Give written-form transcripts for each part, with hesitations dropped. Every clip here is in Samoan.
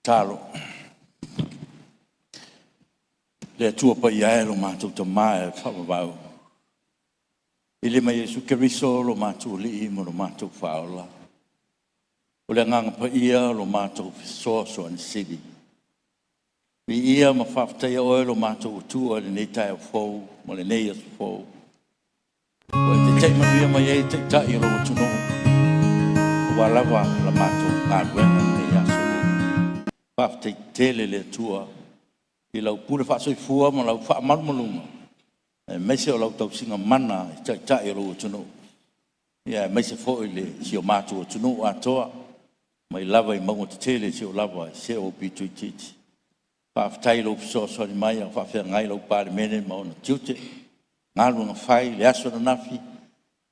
Tatalo. Le Atua Paia e lo matou Tama e faavavau, vili mai Iesu Keriso lo matou Alii ma lo matou Faaola, o le Agaga Paia lo matou Fesoasoani Sili. Viia ma faafetaia oe lo matou Atua i lenei taeao fou ma lenei aso fou, ua e taitai manuia mai ai Taitai o lou atunuu aua lava la matou galuega i lenei aso. Faafetai tele le Atua i lau pule faasoifua ma lau faamalumaluga aemaise o lau tausiga mana i Taitai o lou atunuu, aemaise foi le si o matou atunuu atoa mai lava i mauga tetele seia oo lava i se aupito itiiti. Faafetai i lou fesoasoani mai a o faafeagai lau Palemene ma ona tiute, galuega fai i le aso ananafi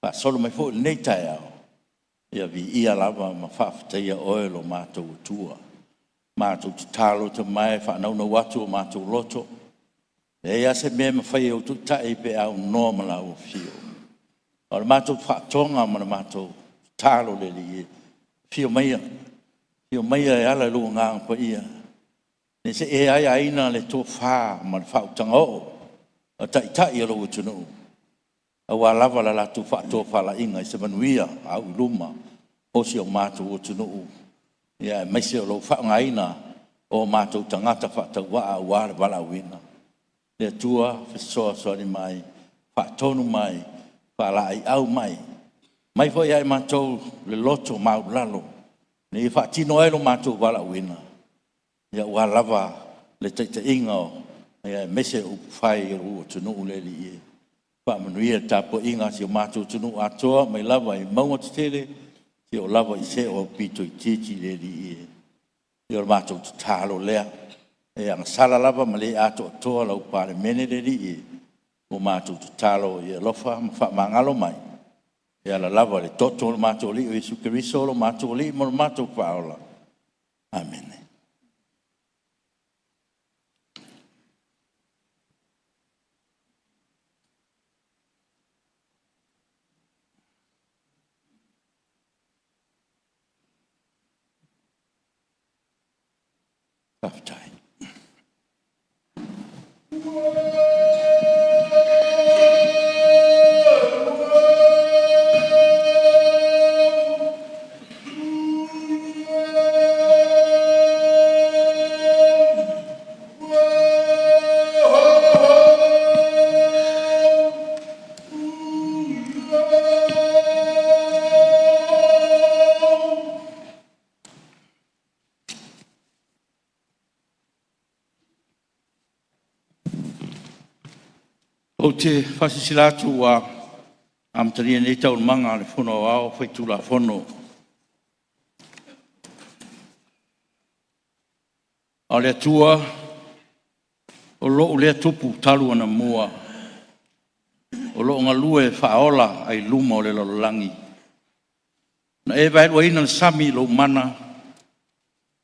faasolo mai foi i lenei taeao. Ia viia lava ma faafetaia oe lo matou Atua. Matou tatalo Tama e faanaunau atu o matou loto, e leai lava se mea e mafai e ou taitai pe a aunoa ma lau Afio. A o le matou faatoga ma le matou tatalo le Alii e, afio maia, afio maia e ala i lou Agaga Paia ne i see aiaina le tofa ma le faautaga oo a Taitai o lou atunuu aua lava le latou faatofalaiga i se manuia auiluma o si o matou atunuu, aemaise o lou faaaogaina o matou tagata faatauvaa aua le valaauina. Le Atua fesoasoani mai, faatonu mai, faalaeiau mai, aumai foi ia i matou le loto maualalo ina ia faatino ai lo matou valaauina aua lava le taitaiga aemaise o upufai o lou atunuu le Alii e. Faamanuia i le tapuaiga a si o matou atunuu atoa mai lava i mauga tetele seia oo lava i se aupito itiiti le Alii e. Ia o le matou tatalo lea, e agasala lava ma le atoatoa lau Palemene le Alii e, ua matou tatalo ia e alofa ma faamagalo mai e ala lava i le toto o le matou Alii o Iesu Keriso o lo matou Alii ma lo matou Faaola. Amene. Faafetai. Ou te faasilasila atu ua amatalia nei Taualumaga a le Fono Aoao Faitulafono. A o le Atua o lou lea Tupu talu anamua, o lo o galue faaola ai luma o le lalolagi. Na e vaeluaina le sami i lou mana,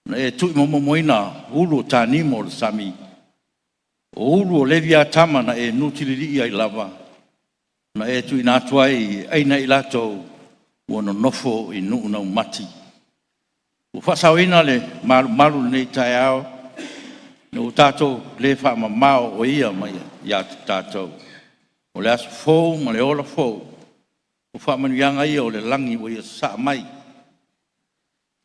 na e tuimomimoina ulu o tanimo o le sami, o ulu o Leviatama na e nutililii ai lava, na e tuuina atu ai e aina i latou ua nonofo i nuu naumati. Ua faasaoina le malumalu i lenei taeao, ina ua tatou le faamamao o Ia mai ia te tatou. O le aso fou ma le ola fou, o faamanuiaga ia o le lagi ua ia sasaa mai.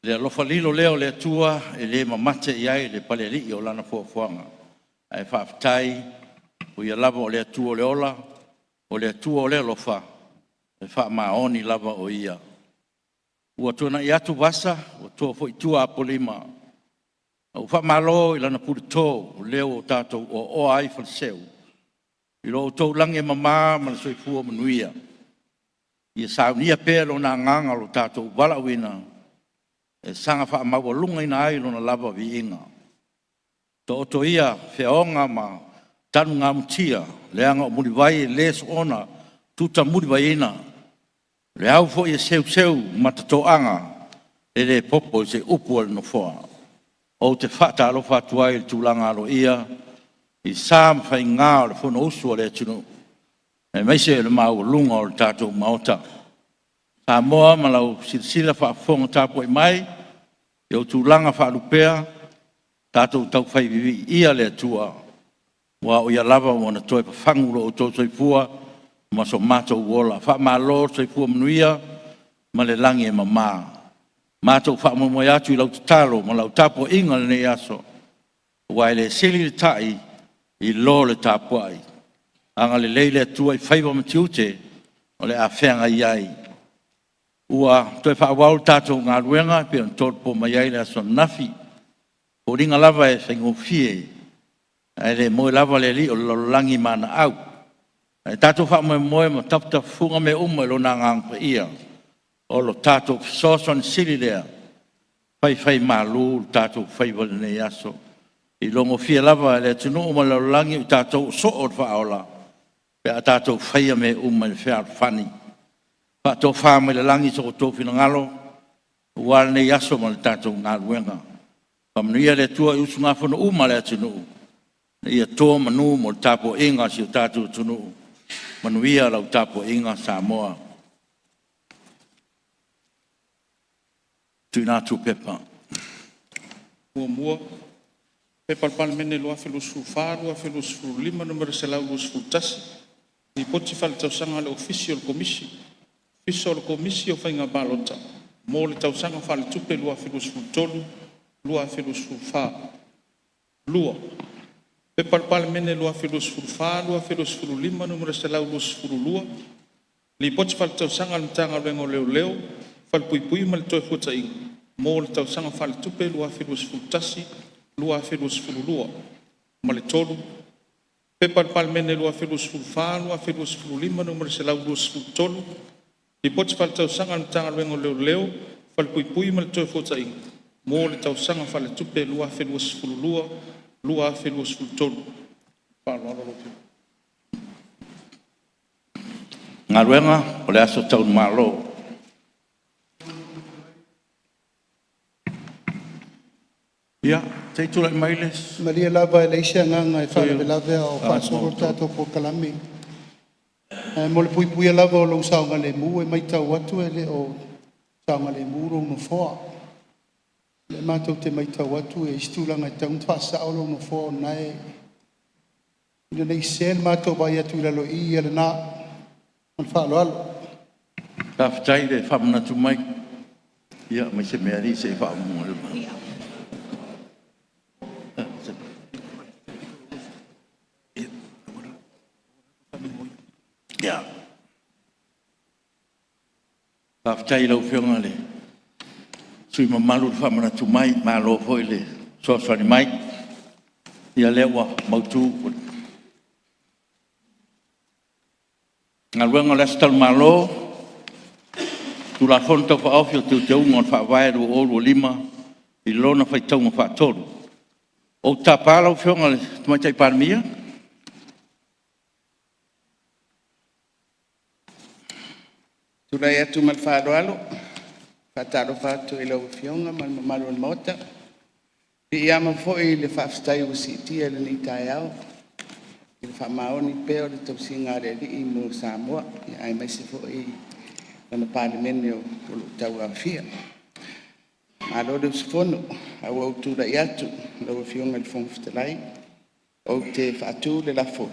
Le alofa lilo lea o le Atua e le mamate i ai le Palealii o Lana foafoaga. Ae faafetai, o Ia lava o le Atua o le ola, o le Atua o le alofa, e faamaoni lava o Ia. Ua tuanai atu vasa, ua to foi tua Apolima, a ua faamalo i lana puleto o lea ua tatou oaoa ai i Faleseu, i lo outou lagi e mama ma le soifua manuia. Ia saunia pea Lona Agaga lo tatou valaauina e saga faamaualugaina ai Lona lava viiga. Taoto ia feaoga ma talugamutia, leaga o mulivai e le soona tutamulivaiina, o le au foi e seuseu ma matatoaga, e le popo i se upu a le Nofoa. Ou te faatalofa atu ai i le tulaga aloaia i sa ma faiga o le Fonousu a le atunuu, aemaise o le maualuga o le tatou Maota. Samoa ma lau silasila faafofoga tapuai mai i ou tulaga faalupea, Tatou taufai viviia le Atua, aua o Ia lava ua na toe fafagu lo outou soifua ma so matou ola. Faamalo le soifua manuia ma le lagi e mama. Matou faamoemoe atu i lau tatalo ma lau tapuaiga i lenei aso, aua e le sili le ta'i i lo le tapuai. Agalelei le Atua i faiva ma tiute o le a feagai ai. Ua toe faaauau le tatou galuega e pei ona tolopo mai ai i le aso ananafi. O foliga lava e faigofie, ae le moe lava le alii o le lalolagi ma ana au. Ae tatou faamoemoe ma tafatafafuga mea uma i Lona Agaga Paia, o lo tatou fesoasoani sili lea, faifaimalu o tatou faiva i lenei aso. E iloagofie lava e le atunuu ma le lalolagi o tatou o soo o le Faaola, pe a tatou faia mea uma i le fealofani. Faatofa mai le lagi so outou finagalo aua lenei aso ma le tatou galuega. Faamanuia le Atua i usugafono uma a le atunuu, ina ia to manu mo le tapuaiga a si o tatou atunuu. Manuia lau tapuaiga Samoa. 2. P.P.2024/2025 Nu.121, Lipoti Faaletausaga a le Ofisa o le Komisi o le Faiga Palota mo le Tausaga Faaletupe 2023/2024. 3. P.P.2024/2025 Nu.122, Lipoti Faaletausaga a le Matagaluega o Leoleo, Falepuipui ma le Toefuataiga mo le Tausaga Faaletupe 2021/2022. Ma le 3. P.P.2024/2025 Nu.123, Lipoti Faaletausaga a le Matagaluega o Leoleo, Falepuipui ma le Toefuataiga mo le Tausaga Faaletupe 2022/2023. Faaaloalo lau Afioga. Galuega, O le aso taulumalo. Ia, se i tulai mai le Malie lava e leai se agaga e sui faalavelave a o usufono faasolo le tatou polokalame. Ae mo le puipuia lava o lou saogalemu, e maitau atu e le o saogalemu lou nofoa. O lea matou te maitau atu e i ai isi tulaga e tatau ona faasao lou nofoa o lena e… ina ne i sese le matou vaai atu i lalo i i, ia lena. Ma le faaaloalo. Faafetai le faamanatu mai. Ia aumai se mea alii se i faamumu. Ia, faafetai i lau Afioga i le sui usufono mamalu le faamanatu mai, malo foi le fesoasoani mai. Ia lea ua mautu. Galuega o le Aso Talu Malo, Tulafono Tau Faaofi o Teuteuga o le Faavae 2025 i lona faitauga faatolu. Ou te tapa lau Afioga i le Tamaitai Palemia. Tulai atu ma le faaaloalo, e faatalofa atu i lau Afioga ma le mamalu o le Maota. E piiama foi i le faafetai ua siitia i lenei taeao i le faamaoni pea o le tausiga a le Alii mo Samoa, aemaise foi lana Palemene o lo o tauaofia. Malo le usufono. Ae ua ou tulai atu lau Afioga i le Fofoga Fetalai ou te faatu le lafo,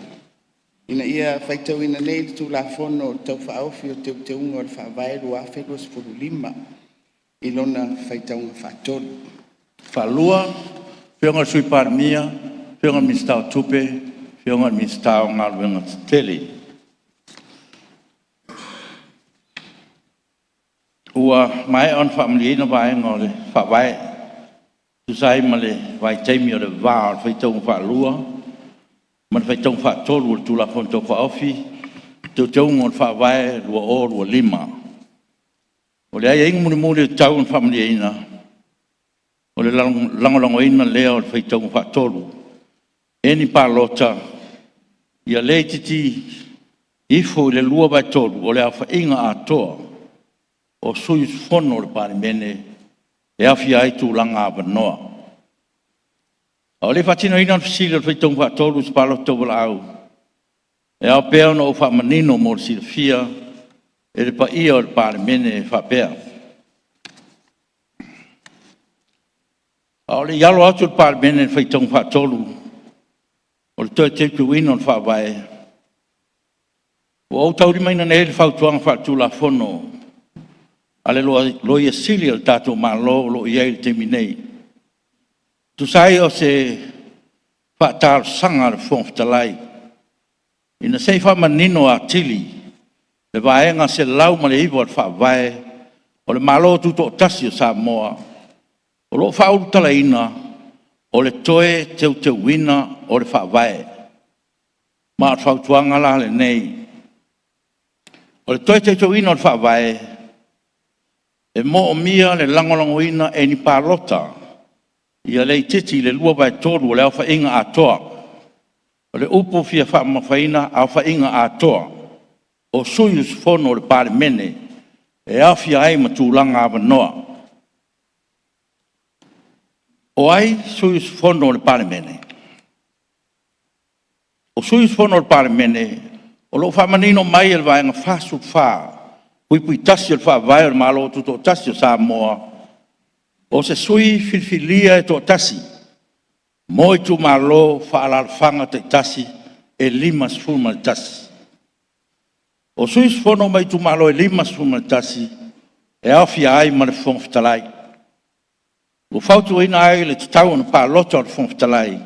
Ina ia faitauina nei le Tulafono Tau Faaofi o Teuteuga o le Faavae 2025 i lona faitauga faatolu. Faalua, Afioga i le Sui Palemia, Afioga i le Minisita o Tupe, Afioga i le Minisita o Galuega Tetele. Ua maea ona faamalieina vaega o le Faavae e tusa ai ma le vaitaimi o le va o le faitauga faalua ma le faitauga faatolu o le Tulafono Tau Faaofi o Teuteuga o le Faavae 2025. O le aiaiga mulimuli e tatau ona faamalieina, o le lagolagoina lea o le faitauga faatolu e ni palota ia le itiiti ifo i le 2/3 o le aofaiga atoa o sui usufono o le Palemene e aofia ai tulaga avanoa. A o le i faatinoina le fesili o le faitauga faatolu i se palota tauvalaau, e ao pea ona ou faamanino mo le silafia e le paia o le Palemene e faapea: A o le i alo atu le Palemene i le faitauga faatolu o le Toe Teuteuina o le Faavae, ua ou taulimaina nei le Fautuaga Faale-Tulafono a le Loia Sili a le tatou Malo o lo o i ai i le taimi nei, e tusa ai o se faatalosaga a le Fofoga Fetalai, ina se i faamanino atili le Vaega 109 o le Faavae o le Malo Tutoatasi o Samoa, o lo o faaulutalaina o le Toe Teuteuina o le Faavae. Ma o le fautuaga la lenei, o le Toe Teuteuina o le Faavae, e moomia le lagolagoina e ni palota ia le itiiti i le 2/3 o le aofaiga atoa. O le upu fia faamamafaina, aofaiga atoa o sui usufono o le Palemene e aofia ai ma tulaga avanoa. O ai sui usufono o le Palemene? O sui usufono o le Palemene o lo o faamanino mai e le Vaega 44 (1) o le Faavae o le Malo Tutoatasi o Samoa, o se sui filifilia e toatasi mo itumalo faaalaalafaga taitasi e 51. O sui usufono mai itumalo e 51, e aofia ai ma le Fofoga Fetalai. Ua fautuaina ai le tatau ona palota o le Fofoga Fetalai,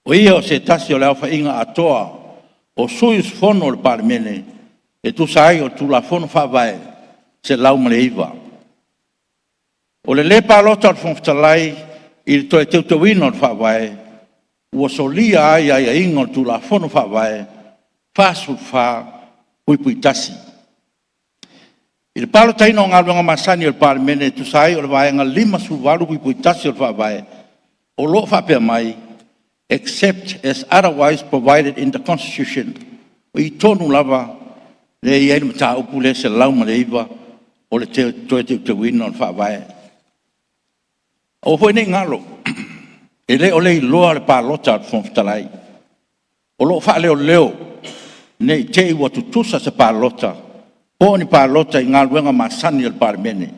o ia o se tasi o le aofaiga atoa o sui usufono o le Palemene e tusa ai o le Tulafono Faavae 109. O le le palota o le Fofoga Fetalai i le Toe Teuteuina o le Faavae, ua solia ai aiaiga o le Tulafono Faavae 44(1). I le palotaina o galuega masani a le Palemene e tusa ai o le Vaega 58(1) o le Faavae o lo o faapea mai, except as otherwise provided in the Constitution. O i tonu lava lea e i ai le mataupu lea 109 o le Toe Teuteuina o le Faavae. Aua foi ne i galo, e le o leiloa le palota a le Fofoga Fetalai. O lo o faaleoleo ne i te i ua tutusa se palota po o ni palota i galuega masani a le Palemene.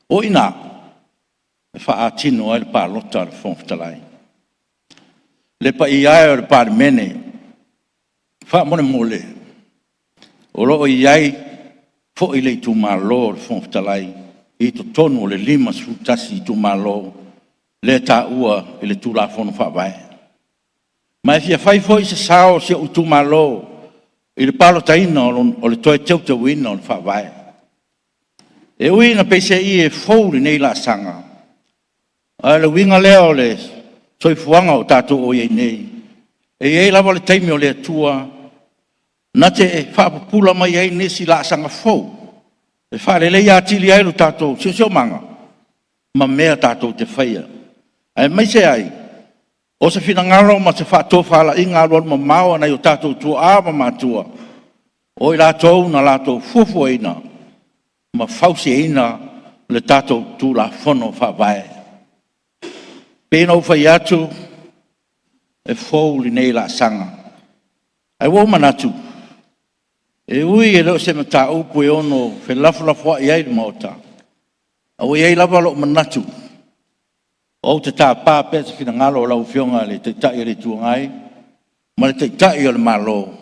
O i ina e faatino ai le palota a le Fofoga Fetalai. Le paia e o le Palemene, faamolemole, o lo o i ai foi le itumalo o le Fofoga Fetalai i totonu o le 51 itumalo lea e taua i le Tulafono Faavae. Ma e fia fai foi se sao o si ou itumalo i le palotaina o le Toe Teuteuina o le Faavae. E ui ina peiseai e fou lenei laasaga, a o le uiga lea o le soifuaga o tatou o i ai nei, e i ai lava le taimi o le Atua na te faapupula mai ai nisi laasaga fou e faaleleia atili ai lo tatou siosiomaga ma mea tatou te faia, aemaise ai o se finagalo ma se faatofalaiga alualumamao a nai o tatou tuaa ma matua, o i latou na latou fuafuaina ma fausiaina le tatou Tulafono Faavae. E pei ona ou fai atu, e fou lenei laasaga, ae ua ou manatu, e ui e le o se mataupu e ono felafolafoai ai le Maota, a ua i ai lava lou manatu, ou te tapa pea se finagalo o lau Afioga i le Taitai o le Itu Agai ma le Taitai o le Malo,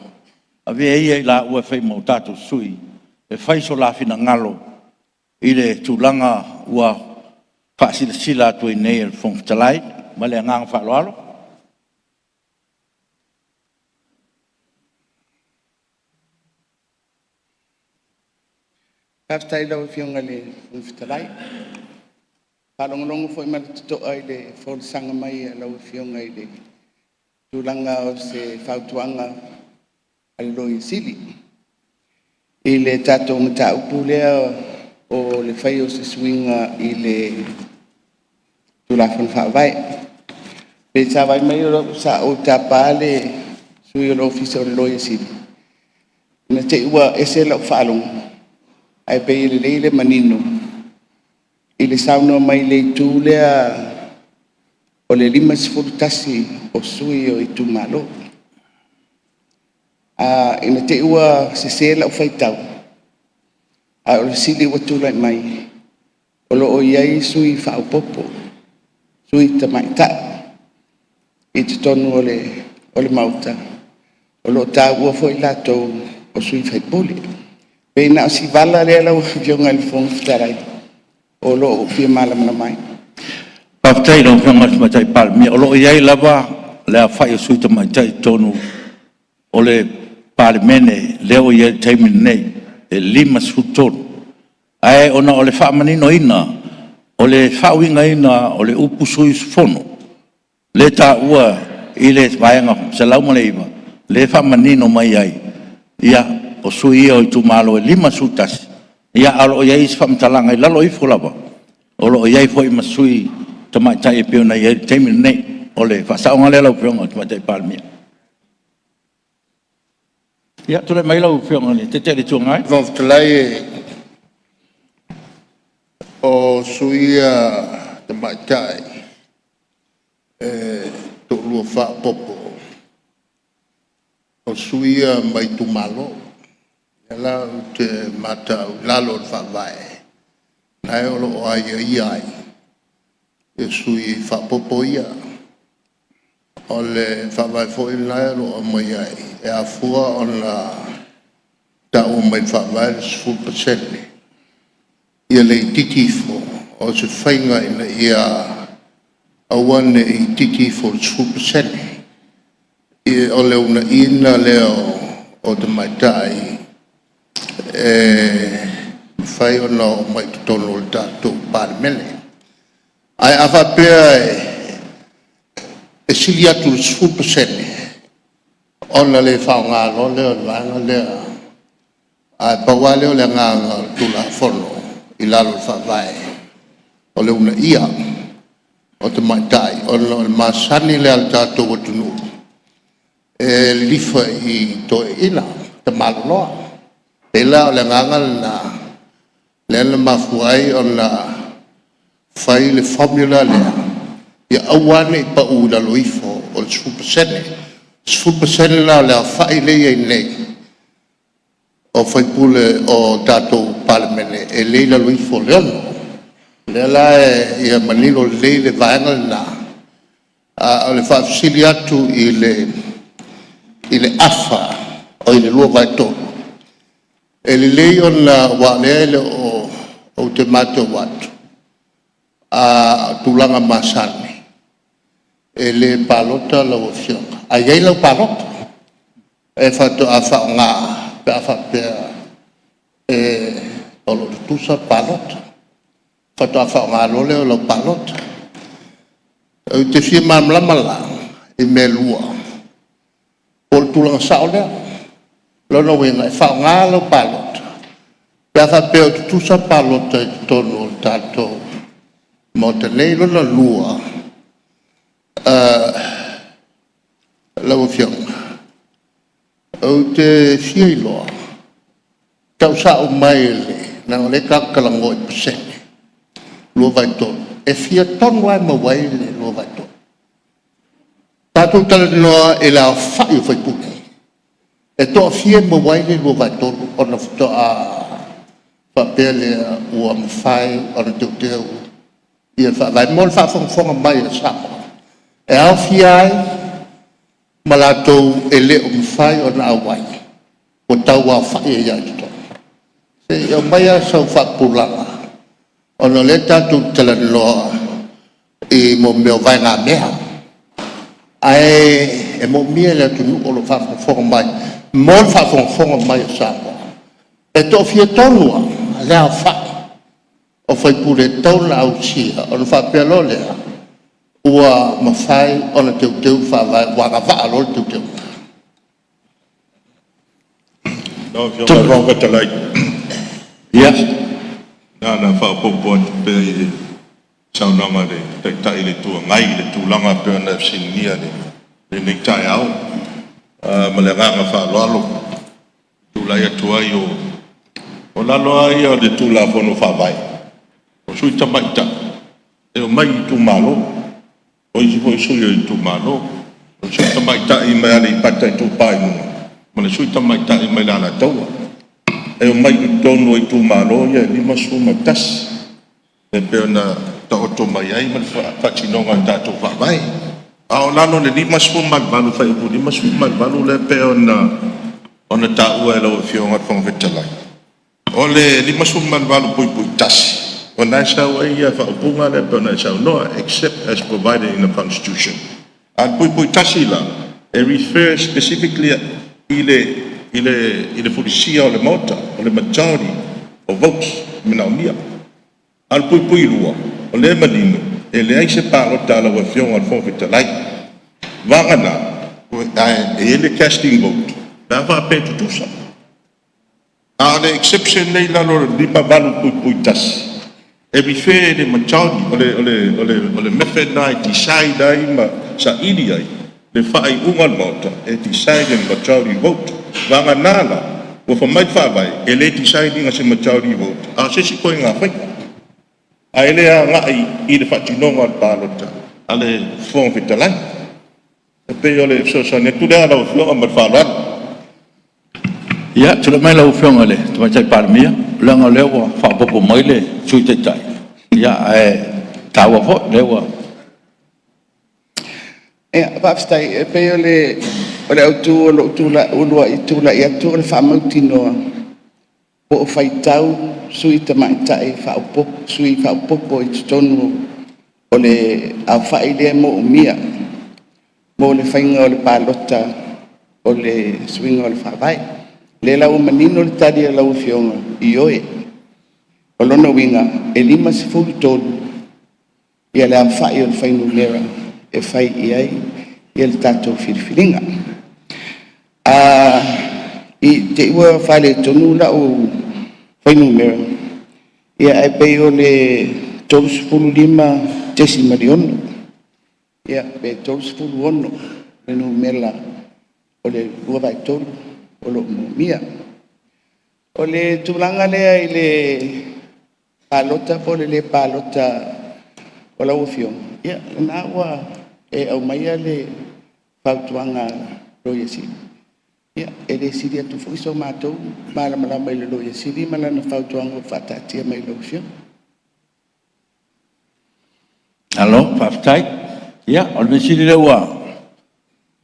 avea ia i laua e fai ma o tatou sui e fai so la finagalo i le tulaga ua faasilasila atu ai nei e le Fofoga Fetalai. Ma le agaga faaaloalo. Faafetai i lau Afioga i le Fofoga Fetalai. E faalogologo foi ma le totoa i le folasaga mai a lau Afioga i le tulaga o se fautuaga a le Loia Sili i le tatou mataupu lea o le faia o se suiga i le Tulafono Faavae. Pei sa vaai mai sa ou tapa le sui o le Ofisa o le Loia Sili, ina ne i te i ua ese lau faalogo, ae pei e lelei le manino i le saunoa mai i le itu lea o le 51 o sui o itumalo. Ina ne i te i ua sese lau faitau, a o le fesili ua tulai mai, o lo o i ai sui faaopoopo, sui tamaitai i totonu o le Maota, o lo o taua foi i latou o sui usufono. E pei na o si vala lea lau Afioga i le Fofoga Fetalai o lo o ou fia malamalama ai. Faafetai i lau Afioga i le Tamaitai Palemia. O lo o i ai lava le aofai o sui tamaitai i totonu o le Palemene lea ua i ai i le taimi lenei, e 53. Ae ona o le faamaninoina o le faauigaina o le upu sui usufono lea e taua i le Vaega 109, lea e faamanino mai ai, ia, o sui usufono ia o itumalo e 51, ae o lo o i ai isi faamatalaga i lalo ifo lava, o lo o i ai foi ma sui tamaitai e pei ona i ai i le taimi lenei. O le faasaoga lea lau Afioga i le Tamaitai Palemia. Ia, tulai mai lau Afioga i le Taitai o le Itu Agai. Lau Afioga i le Fofoga Fetalai, o sui ia tamaitai e toalua faaopoopo, o sui ia mai itumalo. O lea la ou te matau i lalo o le Faavae, o la e o lo o aiaia ai sui faaopoopo ia. O le Faavae foi lena o lo o aumai ai, e afua ona taua mai i le Faavae le 10% ia le itiiti ifo o se faiga ina ia aua ne i itiiti ifo i le 10%. O le uunaina lea o tamaitai e mafai ona oo mai i totonu o le tatou Palemene. Ae a faapea e sili atu i le 10% ona le faaaoga loa lea o le vaega lea. Ae pau lava lea o le agaga o le Tulafono i lalo o le Faavae, o le uunaia o tamaitai ona o le masani lea a le tatou atunuu e lilifa i toeaiina, tamaloloa. E pei la o le agaga lena lea na mafua ai ona fai le formula lea, ia aua lava ne i pau i lalo ifo o le 10%. O le 10% la o le aofai lea e i ai nei o sui usufono o tatou Palemene, e le i lalo ifo o le 6. O lea la ia manino lelei le vaega lena. A o le faafesili atu i le afa oi le 2/3, e lelei ona aua o lea e le o… ou te matau atu, o tulaga masani e le palota lau Afioga, ae i ai lau palota e faatoa faaaoga pe a faapea o lo o tutusa palota, faatoa faaaoga loa lea o lau palota. Ou te fia malamalama la i mea e lua, po o le tulaga sao lea. O lona uiga e faaaoga lau palota pe a faapea o tutusa palota i totonu o le tatou Maota nei. Lona lua lau Afioga, ou te fia iloa, tau sa'o mai leaga o lea tatou te talanoa i pasene 2/3, e fia tonu lava e maua ai le 2/3? Tatou talanoa i le aofai o sui usufono, e toafia e maua ai le 2/3 ona faatoa faapea lea ua mafai ona teuteu le Faavae? Mo le faafogafoga mai a Samoa, e aofia ai ma latou e le o mafai ona auai ua tau aofai ai lava i totonu. Se i aumai lava sau faapupulaga ona o lea tatou te talanoa i mea o vaegamea, ae moomia e le atunuu o lo o faafogafoga mai mo le faafogafoga mai a Samoa, e toafia tonu lava le aofai o sui usufono e tatau ona ausia ona faapea loa lea ua mafai ona teuteu le Faavae, ua agavaa loa le teuteuga. Lau Afioga i le Fofoga Fetalai, Ia. Na ona faaopoopo atu pea i le saunoaga a le Taitai o le Itu Agai i le tulaga pei ona e fesiligia i lenei taeao. Ma le agaga faaaloalo e tulai atu ai, o lalo lava ia o le Tulafono Faavae, o sui tamaitai e omai i itumalo. O isi foi sui o itumalo. O le sui tamaitai mai Aleipata Itupa i Luga ma le sui tamaitai mai le Alataua. E omai i totonu o itumalo ia e 51 e pei ona taoto mai ai ma le faatinoga o le tatou Faavae. A o lalo o le 58 fuaiupu 58 lea pei ona taua e lau Afioga i le Fofoga Fetalai, o le 58(1) o lena e sau ai le faaupuga lea pei ona e saunoa, except as provided in the Constitution. A o le (1) la, e refer specifically i le fulisia o le Maota, o le majority of votes e manaomia. A o le (2), o lea e manino, e leai se palota a lau Afioga i le Fofoga Fetalai, vagana e i ai le casting vote pe a faapea e tutusa. A o le exception lea e i lalo o le 58(1), e refer i le majority. O le method lena e decide ai ma saili ai le faaiuga a le Maota, e decide e le majority vote. Vagana la ua fai mai le Faavae, e le decide ina se majority vote, a o se isi ituaiga faiga, ae le agai i le faatinoga o le palota a le Fofoga Fetalai. E pei o le fesoasoani atu lea lau Afioga ma le faaaloalo. Ia, tulai mai lau Afioga i le Tamaitai Palemia, leaga o lea ua faaopoopo mai le Sui Taitai, ae taua foi o lea ua... Ia, faafetai. E pei o le autu o lou uluai tulai atu o le faamautinoa po o faitau sui usufono tamaitai faaopoopo i totonu o le aofai lea e moomia mo le faiga o le palota o le suiga o le Faavae. O lea la ua manino le tali a lau Afioga, ioe. O lona uiga, e 53 le aofai o fuainumera e fai i ai le tatou filifiliga. I te i ua faaletonu lau fuainumera, ae pei o le 35.6 pe 36 le numera o le 2/3 o lo o moomia. O le tulaga lea i le palota po o le le palota o lau Afioga, ia o lena ua e aumaia le fautuaga a le Loia Sili. Ia, e le sili atu foi so matou malamalama i le Loia Sili ma lana fautuaga ua faataatia mai i lau Afioga. Malo faafetai. Ia, o le mea sili o lea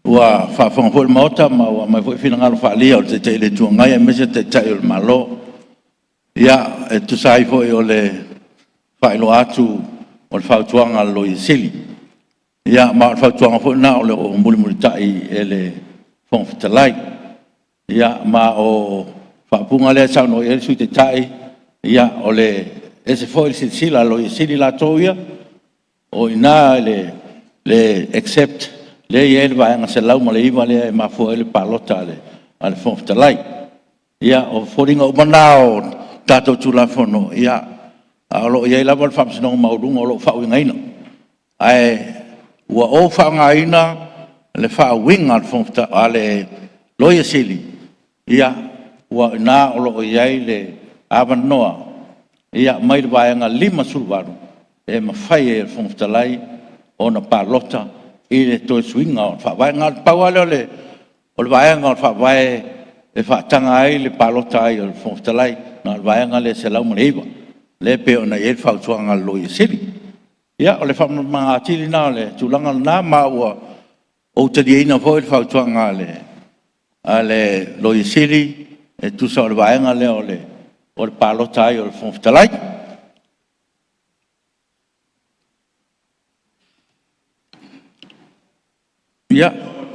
ua faafofoga foi le Maota ma ua aumai foi finagalo faaalia o le Taitai o le Itu Agai aemaise le Taitai o le Malo. Ia, e tusa ai foi o le faailoa atu o le fautuaga a le Loia Sili, ia ma o le fautuaga foi lena o lo o mulimulitai e le Fofoga Fetalai. Ia, ma o le faaupuga lea e saunoa i ai le Sui Taitai, ia e ese foi le silasila a le Loia Sili latou ia, o i ina i le except lea e i ai le Vaega 109 lea e mafua ai le palota a le Fofoga Fetalai. Ia, o foliga uma na o tatou Tulafono, ae o lo o i ai lava le Faamasinoga Maualuga o lo o faauigaina. Ae ua ou faaaogaina le faauiga a le Loia Sili, ia, o i ina o lo o i ai le avanoa mai le Vaega 58 e mafai ai e le Fofoga Fetalai ona palota i le toe suiga o le Faavae. Na o le pau lava lea o le vaega o le Faavae e faataga ai le palota ai o le Fofoga Fetalai, na o le Vaega lea 109, lea e pei ona i ai le fautuaga a le Loia Sili. Ia, o le faamalamalamaina atili lena o le tulaga lena, ma ua ou taliaina foi le fautuaga a le Loia Sili e tusa o le vaega lea o le palota ai o le Fofoga Fetalai. Ia,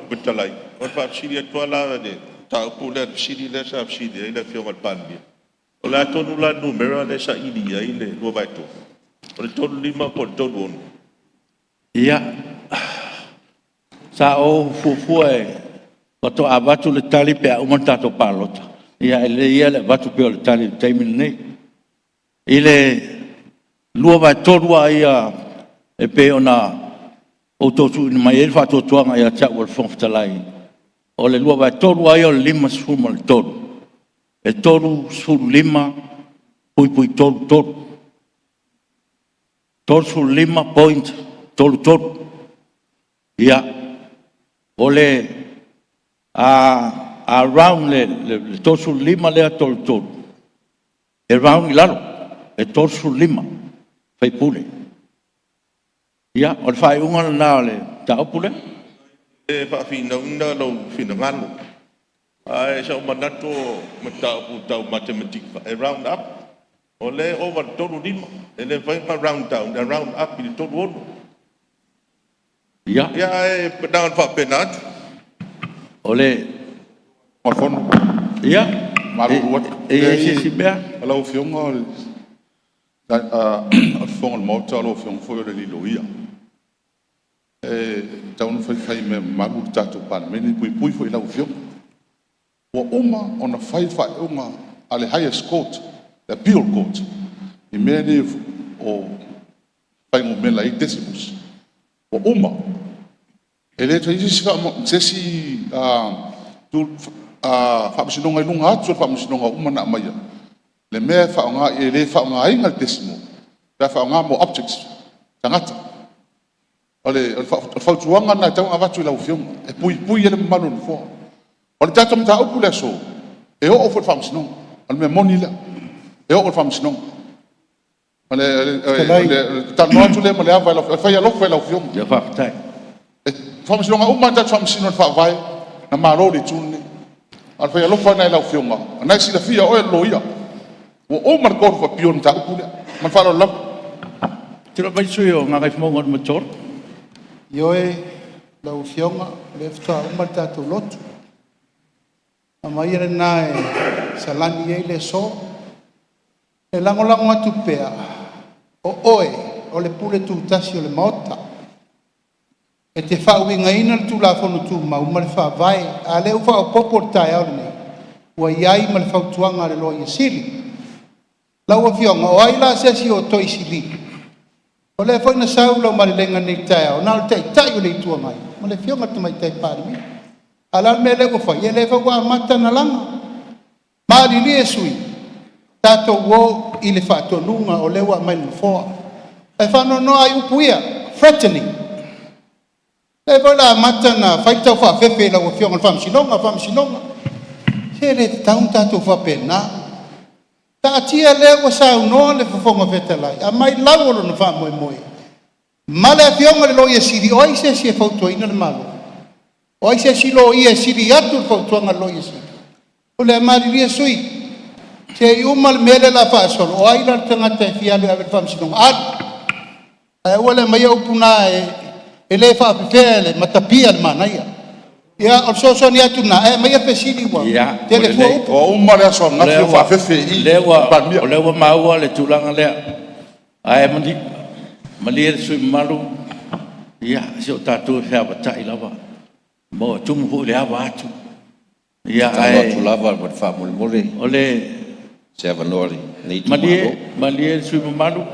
Fetalai, o le faafesili atu lava la i le mataupu lea, le fesili lea sa fesili ai le Afioga i le Palemia, o le a tonu la le numera lea e saili i ai le 2/3? O le 35 po o le 36? Ia, sa ou fuafua faatoa avatu le tali pe a uma le tatou palota, ae lelei ia le avatu pea o le tali i le taimi lenei. I le 2/3 lava ia e pei ona outou tuuina mai ai le faatuatuaga ia te au o le Fofoga Fetalai, o le 2/3 lava ia o le 53, e 35.33. 35.33. Ia, o le a round le 35 lea 33, e round i lalo, e 35 sui usufono. Ia, o le faaiuga lena o le mataupu lea. E faafinauina lou finagalo, ae sa ou manatu o mataupu tau matematika e round up. O lea e ova i le 35, e le mafai ona round down, e round up i le 36. Ia. Ia ae na ona faapena atu. O le... Ia, e i ai se isi mea? Lau Afioga o le Fofoga o le Maota o lau Afioga foi o le alii Loia. E tatau ona fai mea mamalu le tatou Palemene, e puipui foi i lau Afioga. Ua uma ona fai le faaiuga a le Highest Court, le Appeal Court i mea nei o fuainumera e i ai decimals. Ua uma. E le toe i ai se isi Faamasinoga i luga atu o le Faamasinoga ua uma ona aumaia le mea e faaaoga i ai, e le faaaogaina le decimal pe a faaaoga mo objects, tagata. O le fautuaga lena e tatau ona avatu i lau Afioga e puipui ai le mamalu o le Nofoa. O le tatou mataupu i le aso, e oo foi i le Faamasinoga. O le mea moni lea, e oo i le Faamasinoga. O le talanoa atu lea ma le ava e fai alofa i lau Afioga. Ia faafetai. O Faamasinoga uma lava na tatou faamasino i le Faavae, na malo le Itu lenei. A o le fai alofa lena i lau Afioga, o lena e silafia o oe o le Loia. Ua uma le Court of Appeal i le mataupu lea. Ma le faaaloalo lava. Tulai mai le sui usufono mo Gagaifomauga 3. Ioe lau Afioga, o lea faatoa uma le tatou lotu. Tama ia lena e salani ai le aso. E lagolago atu pea, o oe o le pule tutasi o le Maota. E te faauigaina le Tulafono Tumau ma le Faavae, a o lea ua faaopoopo i le taeao lenei, ua i ai ma le fautuaga a le Loia Sili. Lau Afioga, o ai la se isi o toe sili? O lea foi na sau lau malelega nei i le taeao, na o le Taitai o le Itu Agai ma le Afioga i le Tamaitai Palemia. A o le a le mea lea ua fai? Ia lea foi ua amata ona laga. Malilie sui usufono, tatou o i le faatonuga o lea ua aumai e le Nofoa. E faanoanoa lava i upu ia, threatening. O lea foi o le a amata ona fai le taufaafefe i lau Afioga i le Faamasinoga, Faamasinoga. Se e le tatau ona tatou faapena. Taatia lea ua saunoa le Fofoga Fetalai, aumai lau o lona faamoemoe ma le Afioga i le Loia Sili. O ai se isi e fautuaina le Malo? O ai se isi Loia e sili atu le fautuaga a le Loia Sili? O lea malilie sui usufono, se i uma le mea lea o le a faasolo, o ai la le tagata e fia alu e ave i le Faamasinoga? Alu, ae aua le aumaia upu na e le faafefea e le matapia le manaia. Ia, o le fesoasoani atu lena, ae aumaia fesili ua tele fua upu. Ua uma le aso ananafi o faafefe i i le Palemia. O lea ua maua le tulaga lea, ae malie le sui usufono mamalu, ia se o tatou e feavatai lava, ma e tumu foi i le ava atu. Ia, Tatalo ae atu lava ma le faamolemole o le se avanoa o lenei itumalo. Malie, malie le sui usufono mamalu.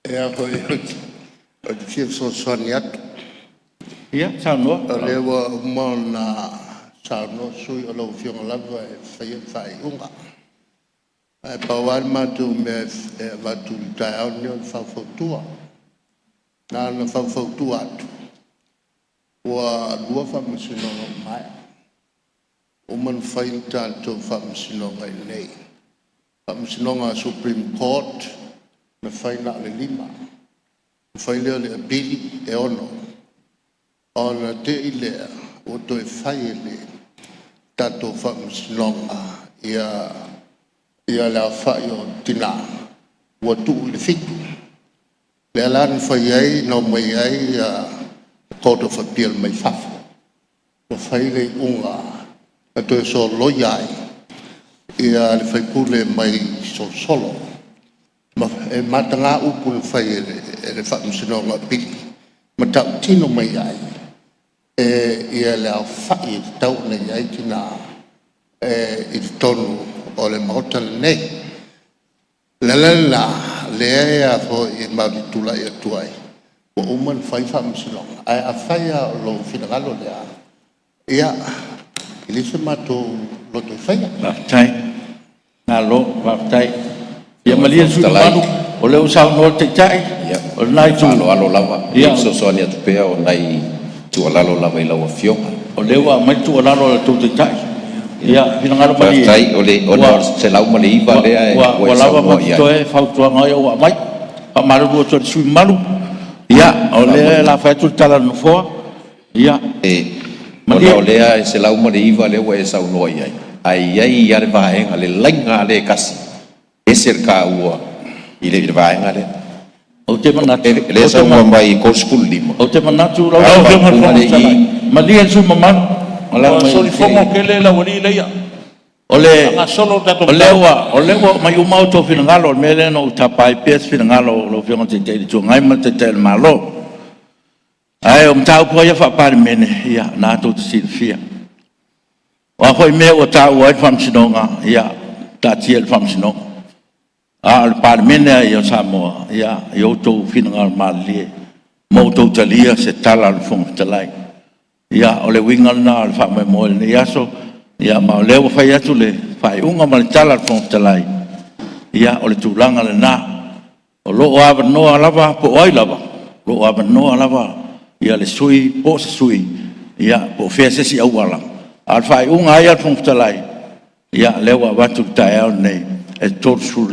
E a foi, ou te fia fesoasoani atu. Ia, saunoa. O lea ua uma ona saunoa sui usufono, o lau Afioga lava e faia le faaiuga. Ae pau lava le matou mea e avatu i le taeao lenei o le faufautua. Na ona faufautua atu, ua lua faamasinoga ua maea, ua uma ona fai le tatou faamasinoga i inei, Faamasinoga Supreme Court na fai na o le 5, ona fai lea o le apili e 6, ona te i lea ua toe fai e le tatou Faamasinoga le aofai o tina ua tuu i le 7. Lea la na fai ai na omai ai Court of Appeal mai fafo ma fai le iuga na toe soloia ai le faipule mai Solosolo. Ma e mataga upu na fai e le Faamasinoga Apili, ma tautino mai ai le aofai e tatau ona i ai tina i totonu o le Maota lenei. O le ala lena lea e matou te tulai atu ai, ua uma ona fai faamasinoga, ae afai lava o lou finagalo lea, ia, e leai so matou loto e faia. Faafetai. Malo faafetai. Ia Lau malie le sui Afioga i le usufono Fofoga mamalu, Fetalai, o lea ua saunoa le Taitai ia, o ma lena le Itu. faaaloalo lava. E fesoasoani atu pea o nai tuualalo lava i lau Afioga. O lea ua aumai le tuualalo a le tou Taitai. Ia finagalo malie. Faafetai, ona o le 109 lea ua Ua e lava ma saunoa i ai. totoe fautuaga ia ua aumai. E faamalulu atu ai i le sui usufono mamalu, Ia, o lea o le a fai atu le tala a le Nofoa. Ia, Ona o lea e 109 lea ua e saunoa i ai, ae i ai lava le vaega, le laina lava lea e tasi, e ese le taua i le vaega lea. Ou te manatu... O lea e saunoa mai e 35, Ou te manatu lau a o le Afioga i le faaupuga Fofoga lea e i Fetalai, i, malie le sui usufono mamalu. Ua solifono tele le aualii lea O a gasolo le tatou mataupu. lea ua aumai uma outou finagalo. O le mea lea na ou tapa ai pea se finagalo o lau Afioga i le Taitai o le Itu Agai ma le Taitai o le Malo. Ae o mataupu lava ia faa-Palemene, ia o lena tou te silafia. O a foi mea ua taua ai le Faamasinoga, ia taatia i le Faamasinoga. A o le Palemene lava ia o Samoa, ia outou finagalo malilie ma outou talia se tala a le Fofoga Fetalai. Ia, o le uiga lena o le faamoemoe i lenei aso, ma o lea ua fai atu le faaiuga ma le tala a le Fofoga Fetalai, ia o le tulaga lena. O lo o avanoa lava po o ai lava, o lo o avanoa lava le sui usufono po o se sui usufono po o fea se isi auala, a o le faaiuga lava ia a le Fofoga Fetalai, ia lea ua avatu i le taeao lenei, e 35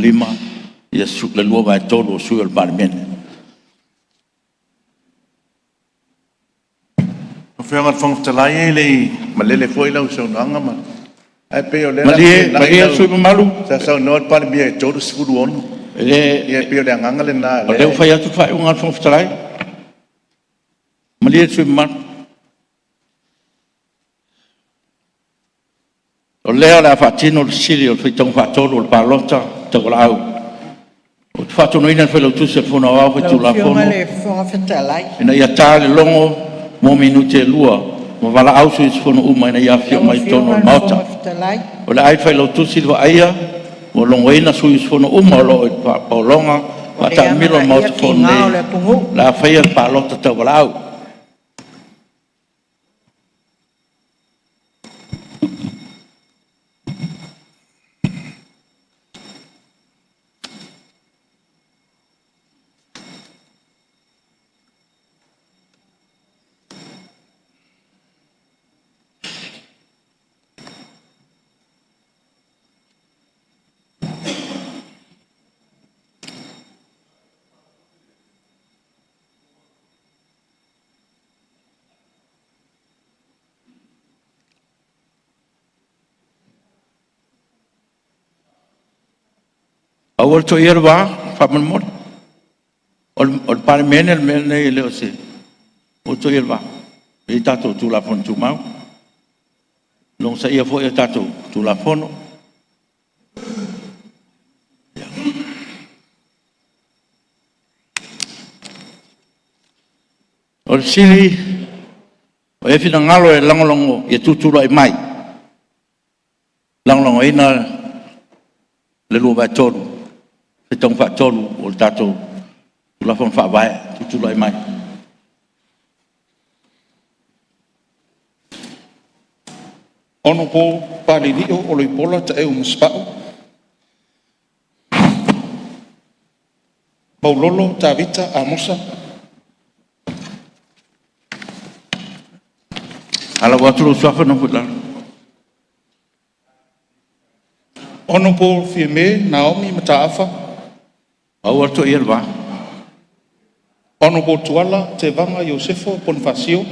le 2/3 o sui usufono o le Palemene. Lau Afioga i le Fofoga Fetalai e le i malele foi lau saunoaga ma… Ae pei o lea Malie le sui usufono mamalu. Sa saunoa le Palemia e 36. Ia e pei o le agaga lena o O lea ua fai atu le faaiuga a le Fofoga Fetalai. Malie le sui usufono mamalu. O lea o le a faatino le fesili o le faitauga faatolu o le palota tauvalaau. Ou te faatonuina le Failautusi o le Fono Aoao Lau Faitulafono Afioga i le Fofoga Fetalai. ina ia ta le logo mo minute e 2 ma valaau sui usufono uma ina ia afifio Lau mai i totonu Afioga o le i le Maota. Fofoga Fetalai. O le a i le Failautusi le vaaia ua logoina sui usufono uma o lo o i le pologa Ua le faataamilo o le amanaia Maota Fono tiga nei o le atunuu. o le a faia le palota tauvalaau. Aua le toeia le va, faamolemole. O le Palemene le mea lenei e le o se… Aua le toeia le va. E i ai tatou Tulafono Tumau. Logosaia foi a tatou Tulafono. O le fesili, ua i ai finagalo e lagolago ia tutulai mai, e lagolagoina le 2/3, faitauga faatolu o le tatou Tulafono Faavae. Tutulai mai. Hon Palilio Oloipola Taeu Masepau. Maulolo Tavita Amosa. Ala atu lou suafa nofo i lalo. Hon Fiame Naomi Mataafa. Aua le toeia le va. Hon Tuala Tevaga Iosefo Ponifasio.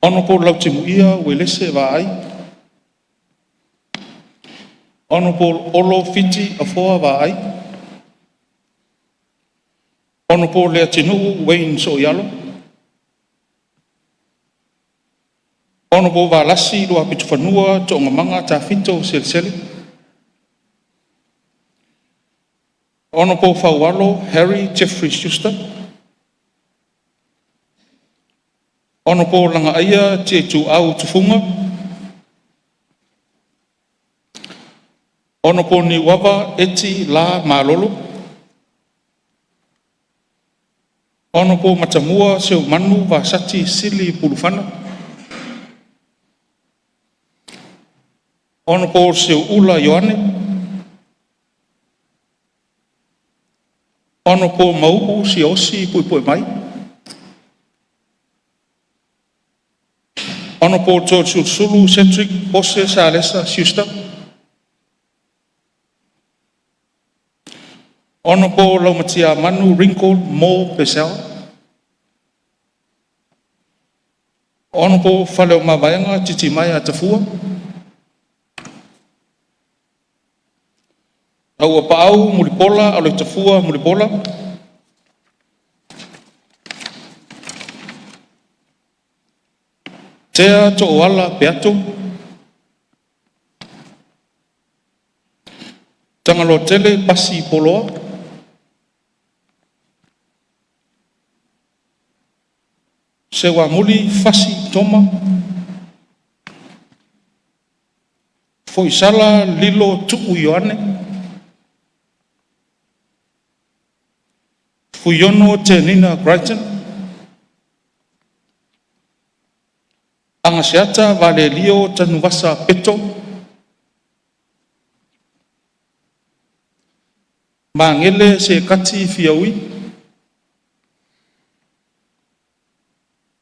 Hon Lautimuia Uelese Vaai. Hon Olo Fiti Afoa Vaai. Hon Leatinuu Wayne Sooialo. Hon Valasi Luapitofanua Toogamaga Tafito Selesele. Hon Faualo Harry Jeffrey Schuster. Hon Lagaaia Tiaituau Tufuga. Hon Niuava Eti L. Malolo. Hon Matamua Seumanu Vasati Sili Pulufana. Hon Seuula Ioane. Hon Mauu Siaosi Puepuemai. Hon Toeolesulusulu Cedric Pose Salesa Schuster. Honorable Laumatiamanu Ringo M. Purcell. Honorable Faleomavaega Titimaea Tafua. Auapaau Mulipola Aloitafua Mulipola. Tea Tooala Peato. Tagaloatele Pasi Poloa. Seuamuli Fasi Toma. Foisala Lilo Tuu Ioane. Fuiono Tenina Crichton. Agaseata Valelio Tanuvasa Peto. Magele Sekati Fiaui.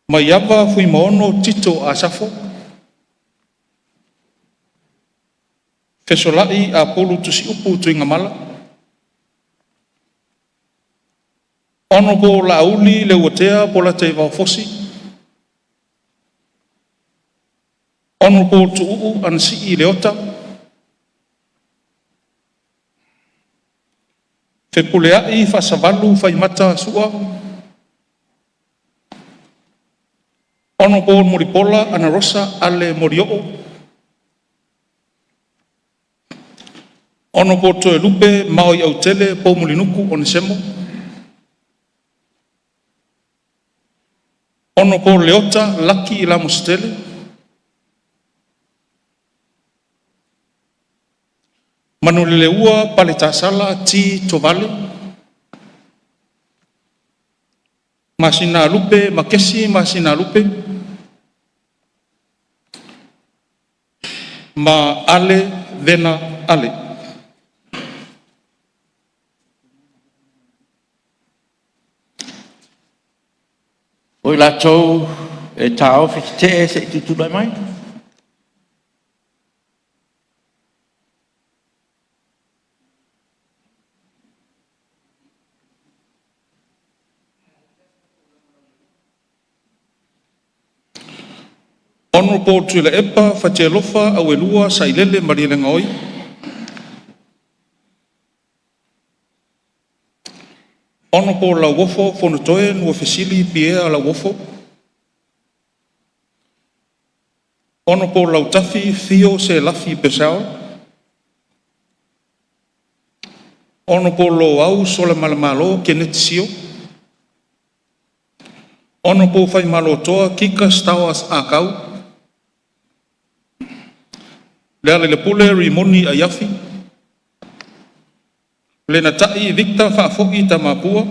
Maiava Fuimaono Tito Asafo. Fesolai Apulu Tusiupu Tuigamala. Honorable Laauli Leuatea Polataivao Fosi. Honorable Tuuu Anasii Leota. Fepuleai Faasavalu Faimata Sua. Honorable Mulipola Anarosa Ale Molioo. Honorable Toelupe Maoiautele Poumulinuku Onesemo. Honorable Leota Laki Lamositele. Manuleleua Paletasala T. Tovale. Masinalupe Makesi Masinalupe. Ma Ale Vena Ale. O i latou e taofi tetee, se i tutulai mai. Honorable Tuilaepa Fatialofa Auelua Sailele Malielegaoi. Honorable Lauofo Fonotoe Nuafesili Pierre Lauofo. Honorable Lautafi Fio Selafi Purcell. Honorable Loau Solamalemalo Keneti Sio. Honorable Faimalotoa Kika Stowers Ah Kau. Lealailepule Rimoni Aiafi. Lenatai Victor Faafoi Tamapua.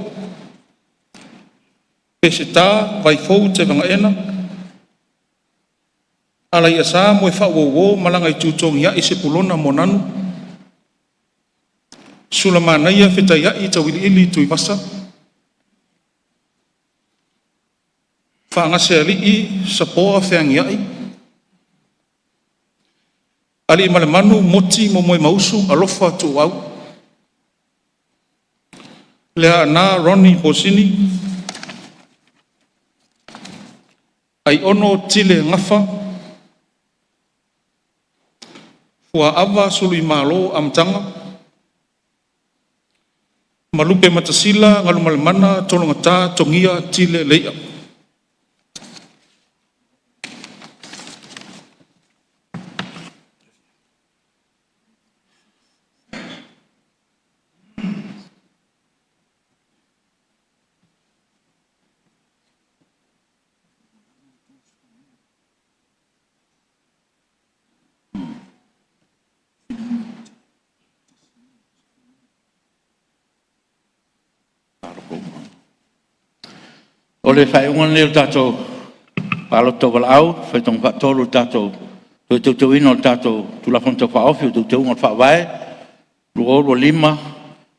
Peseta Vaifou Tevaga. Alaiasa Moefaauouo Malagaitutogiai Sepulona Moananu. Sulamanaia Fetaiai Tauiliili Tuivasa. Faagasealii Sapoa Feagiai. Aliimalemanu Moti Momoemausu Alofa Tuuau. Leaana Ronnie Posini. Aiono Tile Gafa. Fuaava Suluimalo Amataga. Ma Lupematasila Galumalemana Tologata Togia Tile Leia. O le faaiuga lenei o le tatou palota tauvalaau faitauga faatolu i le tatou Toe Teuteuina o le tatou Tulafono Tau Faaofi o Teuteuga o le Faavae 2025,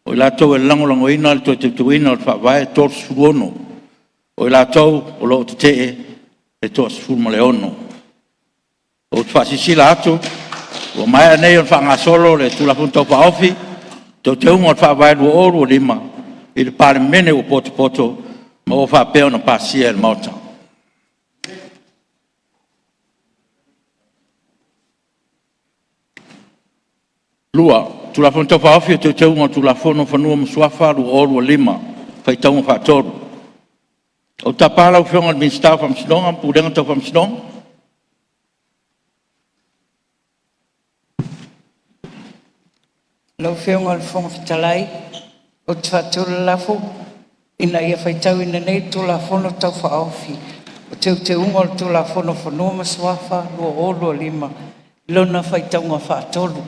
o i latou e lagolagoina le Toe Teuteuina o le Faavae, e 36. O i latou o lo o tete'e, e toa-16. Ou te faasilasila atu ua maea nei ona faagasolo le Tulafono Tau Faaofi Teuteuga o le Faavae 2025 i le Palemene ua potopoto ma ua faapea ona pasia e le Maota. 2. Tulafono Tau Faaofi o Teuteuga o le Tulafono o Fanua ma Suafa 2025, faitauga faatolu. Ou te tapa lau Afioga i le Minisita o Faamasinoga ma Pulega Tau Faamasinoga. Lau Afioga i le Fofoga Fetalai, ou te faatu le lafo, Ina ia faitauina nei le Tulafono Tau Faaofi o Teuteuga o le Tulafono o Fanua ma Suafa 2025 i lona faitauga faatolu.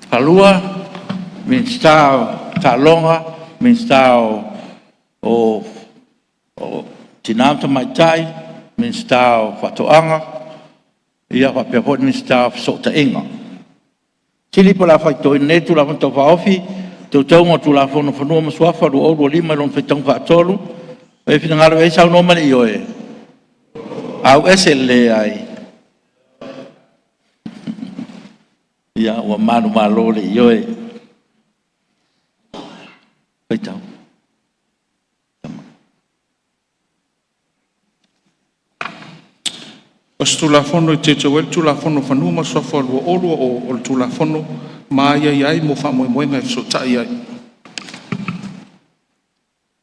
Faafetai i lau Afioga i le Minisita o Tina ma Tamaitai, Minisita o Faatoaga faapea foi le Minisita o Fesootaiga. O le a faitauina nei le Tulafono Tau Faaofi o Teuteuga o le Tulafono o Fanua ma Suafa 2025 i lona faitauga faatolu. O le a foi saunoa ma le ioe? Leai. Ia ua manumalo le ioe. O se Tulafono e Teuteu ai le Tulafono o Fanua ma Suafa 2020, o le Tulafono ma aiaia ai mo faamoemoega e fesootai ai. E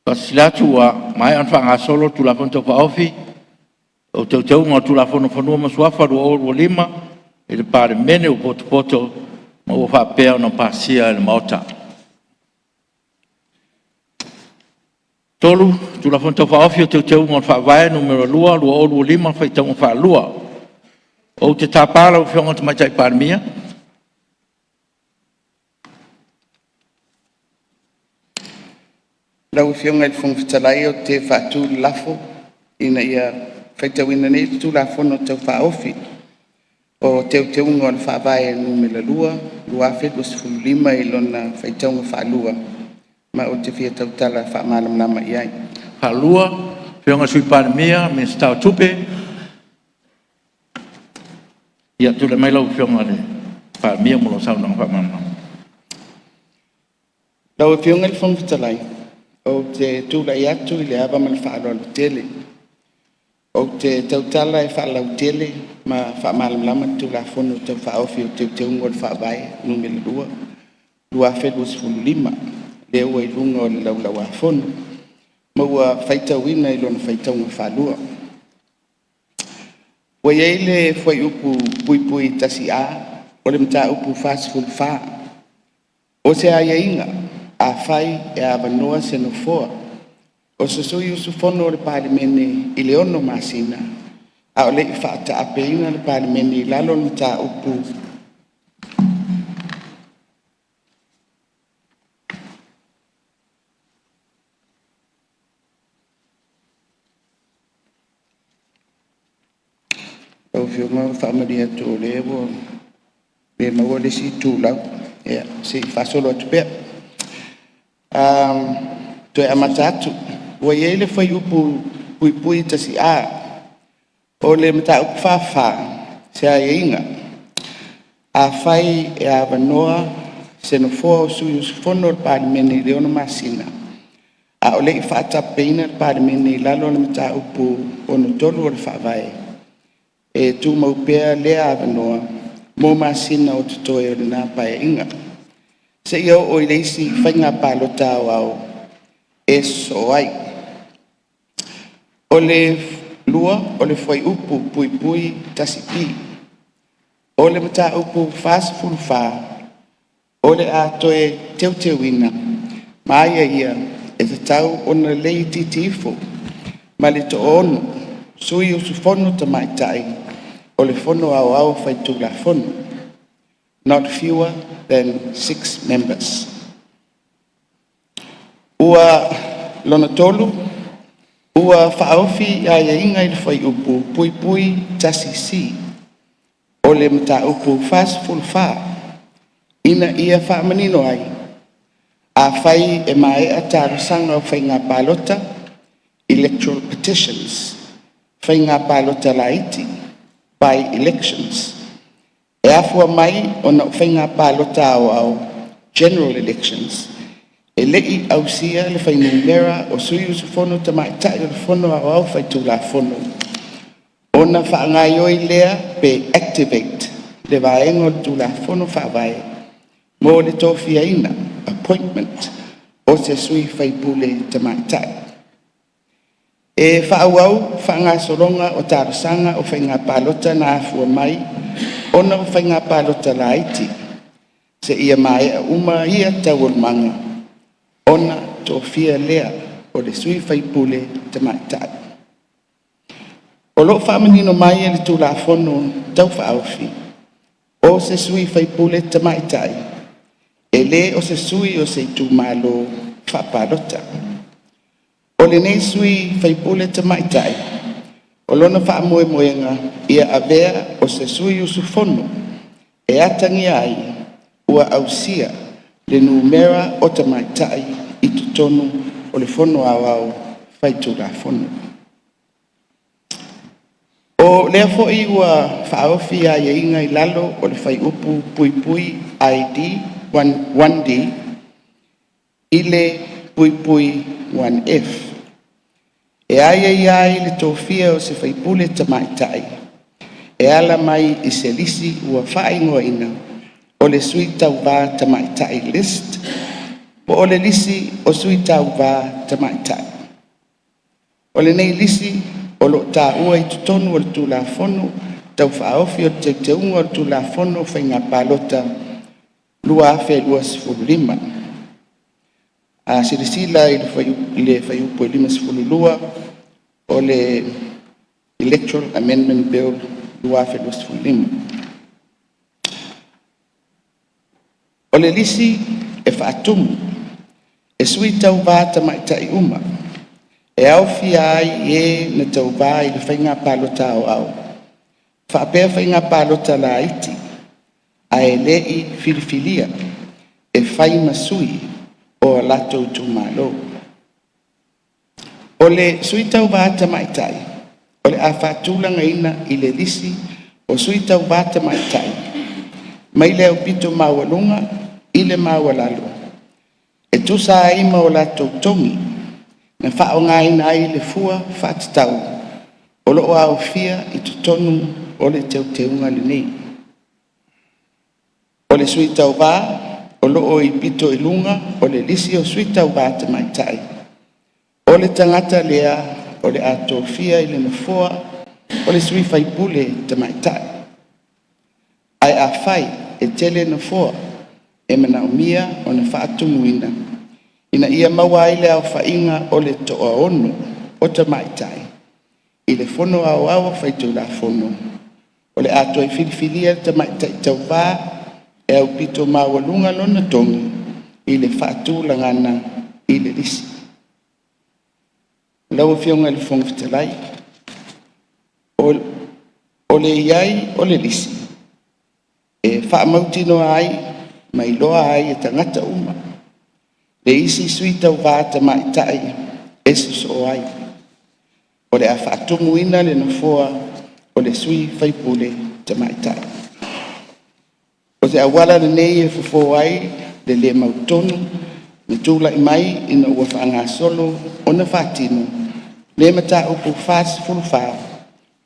faasilasila atu ua maea ona faagasolo le Tulafono Tau Faaofi o Teuteuga o le Tulafono o Fanua ma Suafa 2025 i le Palemene ua potopoto ma ua faapea ona pasia e le Maota. 3. Tulafono Tau Faaofi o Teuteuga o le Faavae (Nu.2) 2025, faitauga faalua. Ou te tapa lau Afioga i le Tamaitai Palemia. Lau Afioga i le Fofoga Fetalai ou te faatu le lafo, Ina ia faitauina nei le Tulafono Tau Faaofi o Teuteuga o le Faavae Nu.2 2025 i lona faitauga faalua ma ou te fia tautala faamalamalama i ai. Faafetai i lau Afioga i le Sui Palemia, Minisita o Tupe. Ia tulai mai lau Afioga i le Palemia mo lau saunoaga faamalamalama. Lau Afioga i le Fofoga Fetalai, ou te tulai atu i le ava ma le faaaloalo tele ou te tautala e faalautele ma faamalamalama le Tulafono Tau Faaofi o Teuteuga o le Faavae Nu.2 2025, lea ua i luga o le Laulau a Fono ma ua faitauina i lona faitauga faalua. Ua i ai le fuaiupu (1A) o le Mataupu 44, o se aiaiga afai e avanoa se Nofoa o se sui usufono o le Palemene i le 6 masina a o le i faataapeina le Palemene i lalo o le Mataupu Lau Afioga e faamalie atu o lea ua le maua le isi itulau, ia se i faasolo atu pea. Toe amata atu. Ua i ai le fuaiupu (1A) o le Mataupu 44, se aiaiga afai e avanoa se Nofoa o sui usufono o le Palemene i le 6 masina a o le i faataapeina le Palemene i lalo o le Mataupu 63 o le Faavae, e tumau pea lea avanoa mo masina o totoe o lena Paeaiga, seia oo i le isi faiga palota aoao e sosoo ai. O le lua o le fuaiupu (1B) o le Mataupu 44, o le a toe teuteuina ma aiaia e tatau ona le itiiti ifo ma le toa-6 sui usufono tamaitai o le Fono Aoao Faitulafono, not fewer than 6 members. Lona tolu, ua faaofi aiaiga i le fuaiupu (1C) o le Mataupu 44, ina ia faamanino ai, afai e maea talosaga o faiga palota (electoral petitions), faiga palota laiti by-elections, e afua mai ona o faiga palota aoao General Elections, e le i ausia le fuainumera o sui usufono tamaitai o le Fono Aoao Faitulafono, ona faagaoioi lea pe activate le vaega o le Tulafono Faavae mo le tofiaina (appointment) o se sui faipule tamaitai. E faaauau faagasologa o talosaga o faiga palota na afua mai ona o faiga palota laiti, seia maea uma ia taualumaga ona tofia lea o le sui faipule tamaitai. O lo o faamanino mai e le Tulafono Tau Faaofi, o se sui faipule tamaitai e le o se sui o se itumalo faapalota. O lenei sui faipule tamaitai, o lona faamoemoega ia avea o se sui usufono e atagia ai ua ausia le numera o tamaitai i totonu o le Fono Aoao Faitulafono. O lea foi ua faaofi aiaiga i lalo o le fuaiupu (id) 1D i le (1F) e aiaia ai le tofia o se faipule tamaitai e ala mai i se lisi ua faaigoaina o le Sui Tauva Tamaitai List po o le Lisi o Sui Tauva Tamaitai. O lenei lisi o lo o taua i totonu o le Tulafono Tau Faaofi o Teuteuga o le Tulafono o Faiga Palota 2025. A silasila i le fuaiupu e 52 o le Electoral Amendment Bill 2025. O le lisi e faatumu e sui tauva tamaitai uma, e aofia ai e na tauva i le Faiga Palota Aoao faapea Faiga Palota Laiti ae le i filifilia e fai ma sui o a latou itumalo. O le sui tauva tamaitai o le a faatulagaina i le lisi o sui tauva tamaitai mai le aupito maualuga i le maualalo e tusa ai ma o latou togi na faaaogaina ai le fua faatatau o lo o aofia i totonu o le teuteuga lenei. O le sui tauva o lo o i le pito i luga o le lisi o sui tauva tamaitai, o le tagata lea o le a tofia i le nofoa o le sui faipule tamaitai. Ae afai e tele nofoa e manaomia ona faatumuina ina ia maua ai le aofaiga o le toa-ono o tamaitai i le Fono Aoao Faitulafono, o le a toe filifilia le tamaitai tauva e aupito maualuga lona togi i le faatulagaga i le lisi. Lau Afioga i le Fofoga Fetalai, o le i ai o le lisi e faamautinoa ai ma iloa ai e tagata uma le isi sui tauva tamaitai e sosoo ai, o le a faatumuina le nofoa o le sui faipule tamaitai. O se auala lenei e fofo ai le le mautonu na tulai mai ina ua faagasolo ona faatino le Mataupu 44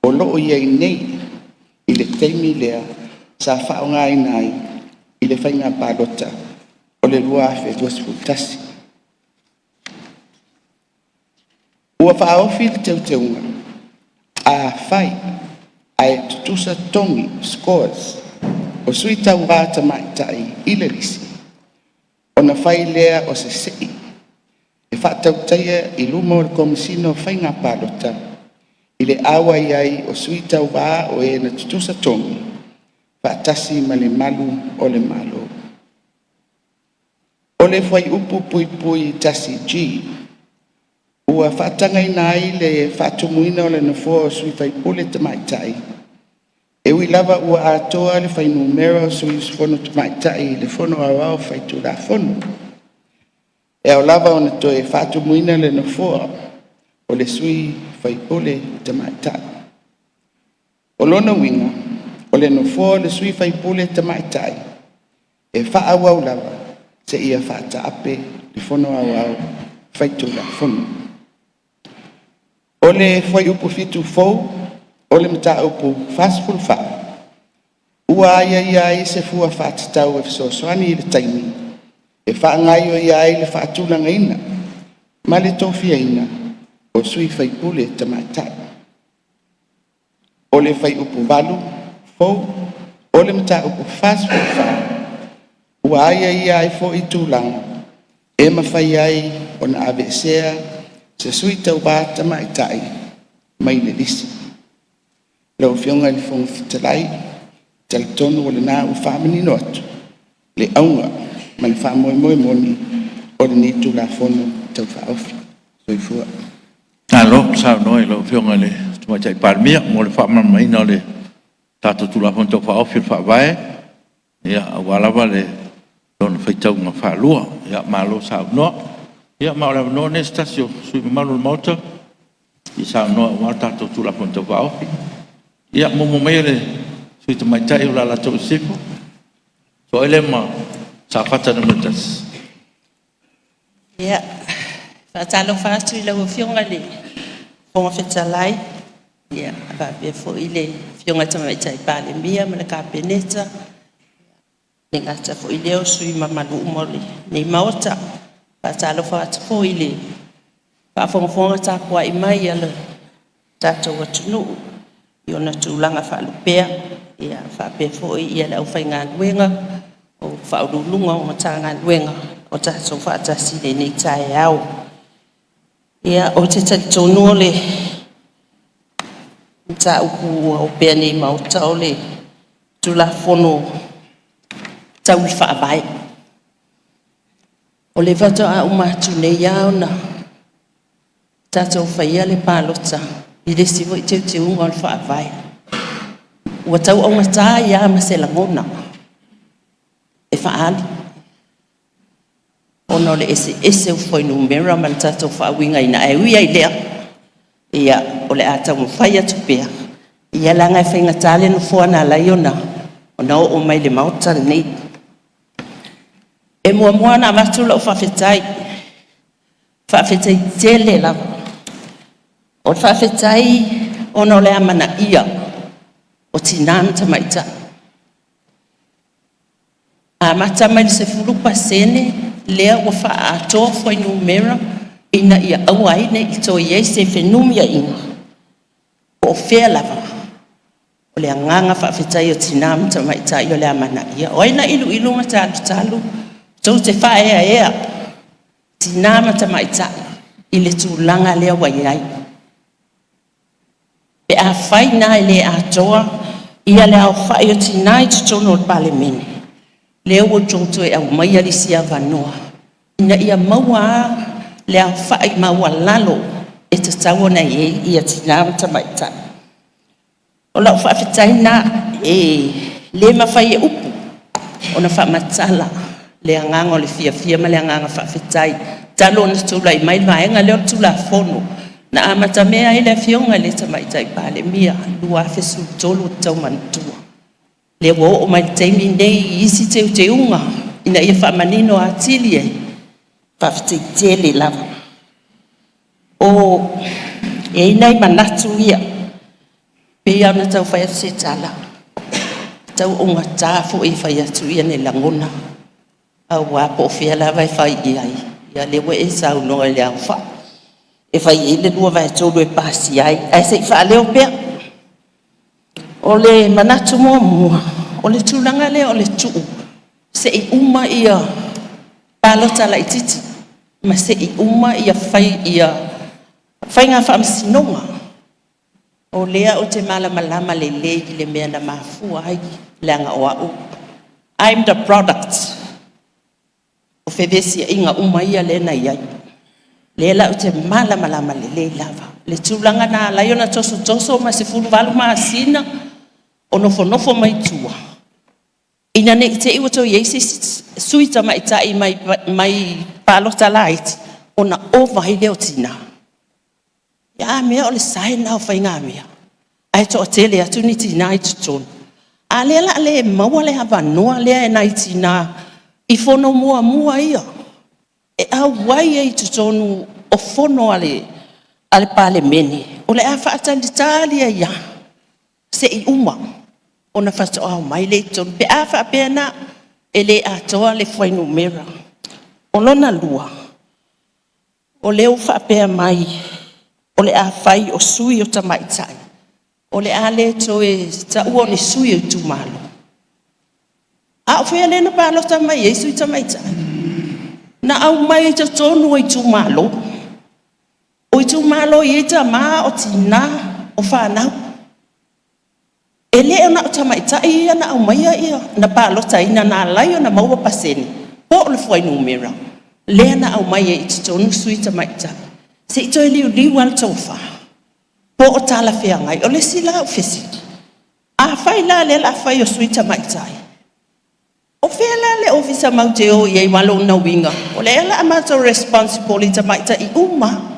o lo o i ai nei i le taimi lea sa faaaogaina ai i le Faiga Palota o le 2021. Ua faaofi le teuteuga, afai ae tutusa togi (scores) o sui tauva tamaitai i le lisi, ona fai lea o se sii e faatautaia i luma o le Komesina o Faiga Palota i le auai ai o sui tauva o e na tutusa togi, faatasi ma le Malu o le Malo. O le Fuaiupu (1)(g), ua faatagaina ai le faatumuina o le nofoa o sui faipule tamaitai, e ui lava ua atoa le fuainumera o sui usufono tamaitai i le Fono Aoao Faitulafono. E ao lava ona toe faatumuina le nofoa o le sui faipule tamaitai. O lona uiga, o le nofoa o le sui faipule tamaitai e faaauau lava seia faataape le Fono Aoao Faitulafono. O le Fuaiupu 7 fou o le Mataupu 44, ua aiaia ai se fua faatatau e fesoasoani i le taimi e faagaoioia ai le faatulagaina ma le tofiaina o sui faipule tamaitai. O le Fuaiupu 8 fou o le Mataupu 44, ua aiaia ai foi tulaga e mafai ai ona aveesea se sui tauva tamaitai mai le lisi. Lau Afioga i le Fofoga Fetalai, e talitonu o lena ua faamanino atu le auga ma le faamoemoe moni o lenei Tulafono Tau Faaofi. Soifua. Malo saunoa i lau Afioga i le Tamaitai Palemia mo le faamalamalamaina o le tatou Tulafono Tau Faaofi o le Faavae, aua lava lona faitauga faalua. Malo saunoa. Ia ma o le avanoa lenei o se tasi o sui usufono mamalu o le Maota e fia saunoa aua le tatou Tulafono Tau Faaofi. Ia, muamua maia le sui usufono tamaitai o Alataua Sisifo, sosoo ai lea ma Safata 1. Ia, e faatalofa atu i lau Afioga i le Fofoga Fetalai faapea foi le Afioga i le Tamaitai Palemia ma le Kapeneta, e le gata foi i lea o sui usufono mamalu uma o lenei Maota. E faatalofa atu foi i le faafogafoga tapuai mai a lo tatou atunuu i ona tulaga faalupea, faapea foi le aufaigaluega o Ofisa Sili o Pulega o Matagaluega ua tatou faatasi i lenei taeao. Ia, ou te talitonu o le mataupu ua opea nei i le Maota o le Tulafono Tau le Faavae. O lea faatoa uma atu nei lava ona tatou faia le palota i le isi foi teuteuga o le Faavae. Ua tau augata ai lava ma se lagona e faaali ona o le eseese o fuainumera ma le tatou faauigaina, ae ui lava i lea, ia o le a taumafai atu pea, ia leaga e faigata le nofoa na ala ai ona oo mai i le Maota lenei. E muamua ona avatu lau faafetai, faafetai tele lava. O le faafetai ona o le amanaia o Tina ma Tamaitai, amata mai le 10% lea ua faaatoa fuainumera ina ia aua ai ne i toe i ai se fenumiaiga po o fea lava. O le agaga faafetai o Tina ma Tamaitai o le amanaia. O ai na iluilu ma talutalu tou te faaeaea Tina ma Tamaitai i le tulaga lea ua i ai? Pe afai la e le atoa le aofai o Tina i totonu o le Palemene, lea ua outou toe aumaia le isi avanoa ina ia maua lava le aofai maualalo e tatau ona i ai Tina ma Tamaitai. O lau faafetai lena, e le mafai e upu ona faamatala le agaga o le fiafia ma le agaga faafetai talu ona tulai mai le vaega lea o le Tulafono na amatamea ai le Afioga i le Tamaitai Palemia 2013 ou te tau manatua. Lea ua oo mai i le taimi lenei i isi teuteuga ina ia faamanino atili ai, faafetai tele lava. E i ai nai manatu ia, pei lava ona tau fai atu se tala, e tau augata foi e fai atu ni lagona aua po o fea lava e fai i ai, ia lea ua e saunoa i le aofai e fai i ai le 2/3 e pasia ai, ae se i faaleo pea. O le manatu muamua, o le tulaga lea o le tuu se i uma palota laitiiti ma se i uma faiga faamasinoga. O lea ou te malamalama lelei i le mea na mafua ai, leaga o au, I'm the product o fevesiaiga uma ia lea na i ai. Lea la ou te malamalama lelei lava i le tulaga na ala ai ona tosotoso ma 18 masina o nofonofo mai tua, ina ne i te i ua toe i ai se isi sui tamaitai mai palota laiti ona ova ai lea o tina. A mea o le sign lena o faigamea ae toatele atu ni tina i totonu. A o lea o le a le maua le avanoa lea e nai tina I fono muamua ia e auai ai i totonu o fono a le Palemene, o le a faatalitali ai lava se i uma ona faatoa omai lea i totonu pe a faapea la e le atoa le fuainumera. O lona lua, o lea ua faapea mai o le a fai o sui o tamaitai, o le a le toe taua o ni sui o itumalo. A o fea lea na palota mai ai sui tamaitai? Na aumai i totonu o itumalo. O itumalo e i ai tama o tina o fanau. E le na o tamaitai ia na aumaia na palotaina na ala ai ona maua pasene po o le fuainumera lea na aumai ai i totonu sui tamaitai. Se i toe liuliu lava le tofa po o talafeagai. O le isi la au fesili, afai la o lea o le a fai o sui tamaitai, o fea la le ofisa matou te o i ai? Aua o lona uiga o lea o le a matou responsible i tamaitai uma lava.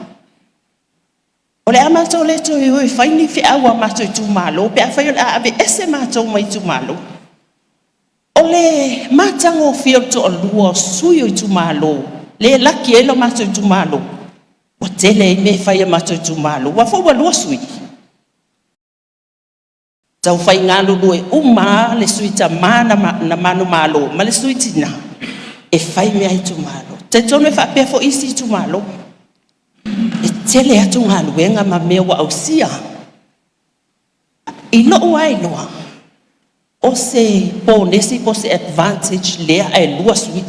O le a matou le toe o e fai ni feau a matou itumalo pe afai o le a aveese matou mai itumalo. O le matagofie o le toalua o sui o itumalo lea e laki ai lo matou itumalo, ua tele ai mea e fai a matou itumalo, aua foi ua 2 sui. Taufai galulue uma lava le sui tama na manumalo ma le sui tina e fai mea a itumalo. E talitonu e faapea foi isi itumalo, e tele atu galuega ma mea ua ausia. I lou lava iloa, o se ponesi po o se advantage lea ae 2 sui,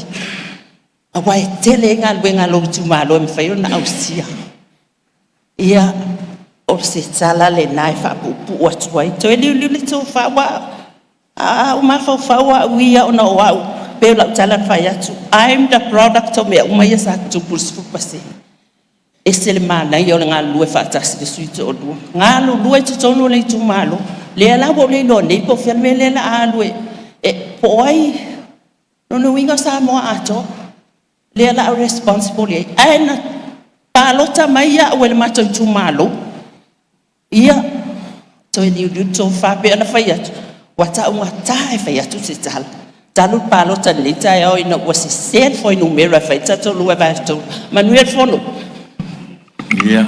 aua e tele ai galuega a lou itumalo e mafai ona ausia. Ia, o se tala lena e faapuupuu atu ai. Toe liuliu le tofa, aua a ou mafaufau au ia ona o au, pei o lau tala na fai atu, I'm the product o mea uma ia sa tutupu i le 10%. E ese le manaia o le galulue faatasi o sui e toalua, galulue i totonu o le itumalo. Lea la ua ou le iloa nei po o fea le mea lea o le a alu po o ai, lona uiga o Samoa atoa lea o le a responsible i ai. Ae na palota mai au e le matou itumalo. Ia, toe liuliu le tofa, pei ona fai atu, ua taugata e fai atu se tala talu le palota i lenei taeao ina ua sese le fuainumera e fai ai le tatou 2/3. Manuia le fono. Ia,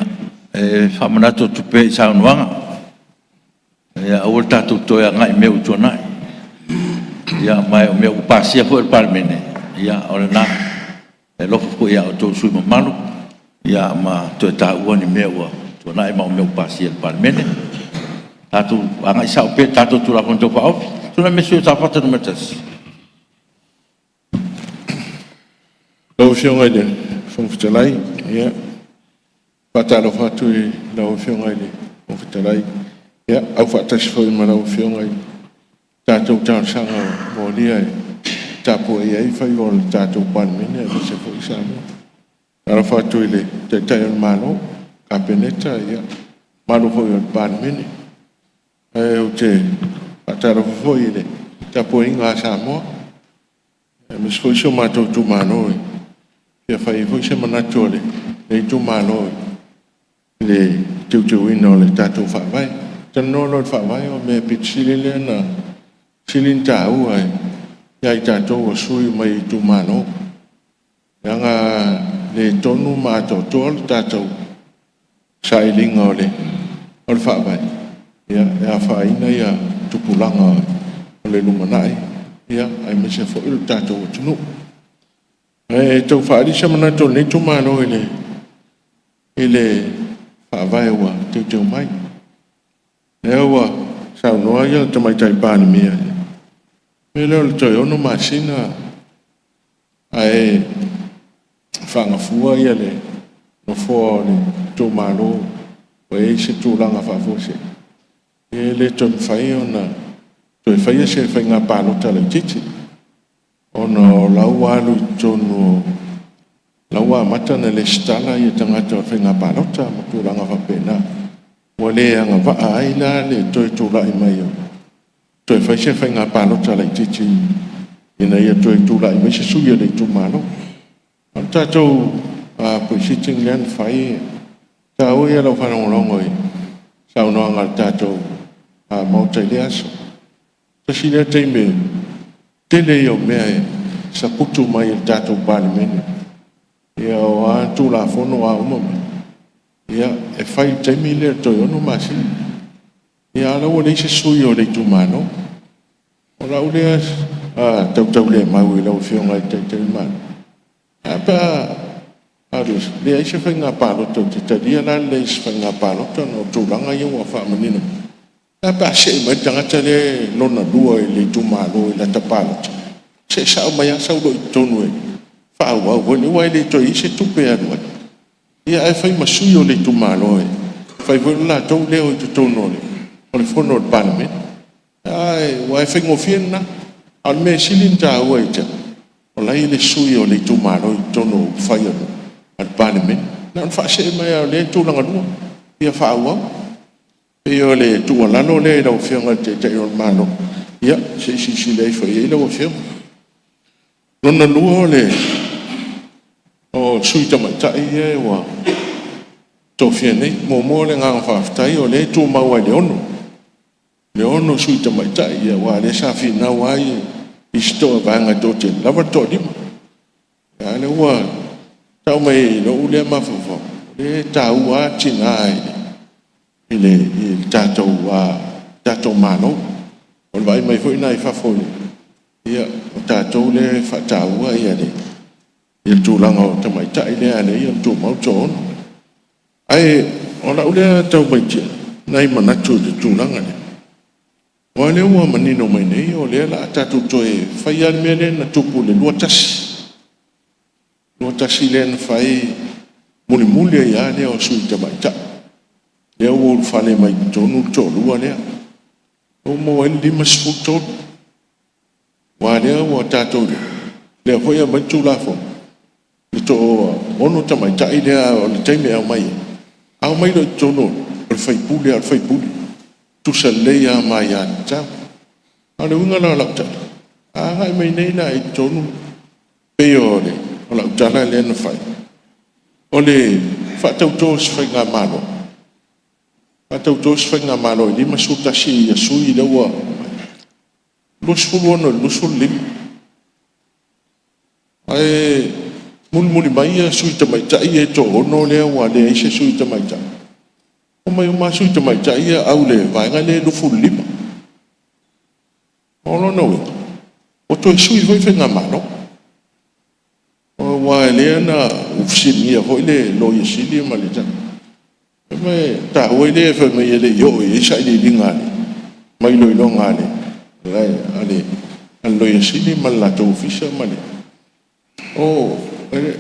e faamanatu atu pea i saunoaga, ia aua le tatou toe agai i mea ua tuanai. Ia ma o mea ua pasia foi e le Palemene, ia o lena. E alofa foi ia outou sui usufono mamalu ia ma toe taua ni mea ua tuanai ma mea ua pasia e le Palemene. Tatou agai sao pea i le tatou Tulafono Tau Faaofi. Tulai mai le sui usufono mo Safata 1. Lau Afioga i le Fofoga Fetalai, ia, e faatalofa atu i lau Afioga i le Fofoga Fetalai, ia, aufaatasi foi ma lau Afioga i tatou talosaga ua molia e tapuai ai faiva o le tatou Palemene aemaise foi Samoa. Faatalofa atu i le Taitai o le Malo, Kapeneta, ia, le mamalu foi o le Palemene. Ae ou te faatalofa foi i le tapuaiga a Samoa, aemaise foi si o matou itumalo e fia fai ai foi se manatu o lenei itumalo i le teuteuina o le tatou Faavae. Talanoa loa i le Faavae o le mea aupito sili lea ona taua ia i tatou o sui usufono mai itumalo, leaga a le tonu ma atoatoa le tatou sailiga o le Faavae, e afaina tupulaga o le lumanai, aemaise foi o le tatou atunuu. Ae tau faaali se manatu o lenei itumalo i le Faavae ua teuteu mai. O lea ua saunoa le Tamaitai Palemia i le mea lea o le toe 6 masina ae faagafua le nofoa o le itumalo ua i ai se tulaga faafuasei, e le toe mafai ona toe faia se faiga palota laitiiti, ona o la ua alu i totonu, o la ua amata ona resitala tagata o le faiga palota ma tulaga faapena, ua le agavaa ai la le toe tulai mai e toe fai se faiga palota laitiiti ina ia toe tulai mai se sui o le itumalo. O le tatou Pre-sitting lea na fai, o le taua ia o lau faalogologo i saunoaga a le tatou Maota i lea aso. Tasi lea taimi o le tele ia o mea e saputu mai e le tatou Palemene, ia o a Tulafono a uma mai, ia e fai i le taimi lea o le toe 6 masina. Ia a o la e ua leai se sui o le itumalo. O lau lea tautaulemau i lau Afioga i le Taitai o le Malo, ae a pe a leai se faiga palota, ou te talia la le leai o se faiga palota ona o tulaga ia ua faamanino mai. Ae a pe a see mai le tagata lea lona lua i le itumalo i lata palota, see sao mai lava sau loa i totonu e faaauau foi lea, aua e le toe i ai se tupe e alu ai. Ia ae fai ma sui o le itumalo e fai foi lo latou leo i totonu o le fono a le Palemene. Aua e faigofie lena. A o le mea e sili ona taua ia te au, o la e i ai le sui o le itumalo i totonu o upufai a le Palemene. Na ona faasee mai lava o lea e tulaga lua, ia faaauau. E pei o le tuualalo lea i lau Afioga i le Taitai o le Malo, ia se i silasila ifo i ai lau Afioga. Lona lua o sui tamaitai ia ua tofia nei. Muamua le agaga faafetai o lea e tumau lava i le 6 sui tamaitai, aua o lea sa finau lava isi vaega e toatele, lava le toalima. A o lea ua tau mai i lou lea mafaufau, o lea e taua lava tina i le tatou Malo. O le vaai mai foi lena i fafo, ia o tatou lea e faataua le tulaga o tamaitai lea e ala ai ona tumau le toaono. Ae o lau lea tau matau nai manatu i le tulaga lea, aua o lea ua manino mai nei o lea o le a tatou toe fai lava le mea lea na tupu i le 2021, 2021 lea na fai mulimuli ai lava lea o sui tamaitai, lea ua ulufale mai i totonu le toalua lea, lea ua maua ai le 53. Aua o lea ua tatou iloa, o lea foi e aumai le Tulafono, e toaono tamaitai lea o le taimi e aumai ai, a omai loa i totonu, o le sui usufono lava o le sui usufono, tutusa lelei lava ma aiatatau. A o le uiga la o lau tala, a agai mai nei la i totonu pei o lau tala lea na fai, o le faatauto o se faigamalo, faatauto se faigamalo e 51 sui usufono lea ua aumai, 26 i le 25. Ae mulimuli mai sui tamaitai ia e toaono lea ua leai se sui tamaitai, omai uma lava sui tamaitai ia au i le vaega lea e 25. O lona uiga, ua toe sui foi le faigamalo, aua o lea na fesiligia foi le Loia Sili ma le tauai lea fai mai e le i oo i ai sailiiliga ma iloiloga a le Loia Sili ma le latou Ofisa.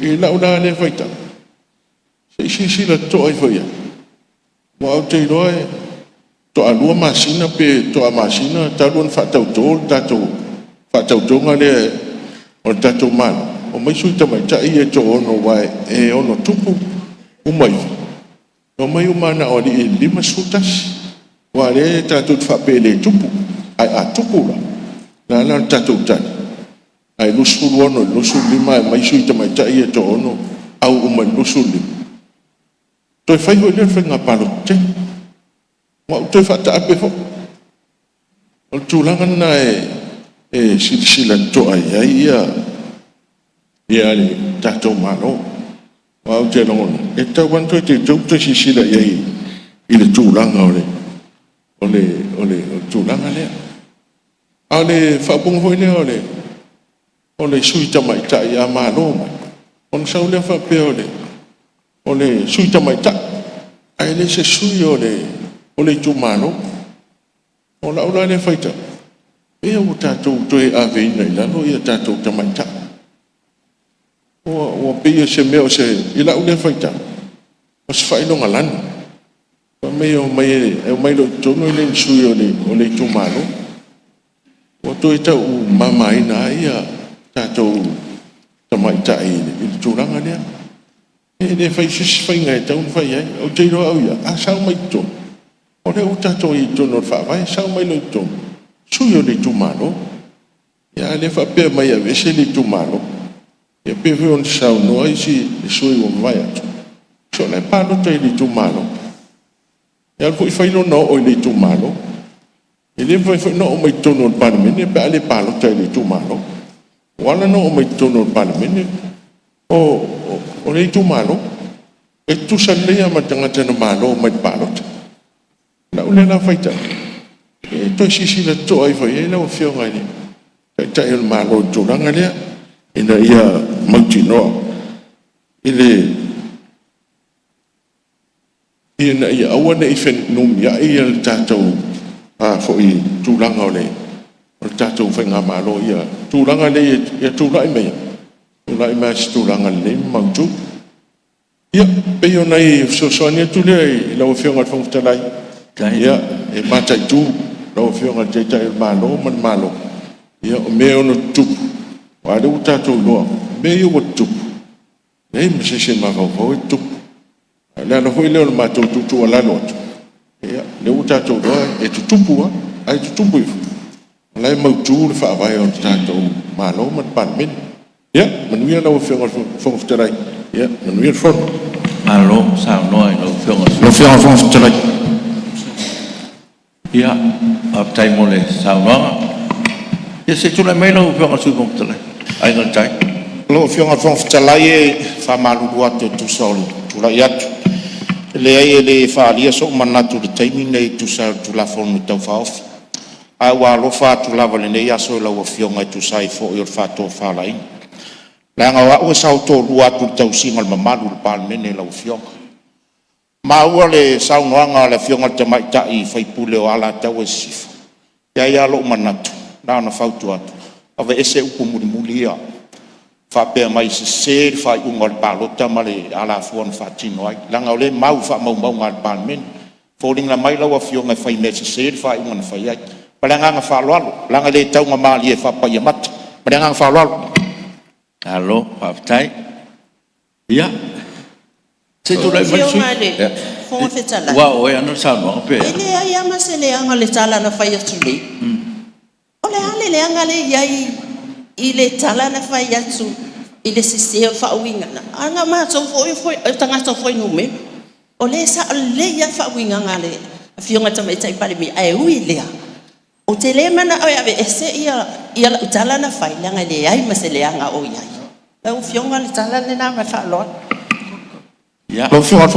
I lau la lea faitau, se i silasila totoa ifo i ai, aua ou te iloa faatoa 2 masina pe faatoa masina talu ona faatauto le tatou faatautoga lea o le tatou Malo, omai sui tamaitai ia e toaono aua e ono tupu uma ifo, e omai uma lava na o alii i le 51. Aua o lea tatou te faapea e le tupu, ae a tupu la, o le a la le tatou tali? Ae 26 i le 25 ae omai sui tamaitai ia e toaono au uma i le 25? Toe fai foi lea o le faiga palota tele. Ua ou toe faataape foi. O le tulaga lena e silasila totoa i ai le tatou Malo. Aua ou te lagona, e tatau lava ona toe teuteu ma toe silasila i ai i le tulaga o le tulaga lea. A o le faaupuga foi lea o le sui tamaitai a malo mai, ona sau lea faapea o le sui tamaitai, ae le se sui o le itumalo. O lau la lea faitau, pei ua tatou toe aveina i lalo tatou tamaitai. Ua pei o se mea o se… I lau lea faitau, o se faailogalanu. Fai mai e omai loa i totonu e le o ni sui o le itumalo. Ua toe taumamaina ai tatou tamaitai i le tulaga lea. E le fai se isi faiga e tatau ona fai ai. Ou te iloa au ia, a sao mai totonu, o lea ua tatou i ai i totonu o le Faavae, sao mai loa i totonu, sui o le itumalo. A o lea e faapea mai e aveese le itumalo. Ia pei foi ona saunoa isi sui usufono ua mavae atu, se o la e palota i le itumalo. E alu foi fai lona oo i le itumalo. E le mafai foi ona oo mai totonu o le Palemene pe a le palota i le itumalo. Ua ala ona oo mai totonu o le Palemene o le itumalo. E tutusa lelei lava ma le tagata na malo mai le palota. O lau lea la faitau, se i toe silasila totoa ifo i ai lau Afioga i le Taitai o le Malo i le tulaga lea, ina ia mautinoa ina ia aua ne i fenumiai le tatou tulaga o le tatou faigamalo i tulaga ia tulai mai ai i se tulaga lelei ma mautu. Ia, pei o nai fesoasoani atu lea i lau Afioga i le Fofoga Fetalai, e mataitu lau Afioga i le Taitai o le Malo ma le Malo, o mea e ono tutupu, aua o lea ua tatou iloa mea ia ua tutupu, e leai ma se isi e mafaufau e tutupu. A o le ala foi lea o le matou tuutuualalo atu, ia, o lea ua tatou iloa e tutupu lava, ae tutupu ifo, o la e mautu le Faavae o le tatou Malo ma le Palemene. Ia manuia lau Afioga i le Fofoga Fetalai, manuia le fono. Malo saunoa i lau Afioga i le Lau Afioga i le Fofoga Fetalai… Ia, faafetai mo le saunoaga. Ia se i tulai mai lau Afioga i le Sui Fofoga Fetalai, Aiga i le Tai. Lau Afioga i le Fofoga Fetalai e faamalulu atu e tusa o le tulai atu. E leai e le faaalia sou manatu i le taimi lenei e tusa ai o le Tulafono Tau Faaofi, ae ua alofa atu lava i lenei aso i lau Afioga e tusa ai foi o le faatofalaiga, leaga o au e sao toalua atu i le tausiga o le mamalu o le Palemene lau Afioga. Ua maua le saunoaga a le Afioga i le tamaitai sui usufono o Alataua Sisifo, e i ai lava lou manatu, na ona fautua atu, aveese upu mulimuli ia faapea mai e sese le faaiuga o le palota ma le alafua na faatino ai, leaga o lea e mau i faamaumauga a le Palemene. E foliga mai lau Afioga e fai mea sese le faaiuga na fai ai. Ma le agaga faaaloalo, leaga e le taugamalie faapaia mata. Ma le agaga faaaloalo. Malo faafetai. Ia, se i tulai mai le Lau sui Afioga i le Fofoga usufono. Fetalai, Ua oo ea le saunoaga pe e a? leai lava ma se leaga o le tala na fai atu nei. O le a le leaga lea e i ai i le tala na fai atu i le sese o le faauigaga? Leaga o matou foi o tagata o fuainumera. O lea e sao lelei lava le faauigaga a le Afioga i le Tamaitai Palemia, ae ui i lea, ou te le manao e aveese lau tala na fai, leaga e leai ma se leaga o i ai. Lau Afioga o le tala lena ma le faaaloalo. Ia. Lau Afioga i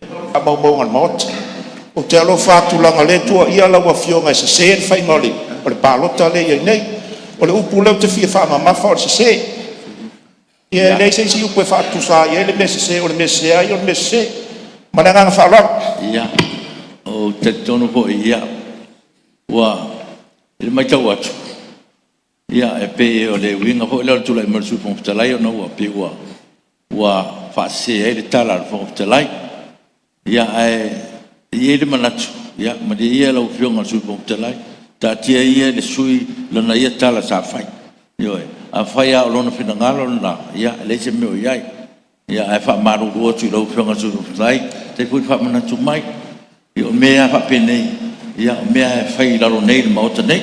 le faamaumauga a le Maota. Ou te alofa atu leaga o lea e tuuaia lau Afioga e sese le faiga o le palota lea e i ai nei. O le upu lea ou te fia faamamafa o le sese. Ia e leai se isi upu e faatusa ai le mea sese, o le mea sese lava ia o le mea sese. Ma le agaga faaaloalo. Ia, ou te talitonu foi ua i le matau atu, e pei o le uiga foi lea o le tulai mai o le Sui Fofoga Fetalai ona ua pei ua faasese ai le tala a le Fofoga Fetalai. Ia, ae i ai le manatu, ia malie ia lau Afioga i le Sui Fofoga Fetalai, taatia ia i le sui usufono lana ia tala sa fai. Ioe. Afai lava o lona finagalo lena, ia e leai se mea o i ai. Ae faamalulu atu i lau Afioga i le Sui Fofoga Fetalai, faafetai foi le faamanatu mai. Ia o mea lava faapenei, o mea lava e fai i lalo nei i le Maota nei.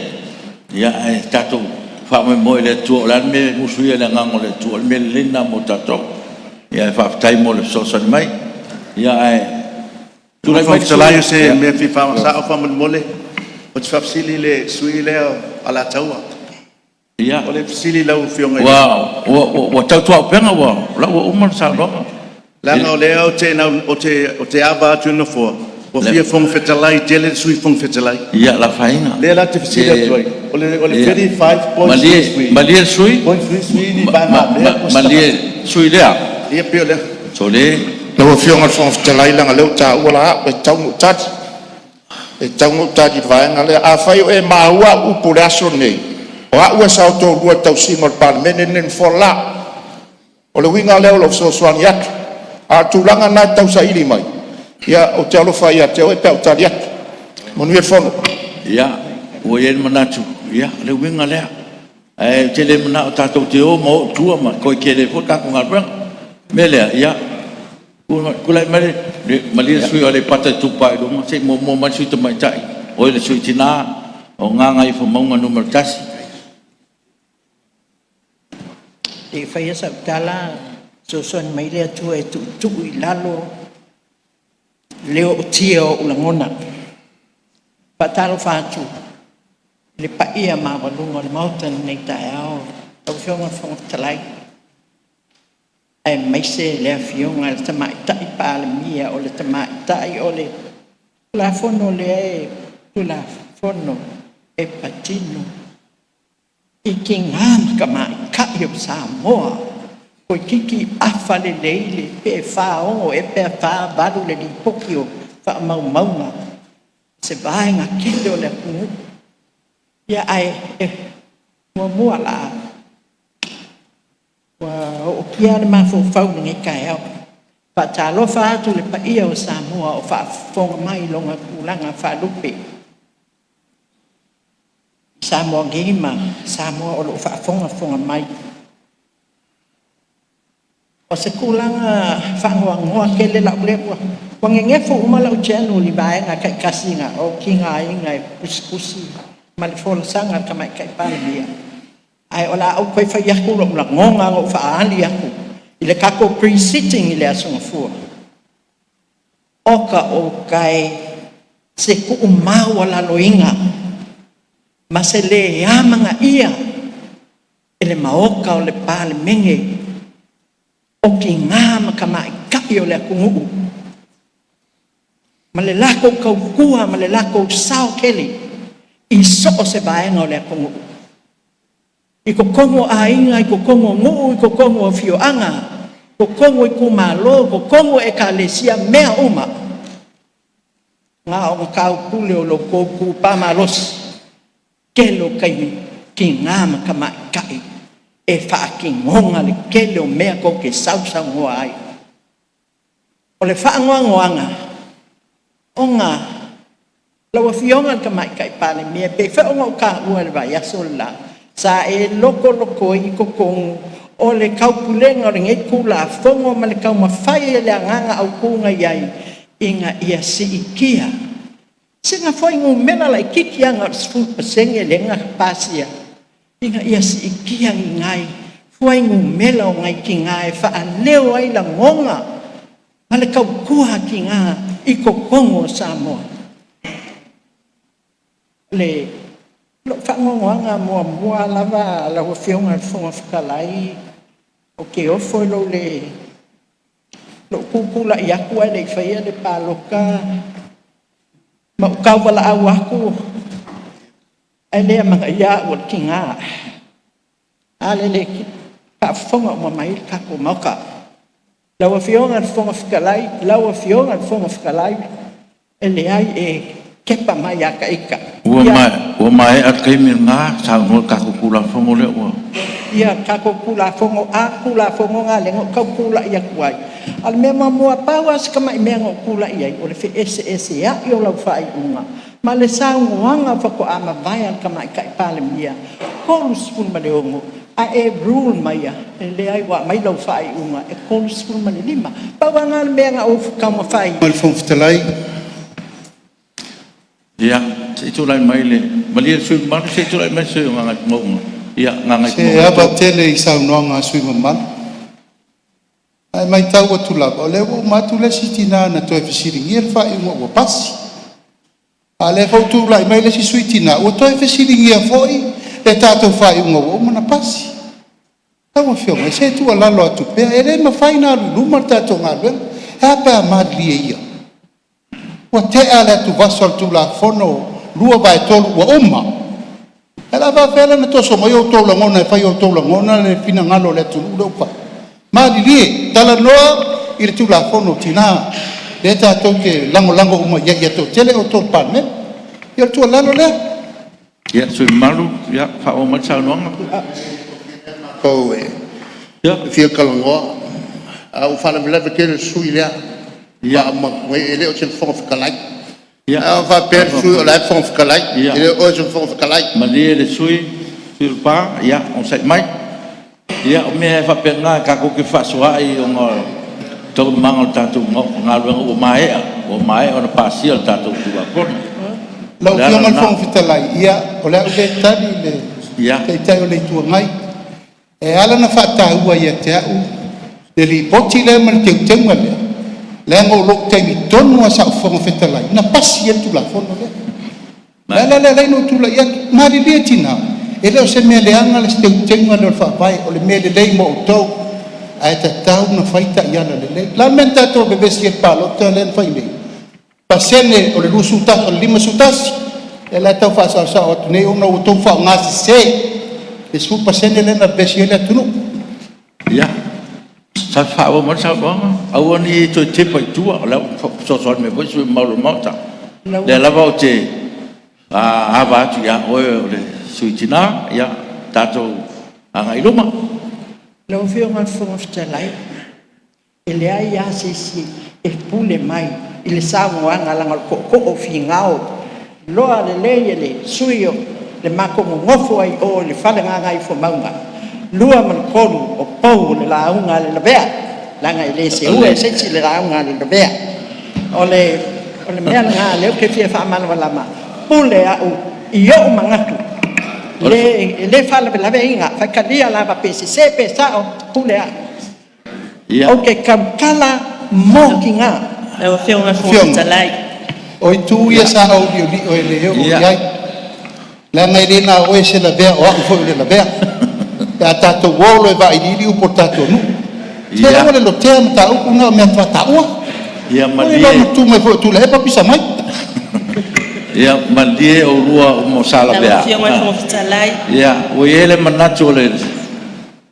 Ae tatou faamoemoe i le Atua, o le a le mea e musuia e le Agaga o le Atua, o le mea lelei lena mo tatou. Ae faafetai mo le fesoasoani mai. Ae Lau tulai Afioga i mai le le Fofoga sui Fetalai o usufono. se mea e fia faasao faamolemole. Ou te faafesili i le sui usufono lea o Alataua. Ia. O le fesili i lau Afioga i le… Ua tautuaupega, o la ua uma le saunoaga. Leaga o lea ou te ava atu i le Nofoa, ua fia Fofoga Fetalai tele le Sui Fofoga Fetalai. Ia, le afaina. O lea la ou te fesili atu ai, o le 35.33… Malie le sui .33 ni usufono, vaegamea po o se malie le sui usufono lea. Ia pei o le… Sole! Lau Afioga i le Fofoga Fetalai leaga o lea ua taua la au, e tatau ona ou tali. E tatau ona ou tali i le vaega lea. Afai o e maua au upu i le aso lenei, o au e sao toalua i le tausiga o le Palemene lenei i le nofoa le la. O le uiga lea o lou fesoasoani atu. A o le tulaga lena e te tausaili mai, ia ou te alofa ia te oe pe a ou tali atu. Manuia le fono. Ia, ua i ai le manatu, ia, o le uiga lea. Ae ou te le manao tatou te o ma o i tua ma toe tele ai foi le tatou galuega. O le mea lea, ia, tulai mai le… Malie le sui usufono mo Aleipata Itupa i Luga, se i muamua mai le sui usufono tamaitai, oi le sui usufono tinã o Gagaifomauga 1. Se i faia sau tala, fesoasoani mai le Atua e tuutuu i lalo le ootia o ou lagona. E faatalofa atu i le paia maualuga o le Maota i lenei taeao, lau Afioga i le Fofoga Fetalai, aemaise le Afioga i le Tamaitai Palemia, o le Tamaitai o le Tulafono lea e Tulafono e patino i tina ma tamaitai o Samoa, toeitiiti afa lelei pe 46 ea pe 48 le lipoti o faamaumauga, se vaega tele o le atunuu. Ia ae muamua lava, ua ootia le mafaufau i lenei taeao. E faatalofa atu i le paia o Samoa o faafofoga mai i ona tulaga faalupe i Samoa nei ma Samoa o lo o faafogafoga mai. O se tulaga faanoanoa tele lou lea… Ua nenefu uma lau journal i vaega taitasi na ou tigaina e tusitusi ma le folasaga a le Tamaitai Palemia, ae o le a ou toe fai atu lou lagona na ou faaali atu i le tatou Pre-Sitting i le Aso Gafua, oka oka e, se tuumaualaloina ma se le amanaia e le Maota o le Palemene o tina ma tamaitai o le atunuu ma le latou tautua ma le latou sao tele i so o se vaega o le atunuu, i totonu o aiga, i totonu o nuu, i totonu o afioaga, totonu o itumalo, totonu o ekalesia, mea uma. Na ona taupule o lo outou itupa malosi, tele o taimi, tina ma tamaitai e faatinoga le tele o mea tou te sausaunoa ai. O le faanoanoaga, ona lau Afioga i le Tamaitai Palemia e pei foi ona ou taua i le vaiaso le la, sa e lotolotoi i totonu o le taupulega o lenei Tulafono ma le taumafai e le agaga autu na i ai ina ia siitia sina fuainumera laitiiti lava na o le 10% lea na pasia, ina ia siitia ni nai fuainumera o nai tina e faaleo ai lagona ma le tautua a tina i totonu o Samoa. O lou faanoanoaga muamua lava lau Afioga i le Fofoga Fetalai, ou te ofo i lou le tutulai atu ae le i faia le palota ma ou tauvalaau atu ae le amanaia au o le tina. A lea e faafofoga uma mai le tatou Maota. Lau Afioga i le Fofoga Fetalai, lau Afioga i le Fofoga Fetalai, e leai, e tepa mai ia te ita. Ua maea le taimi lena, saunoa i le tatou Tulafono lea ua… Ia tatou Tulafono A, Tulafono na lea na ou tau tulai atu ai. A o le mea muamua, pau lava si tamai mea na ou tulai ai, o le feeseeseai o lau faaiuga ma le saunoaga faatoa mavae a le Tamaitai Palemia, 36 ae e rule maia, e leai ua aumai lau faaiuga e 35. Pau lava lena o le mea na ou taumafai… Lau Afioga i le Fofoga Fetalai… Ia, se i tulai mai le… Malie le sui usufono mamalu se i tulai mai le sui usufono mo Gagaifomauga Se e ava tele i saunoaga a sui usufono mamalu, ae matau atu lava, o lea ua uma atu le isi tina na toe fesiligia le faaiuga ua pasi. A o lea foi ua tulai mai le isi sui tina ua toe fesiligia foi le tatou faaiuga ua uma ona pasi. Lau Afioga, se e tuualalo atu pea, e le mafai ona alu i luma le tatou galuega. E a pe a malilie ia, ua tea le atuvasa o le Tulafono 2/3 ua uma. Ae o le a faapefea la ona toso mai outou lagona e fai e outou lagona le finagalo o le atunuu lea ua fai? Malilie, talanoa i le Tulafono a Tina lea tatou te lagolago uma i ai, ia toatele outou o le Palemene. Ia o le tuualalo lea. Ia, le sui usufono mamalu, faaauau mai le saunoaga. E fia talanoa, ae ua faalavelave tele le sui usufono lea e le o se Fofoga Fetalai. Ae a faapea le sui usufono o la e Fofoga Fetalai. E le o oe o se Fofoga Fetalai. Malie le sui usufono Lepa, onosai mai. Ia, o mea lava e faapena tatou te fefaasoaai ona o taualumaga o le tatou galuega ua maea, ua maea ona pasia le tatou Tulafono. Lau O le ala Afioga i le lena. Fofoga Fetalai, ia o le a ou le tali i le Taitai o le Itu Agai. E ala ona faataua ia te au le Lipoti lea ma le Teuteuga lea, leaga o lou taimi tonu lava sa ou Fofoga Fetalai na pasi ai le Tulafono lea. Le ala lea e ala ai ona ou tulai atu, malilie tina, e le o se mea leaga le teuteuga lea o le Faavae, o le mea lelei mo outou, ae tatau ona fai taiala lelei. O le a le mea na tatou vevesi ai i le palota lea na fai nei? Pasene o le 21, lea la e tau faasaosao atu nei ona ua outou faaaogasese le 10% lea na vevesi ai le atunuu. Ia, faaauau mai le saunoaga. Aua ne i e toe tepa i tua, o la e ua fesoasoani mai foi sui usufono mamalu o le Maota. O lea lava ou te ava atu ia oe o le sui tina, ia tatou agai i luma. Lau Afioga i le Fofoga Fetalai, e leai lava se isi e pule mai i le saunoaga leaga o le tootoo o Finao, iloa lelei e le sui usufono le matou nonofo ai i o i le fale Gagaifomauga 2 ma le 3, o pou o le lauga a le Lavea, leaga e le seua e se isi le lauga a le Lavea. O le mea lena lea ou te fia faamalamalama, pule au i ou manatu, e le faalavelave iga, faitalia lava pe sese pe sao, pule au. Ou te tautala mo tina. Lau Afioga i le Fofoga Fetalai… O itu ia sa ou liolio e le oo i ai, leaga e le na o oe e te lavea, o au foi o le lavea. Pe a tatou o loa e vailiili upu a le tatou nuu. Se aua le lotea mataupu na, o mea faataua. Ia Ua malie. iloa matua mai foi o Tuilaepa pisa mai. Ia malie oulua uma o Sa Lau Lavea. Afioga i le Fofoga Fetalai… Ia, ua i ai le manatu o le…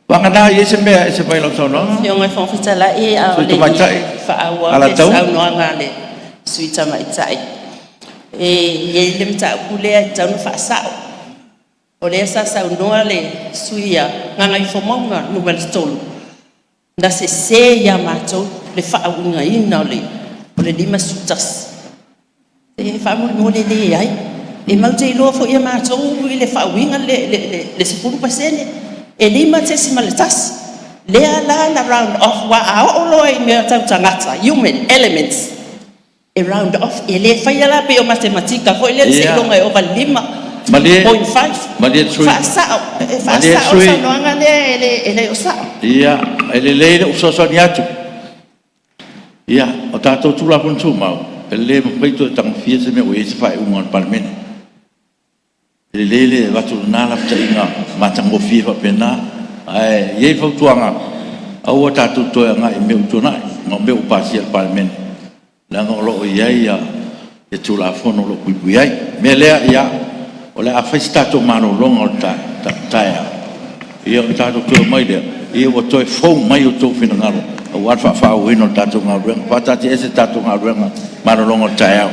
Vagana e i ai se mea e ese mai lau saunoaga. Lau Afioga i le Fofoga Fetalai, a o Sui le i Tamaitai faaauau le Alataua. saunoaga a le Sui Tamaitai, e i ai le mataupu lea e tatau ona faasao. O lea sa saunoa le sui usufono a Gagaifomauga 3, na sese ia matou le faauigaina o le 51. E faamolemole e leai, e matou te iloa foi e matou le faauiga lea o le 10%, e 5.1 lea la na round off aua a oo loa i mea tau tagata human elements e round off. E le faia la pei o matematika foi lea seiloga e ova i le Malie. 5.5. Malie le sui usufono. Faasao, e Malie le faasao le sui usufono. saunoaga lea e le o sao. Ia, e lelei lou fesoasoani atu. Ia, o tatou Tulafono Tumau, e le mafai ona toe tagofia se mea ua i ai se faaiuga a le Palemene. E lelei le avatu o lena lapataiga matagofie faapena. Ae i ai le fautuaga, aua tatou te toe agai i mea ua tuanai ma mea ua pasia e le Palemene, leaga o lo o i ai le Tulafono o lo o puipui ai. O le mea lea, ia, o le a fai se tatou malologa o le taeao, ona tatou toe omai lea ua toe fou mai outou finagalo aua le faaauauina o le tatou galuega. E faataatiaese le tatou galuega mo malologa o le taeao.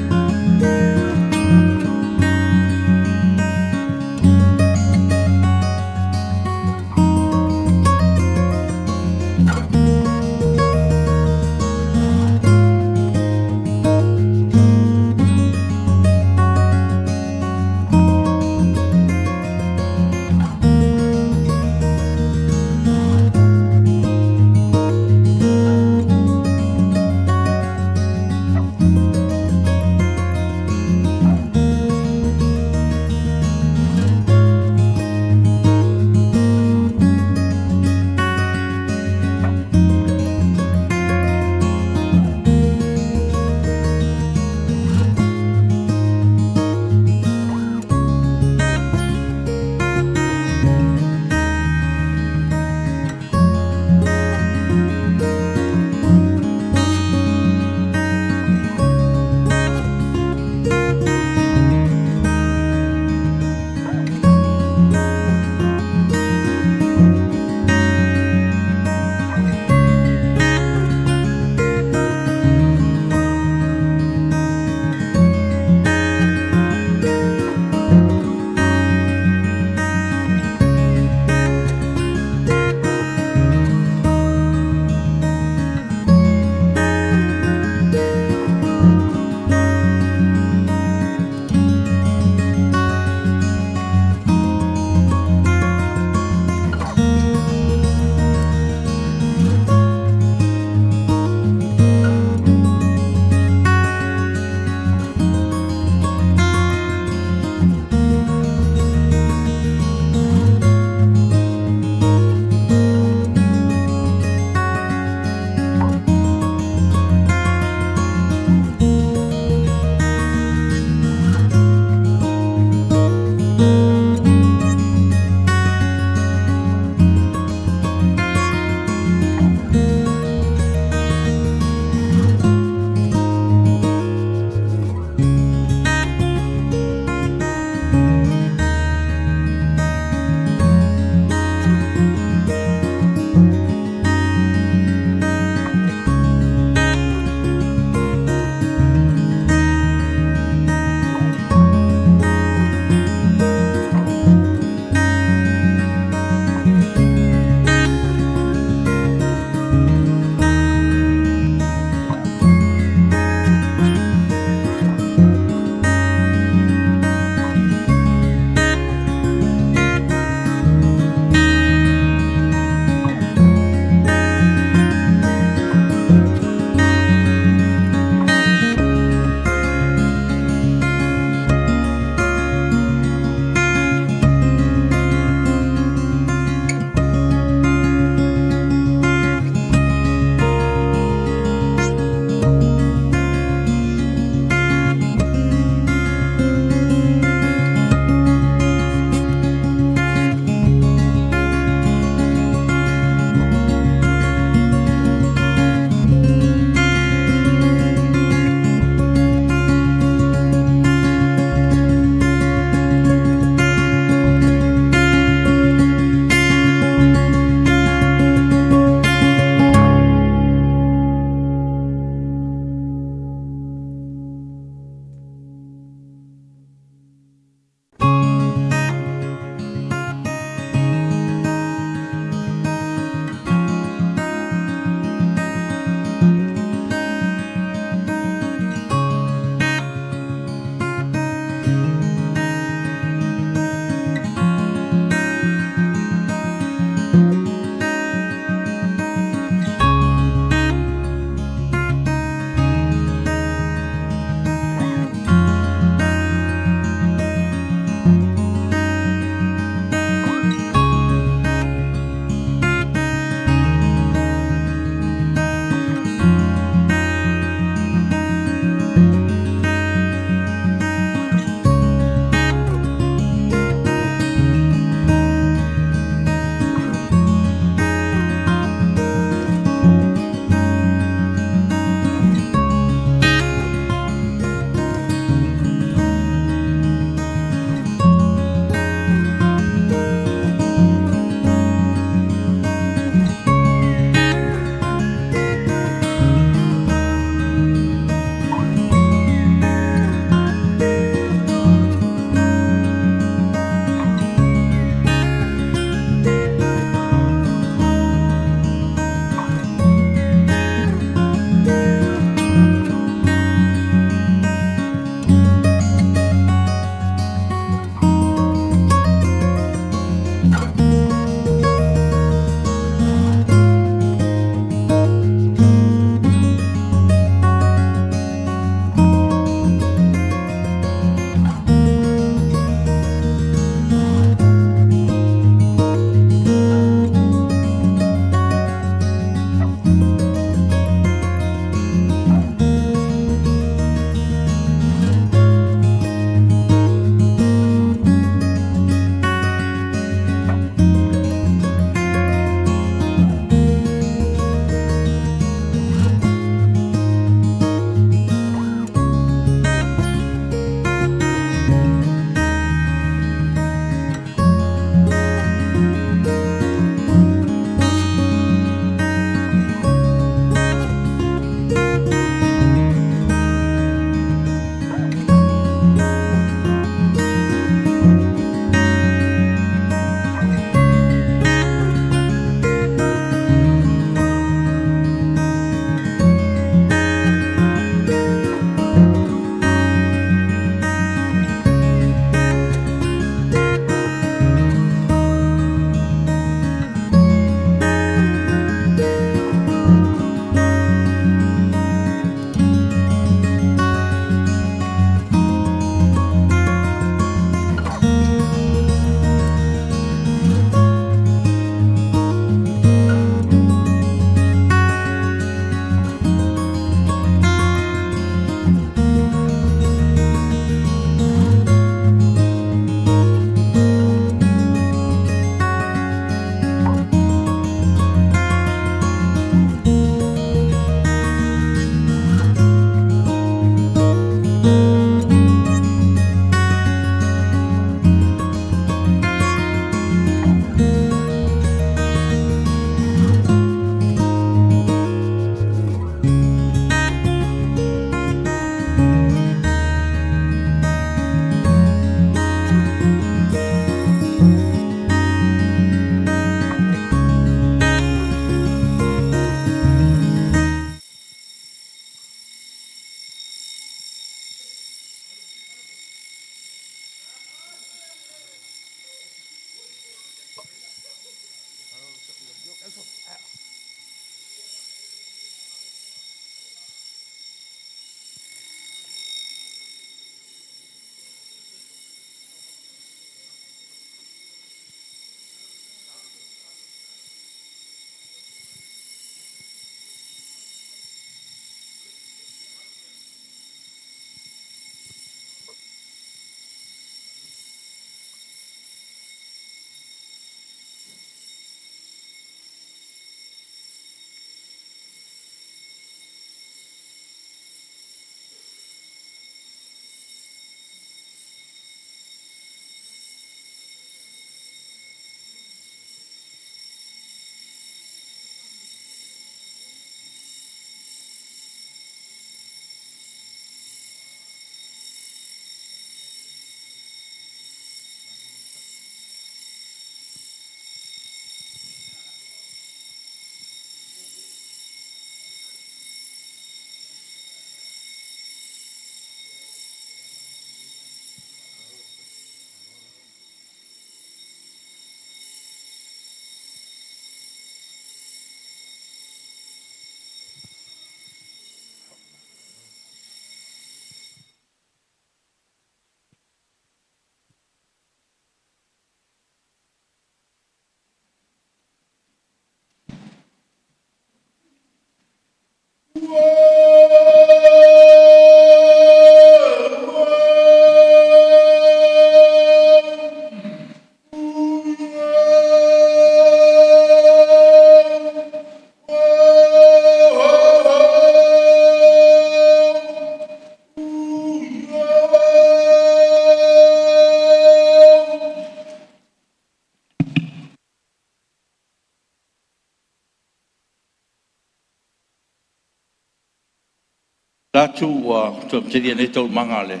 Manatu ua toe amatalia nei Taualumaga a le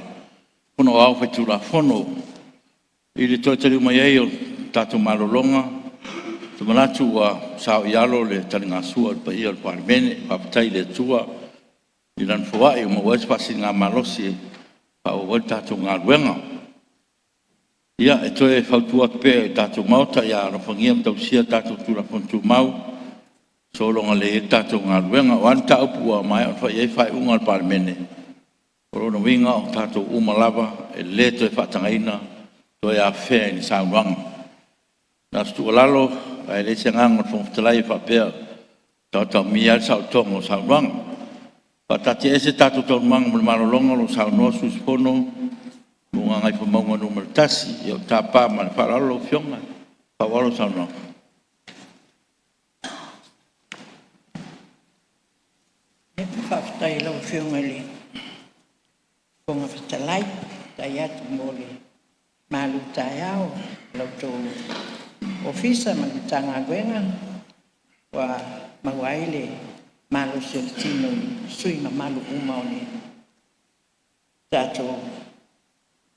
Fono Aoao Faitulafono. I le toe taliu mai ai o le tatou malologa, ou te manatu ua saoialo le taligasua i le paia o le Palemene. Faafetai i le Atua i Lana foai ua maua ai se faasiligamalosi e faaauau ai le tatou galuega. Ia, e toe fautua atu pea i le tatou Maota, ia alofagia ma tausia tatou Tulafono Tumau e sologa lelei ai le tatou galuega. O a ni mataupu ua maea ona fai i ai faaiuga a le Palemene, o lona uiga o tatou uma lava e le toe faatagaina toe afea i ni saunoaga. Na o se tuualalo, ae leai se agaga o le Fofoga Fetalai e faapea e taotaomia ai le saolotoga o saunoaga. E faataatiaese tatou taualumaga mo le malologa o lo o saunoa le sui usufono mo Gagaifomauga 1. Ia ou te tapa ma le faaaloalo lau Afioga e faaauau lau saunoaga. Faafetai i lau Afioga i le Fofoga Fetalai. Faafetai atu mo le malutaeao i lo outou ofisa ma le Matagaluega ua maua ai le malosi o le tino i sui usufono mamalu uma o le tatou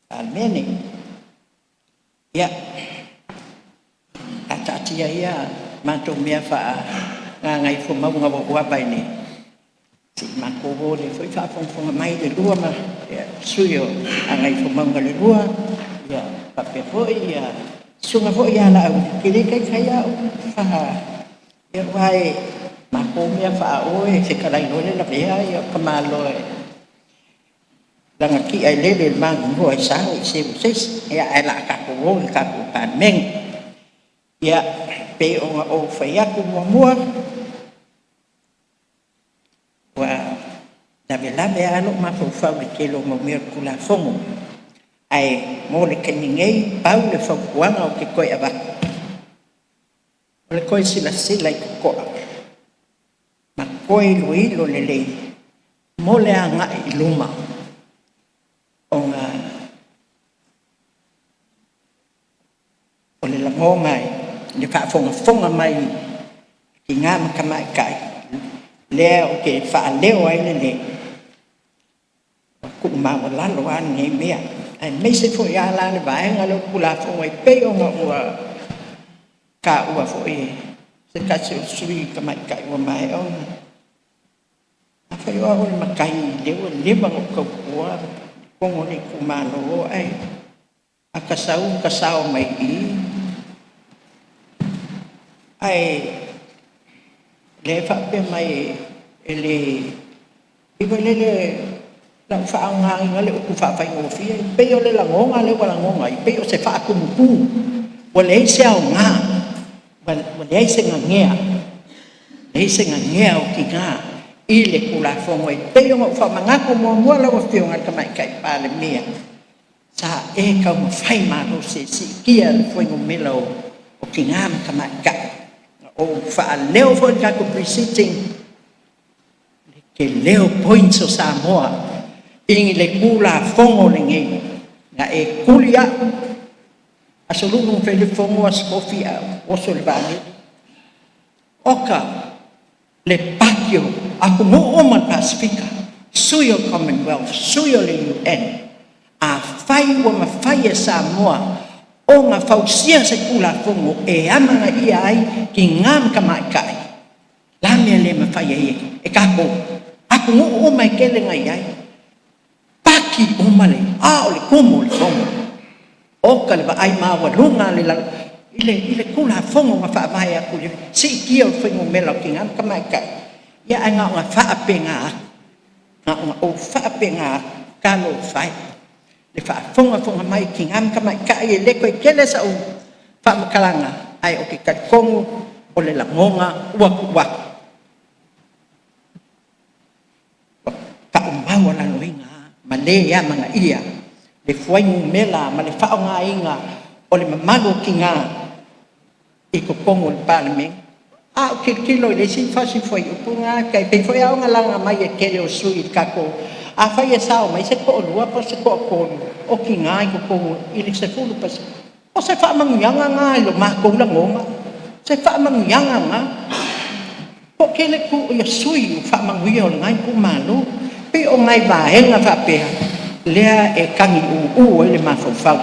Palemene. Ia, a taatia ia matou mea faa-Gagaifomauga ua ou ava i le… se i matou o lea foi e faafogafoga mai le sui usufono o Gagaifomauga 2, faapea foi le Susuga foi ia Laauli, ou te le taitai lava ona… aua o matou mea faa-o e fetalai loa le lavea o le tamaloa e lagatia e lele i le manumua i sa nei seu i se isi. Ae o le a tatou o i le tatou Palemene. Ia, e pei ona ou fai atu muamua, ua lavelave a lou mafaufau i le tele o mau mea o le Tulafono, ae mo le taimi nei, pau le fautuaga ou te toe avatu, o le toe silasila totoa ma toe iloilo lelei mo le agai i luma ona o le lagona i le faafogafoga mai a tina ma tamaitai lea ou te faaleo ai le leo, ua tuumaualalo a lenei mea, aemaise foi la le vaega lea o le Tulafono e pei ona ua taua foi e se tasi o sui usufono tamaitai ua maea ona… Afai o au o le matai lea ua leva ona ou tautua i totonu o le itumalo, ae a ta sau ta sao mai i i, ae o lea e faapea mai e le… pei foi lele o le a ou faaaogaina le upu faafaigofie, e pei o le lagona lea ua lagona ai, e pei o se faatumutumu, ua leai se aoga, ua leai se nanea, leai se nanea o tina i le Tulafono. E pei ona ou faamanatu muamua lau Afioga i le Tamaitai Palemia, sa e taumafai malosi e siitia le fuainumera o tina ma tamaitai. Na ou faaleo foi i le tatou Pre-Sitting le tele o points o Samoa i le Tulafono lenei. Na e tuli au Aso Lulu na fai ai le fono, aso Tofi ae ou oso i le vaalele. Oka le paki o atunuu uma o le Pasefika, sui o le Commonwealth, sui o le UN. Afai ua mafai e Samoa ona fausia se Tulafono e amanaia ai tina ma tamaitai, o le a le mea e le mafai ai e tatou atunuu uma e tele na i ai, paki uma le… a o le tumu o le fono. Oka le vaai maualuga i le Tulafono na faavae atu i le siitia o fuainumera o tina ma tamaitai. Ia ae na ona faapena atu, na ona ou faapena atu, talofa e i le faafogafoga mai a tina ma tamaitai. E le toe tele sau faamatalaga, ae ou te talitonu o le lagona ua tuu atu. maualaloina ma le amanaia le fuainumera ma le faaaogaina o le mamalu o tina i totonu o le Palemene. A ou tilotilo i le isi fasi fuaiupu lena, e pei foi ona laga mai e le tele o sui usufono i le tatou... Afai e sao mai se toalua po o se toatolu o tina i totonu i le 10%, o se faamanuiaga lena i lo matou lagona, o se faamanuiaga lena. Toatele sui usufono faamanuia o lena itumalo. E pei o nai vaega faapea lea e tagi uu ai le mafaufau.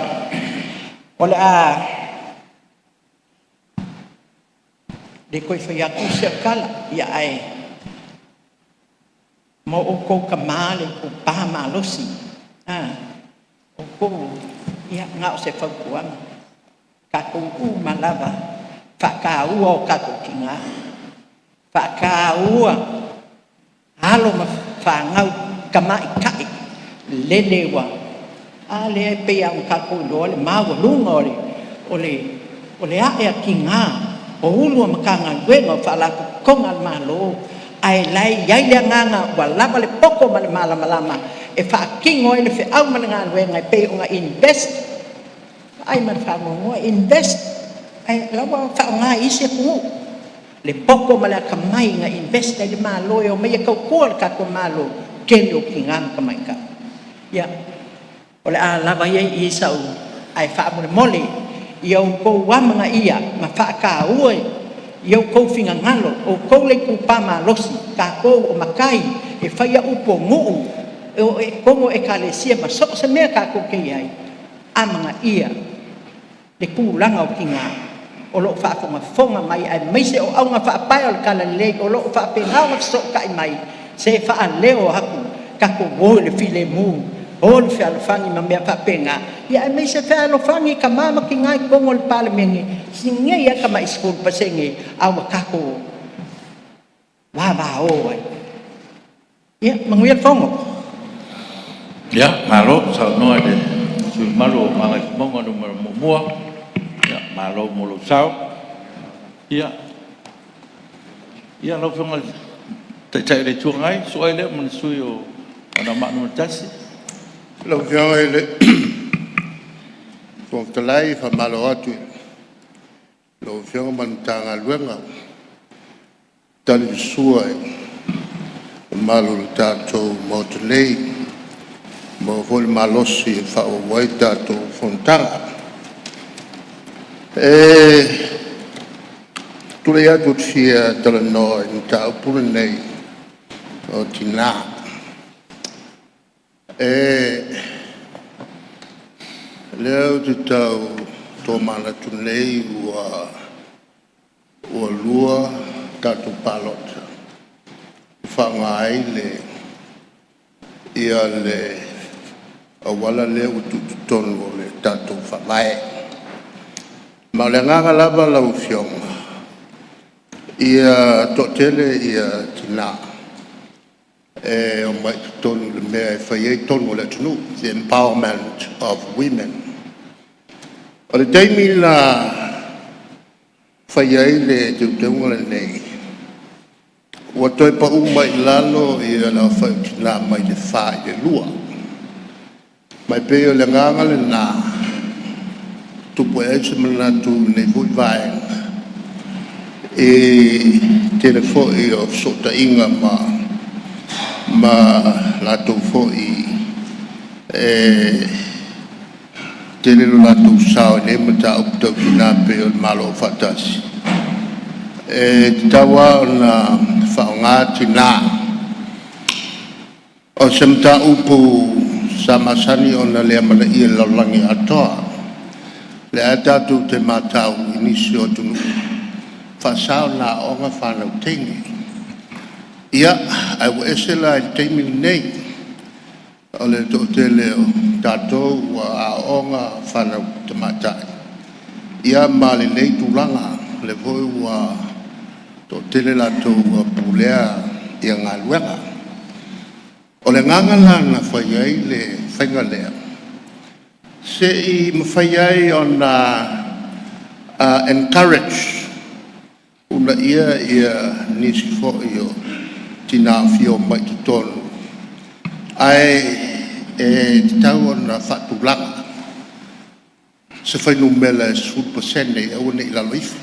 O le a le toe fai atu se tala, ae ma o outou tama le itupa malosi, outou, ia na o se fautuaga, tatou uma lava faataua o tatou tina, faataua alo ma fanau tamaitai lele ua... A lea e pei ona tatou iloa le maualuga o le ae a tina o Ofisa Sili o Pulega o Matagaluega o Faalapotopotoga a le Malo, ae la e i ai le agaga ua lava le poto ma le malamalama e faatino ai le feau ma le galuega e pei ona invest. Vaai ma le faanoanoa, invest ae o la ua faaaoga e isi atunuu le poto ma le atamai na invest ai le Malo e omai e tautua le tatou Malo, tele o tina ma tamaitai. Ia, o le a lava ia i i sau... Ae faamolemole ia outou amanaia ma faataua i outou finagalo, o outou le itupa malosi, tatou o matai e faia upu o nuu, e o i totonu o ekalesia ma so o se mea tatou te i ai, amanaia le tulaga o tina o lo o faafogafoga mai aemaise o augafaapae o le talalelei o lo o faapena ona fesootai mai, se faaleo atu, tatou o i le filemu, o le fealofani ma mea faapena, aemaise fealofani tama ma tina i totonu o le Palemene, si nei lava tamai 10% ae ua tatou vavao ai. Ia manuia le fono. Ia, malo saunoa i le sui usufono mamalu o Gagaifomauga 1, malo mo lou sao. Ia lau Afioga i le Taitai o le Itu Agai, susu ai lea ma le sui usufono mo Anoamaa 1. Lau Afioga i le Fofoga Fetalai, e faamalo atu i lau Afioga ma le Matagaluega i le tali na sua i le mamalu o le tatou Maota nei, ua maua foi le malosi e faaauau ai tatou fonotaga. E tulai atu ou te fia talanoa i le mataupu lenei o tina. O lea ou te tau tomanatu nei ua lua tatou palota na faaaoga ai le auala lea ua tuu i totonu o le tatou Faavae. Ma o le agaga lava lau Afioga, ia toatele tina e omai i totonu i le mea e fai ai tonu a le atunuu, the empowerment of women. O le taimi na fai ai le teuteuga lenei, ua toe pau mai i lalo le aofai o tina mai le 4 i le 2. Ma e pei o le agaga lena e tupu ae ai se manatu i lenei foi Vaega, i le tele foi o fesootaiga ma latou foi e tele lo latou sao i nei mataupu tau tina e pei o le Malo Aufaatasi. E tatau lava ona faaaoga tina. O se mataupu sa masani ona le amanaia i le lalolagi atoa. O lea lava tatou te matau i nisi o atunuu, e faasa ona aooga fanau teine. Ia, ae ua ese la i le taimi lenei, o le toatele o tatou ua aooga fanau tamaitai, ia ma lenei tulaga, o lea foi ua toatele latou ua pulea galuega. O le agaga la na fai ai le faiga lea, se i mafai ai ona encourage, uunaia nisi foi o tina e fia omai i totonu Ae e tatau ona faatulaga se fuainumera e 10% ia aua ne i lalo ifo.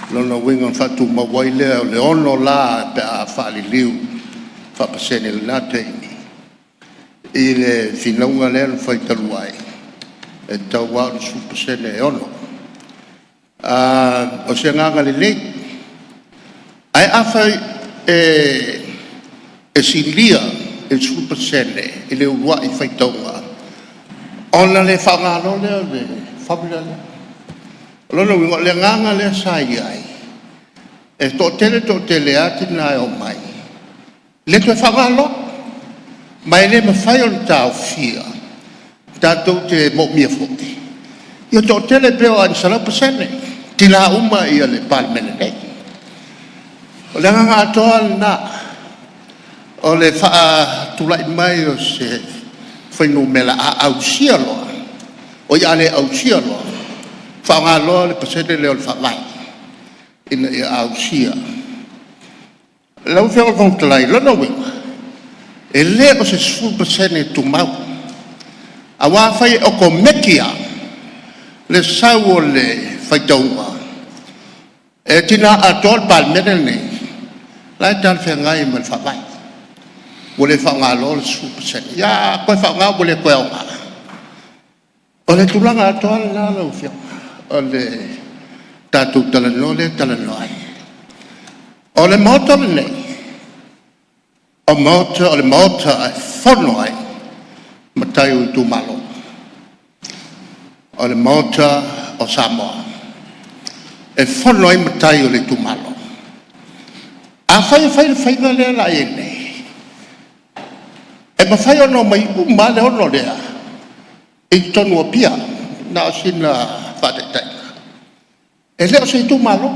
O lona uiga ona faatumau ai lea, o le 6 la pe a faaliliu faa-pasene i lena taimi i le finauga lea na fai talu ai, e tatau lava ona 10% e 6. O se agaga lelei, ae afai e silia i le 10% i le uluai faitauga, ona le faaaoga loa lea o le formula lea. O lona uiga o le agaga lea sa i ai, e toatele toatele lava tina e omai, le toe faaaoga loa. Ma e le mafai ona taofia, tatou te moomia foi ia toatele, pe oo lava ina 100% tina uma le Palemene nei. O le agaga atoa lava lena, o le faatulai mai o se fuainumera a ausia loa, oi a le ausia loa, faaaoga loa le pasene lea o le Faavae ina ia ausia. Lau Afioga i le Fofoga Fetalai, o lona uiga e le o se 10% tumau, aua afai e okomeki lava le sau o le faitauga e tina atoa le Palemene lenei, o la e talafeagai ma le Faavae, ua le faaaogaina loa le 10%. Ia a toe faaaoga ua le toe aoga. O le tulaga atoa lena lau Afioga o le tatou talanoa lea e talanoa ai. O le Maota lenei, o le Maota e fono ai matai o itumalo. O le Maota o Samoa, e fono ai matai o le itumalo. Afai e fai le faiga lea o le a i ai nei, e mafai ona omai uma lava le 6 lea i totonu o Apia. Na o sina faataitaiga, e le o se itumalo,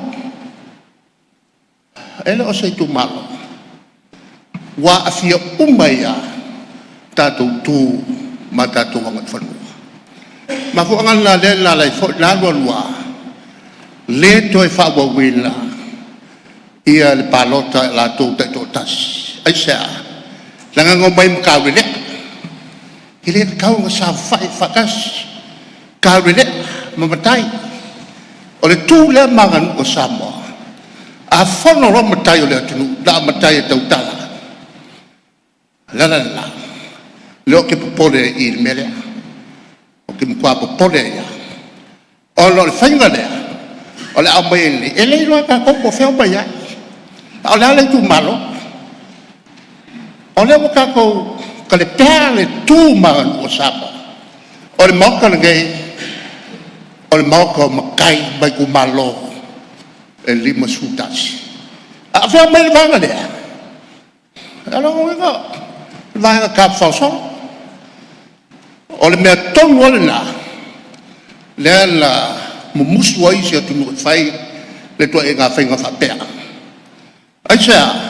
e le o se itumalo ua aafia uma ai lava tatou tu ma tatou agaifanua. O le mafuaaga lena lea na ala ai foi ona alu alu lava le toe faaauauina le palota a i latou taitoatasi. Aisea? Leaga na omai ma taulelea, e le tatau ona saofai faatasi taulelea ma matai. O le tu lea ma aganuu a Samoa, a fono loa matai o le atunuu, na o matai e tautala. O le ala lena o lea ou te popole ai i i le mea lea, ou te matua popole ai lava, ona o le faiga lea o le a aumai ai nei, e le iloa e tatou po o fea e omai ai, a o le a le itumalo. O lea ua tatou talepea le tu ma le aganuu a Samoa. O le Maota lenei, o le Maota o matai ma itumalo e 51. A o fea e aumai ai le vaega lea? O lona uiga o le vaega tafaosolo. O le mea tonu lava lena lea na mumusu ai isi atunuu e fai le ituaiga faiga faapea. Aisea?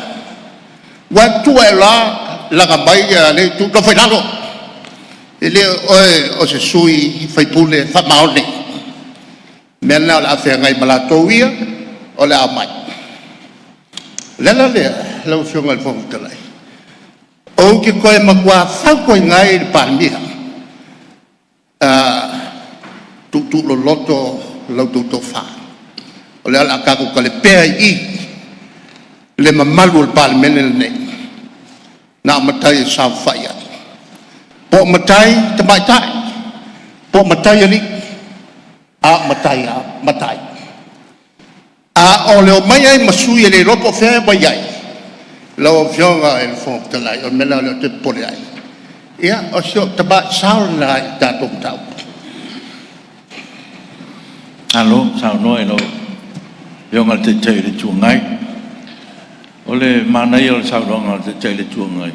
Aua e tutu ae loa laga mai lea itu, nofo i lalo, e le o oe o se sui usufono faamaoni. O le mea lena o le a feagai ma latou ia o le a omai. O le ala lea lau Afioga i le Fofoga Fetalai, ou te toe matua fautuaina ai le Palemia, tuutuuloloto la outou tofa, o lea o le a tatou talepea i i le mamalu o le Palemene lenei, na o matai e saofafai ai, po o matai tamaitai, po o matai alii, a o matai lava matai. A o le omai ai ma sui e le iloa po o fea e omai ai, lau Afioga i le Fofoga Fetalai, o le mea lena o lea ou te popole ai. Ia, o si ou tamai sao lena i le tatou mataupu. Malo saunoa i lau Afioga i le Taitai o le Itu Agai. O le manaia o le saunoaga a le Taitai o le Itu Agai,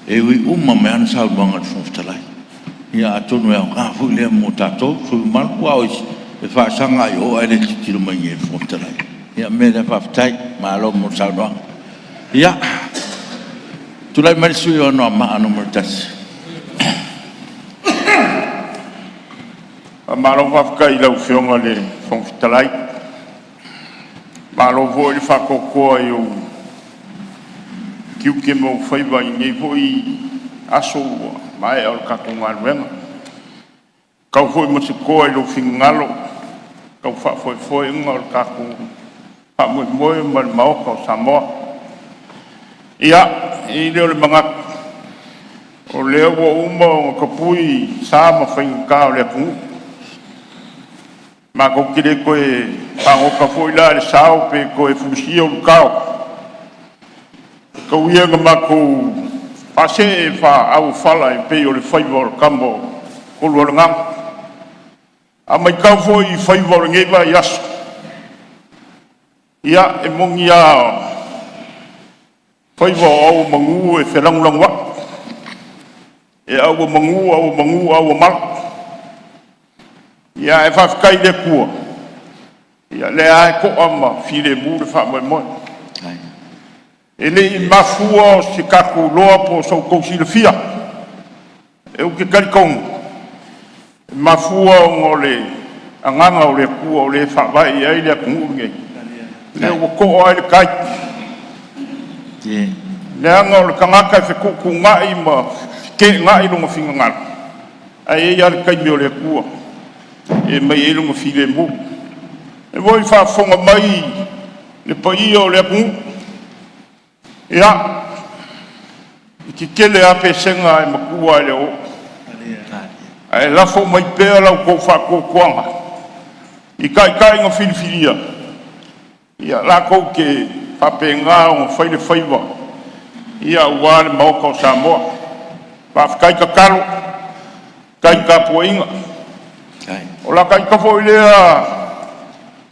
e ui uma mai lava ana saunoaga i le Fofoga Fetalai. Ia atonu e aoga foi lea mo tatou sui usufono mamalu, aua o isi e faasaga lava i o ae le tilotilo mai i inei i le Fofoga Fetalai. Ia o le mea lea faafetai, malo mo le saunoaga. Ia, tulai mai le sui usufono mo Anoamaa 1. Faamalo faafetai i lau Afioga i le Fofoga Fetalai, malo foi le faatoatoa i ou tiute ma ou faiva i lenei foi aso ua maea o le tatou galuega. Tau foi ma se toa i lou finagalo tau faafoefoeina o le tatou faamoemoe ma le Maota o Samoa. Ia, e i ai lea o le manatu, o lea ua uma ona tapui sa ma faigata o le atunuu. Matou te le toe fagota foi la i le sao pe toe fulisia ulutao, tau ia ina matou faasee faaauofala e pei o le faiva o le tama o Tolualegaga. A matau foi i faiva o lenei vaiaso, ia e moni lava faiva o ao o manu e felanulanuai, e auomanu, auomanu, auomala. Ia ae faafetai i le Atua, o lea lava e toa ma filemu le faamoemoe. E le i mafua o se tatou iloa po o so outou silafia, ou te talitonu e mafua ona o le Agaga o le Atua o lea e faavae i ai le atunuu lenei, lea ua to'a ai le tai. Leaga o le tagata e fetuutuunai ma feteenai lona finagalo, ae i ai lava le taimi o le Atua e aumai ai Lona filemu. O lea foi e faafofoga mai le paia o le atunuu, ia, e tetele lava pesega ae matua lava i le oo. Ae lafo mai pea la outou faatuatuaga i taitai na filifilia latou te faapena ona fai le faiva aua le Maota o Samoa. Faafetai tatalo, faafetai tapuaiga. O lata ita foi lea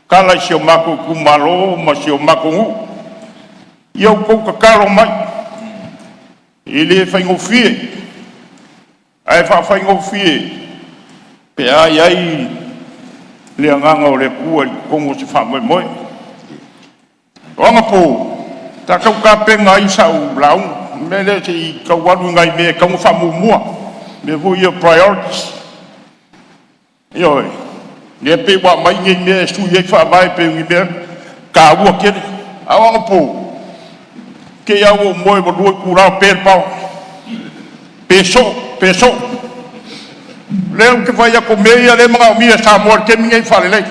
tala i si o matou itumalo ma si o matou nuu, ia outou tatalo mai, e le faigofie, ae faafaigofie pe a i ai le agaga o le Atua i totonu o se faamoemoe. O anapo sa tau tapena ai sau lauga, o le mea lea se i tau alu i nai mea e tatau ona faamuamua, mea foi ia o priorities. Ioe, lea e pei ua aumai nei mea e sui ai faavae e pei o ni mea taua tele. A o anapo, te i lava ua ou moe ua 2 itula o pe le power, pe soo, pe soo. O lea ou te fai atu o mea ia o lea e manaomia e Samoa i le taimi lenei ona faalelei.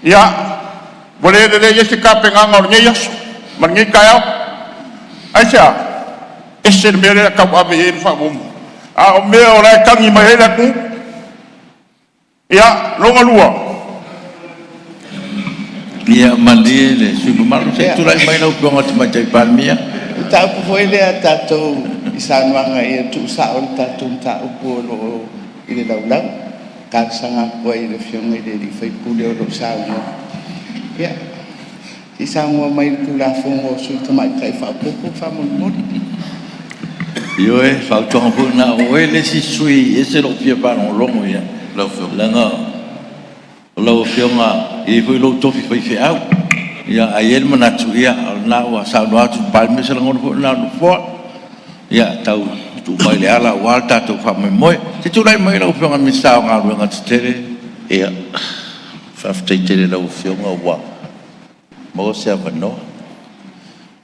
Ia, ua le lelei ai se tapenaga o lenei aso ma lenei taeao. Aisea? Ese le mea lea e tau ave i ai le faamuamua, a o mea o la e tagi mai ai le atunuu. Ia, lona lua, Ia malie le sui usufono mamalu, se i tulai mai lau Afioga i le Tamaitai Palemia. O le mataupu foi lea a tatou i saunoaga ia tuusao le tatou mataupu o lo o i le Laulau. E talosaga atu ai i le Afioga i le sui usufono o lo o saunoa, ia, se i saunoa mai i le Tulafono o Sui Tamaitai faaopoopo faamolemole. Ioe, o le fautuaga foi lena, o oe le isi sui usufono e ese lou fia faalogologo i ai, leaga o lau Afioga e i ai foi lou tofi faifeau. Ae i ai le manatu, o lena ua saunoa atu le Palemia, o se lagona foi lena o le Nofoa, ia tau tuu mai i le ala aua le tatou faamoemoe. Se i tulai mai lau Afioga i le Minisita o Galuega Tetele. Ia, faafetai tele i lau Afioga ua maua se avanoa.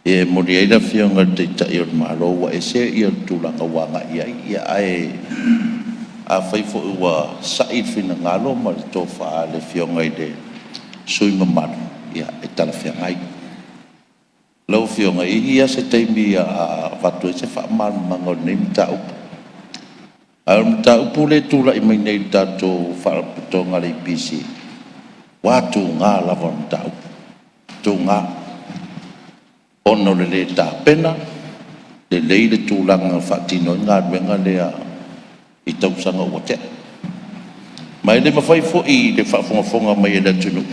E momoli ai le Afioga i le Taitai o le Malo ua ese le tulaga ua agai i ai, ae afai foi ua sa'i le finagalo ma le tofa a le Afioga i le sui usufono mamalu, ia e talafeagai. Lau Afioga, e i ai lava se taimi o le a avatu ai se faamalamalamaga o lenei mataupu. A o le mataupu lea e tulai mai nei i le tatou Faalapotopotoga a le EPC, ua tuga lava o le mataupu, tuga, ona o le lē tapena lelei le tulaga na faatino ai galuega lea i tausaga ua tea. Ma e le mafai foi i le faafogafoga mai a le atunuu,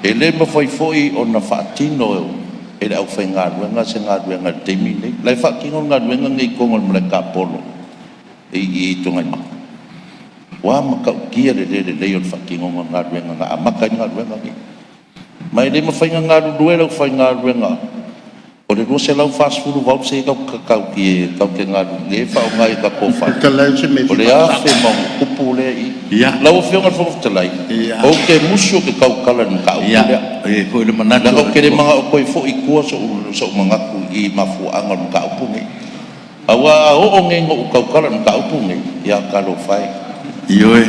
e le mafai foi ona faatino e le aufaigaluega se galuega i le taimi lenei. O la e faatino le galuega lenei i totonu o le malae tapolo i i Tuanaimato. Ua matautia le le lelei o le faatinoga o le galuega na amata ai le galuega lenei. Ma e le mafai ona galulue le aufaigaluega o le 240 volts lea tatou te galulue, lea e faaaoga i tatou fale, o le 1000+ lea e i i. Lau Afioga i le Fofoga Fetalai, ou te musu ou te tautala i le mataupu lea, leaga ou te le manao e toe foi i tua sou manatu i mafuaaga o le mataupu lenei. Aua a oo nei ina ou tautala i le mataupu lenei, ia talofa e. Ioe,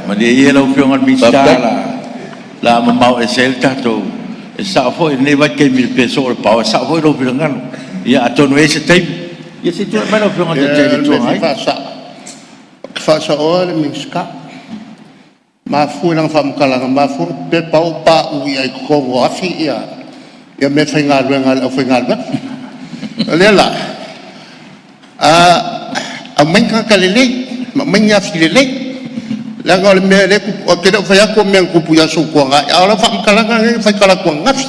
malie ia lau Afioga i le Minisita, Faafetai. o le a mamao ese ai le tatou... E sao foi i lenei vaitaimi i le pe soo o le paoa, e sao foi lou finagalo. Ia atonu e i ai se taimi. Ia se i tulai mai lau Afioga i le Taitai o Ia, le o le Itu mea e fia Agai. faasao, ou te faasaoa le Minisita. E mafua i lana faamatalaga, e mafua ona pepa ou pauu i ai i totonu o afi meafaigaluega a le aufaigaluega. O lea la, aumai ni tagata lelei ma aumai ni afi lelei, leaga o le mea lea e tupu, ou te le o fai atu o mea na tupu i aso ua tuanai, a o lau faamatalaga lea na faitala atu ananafi.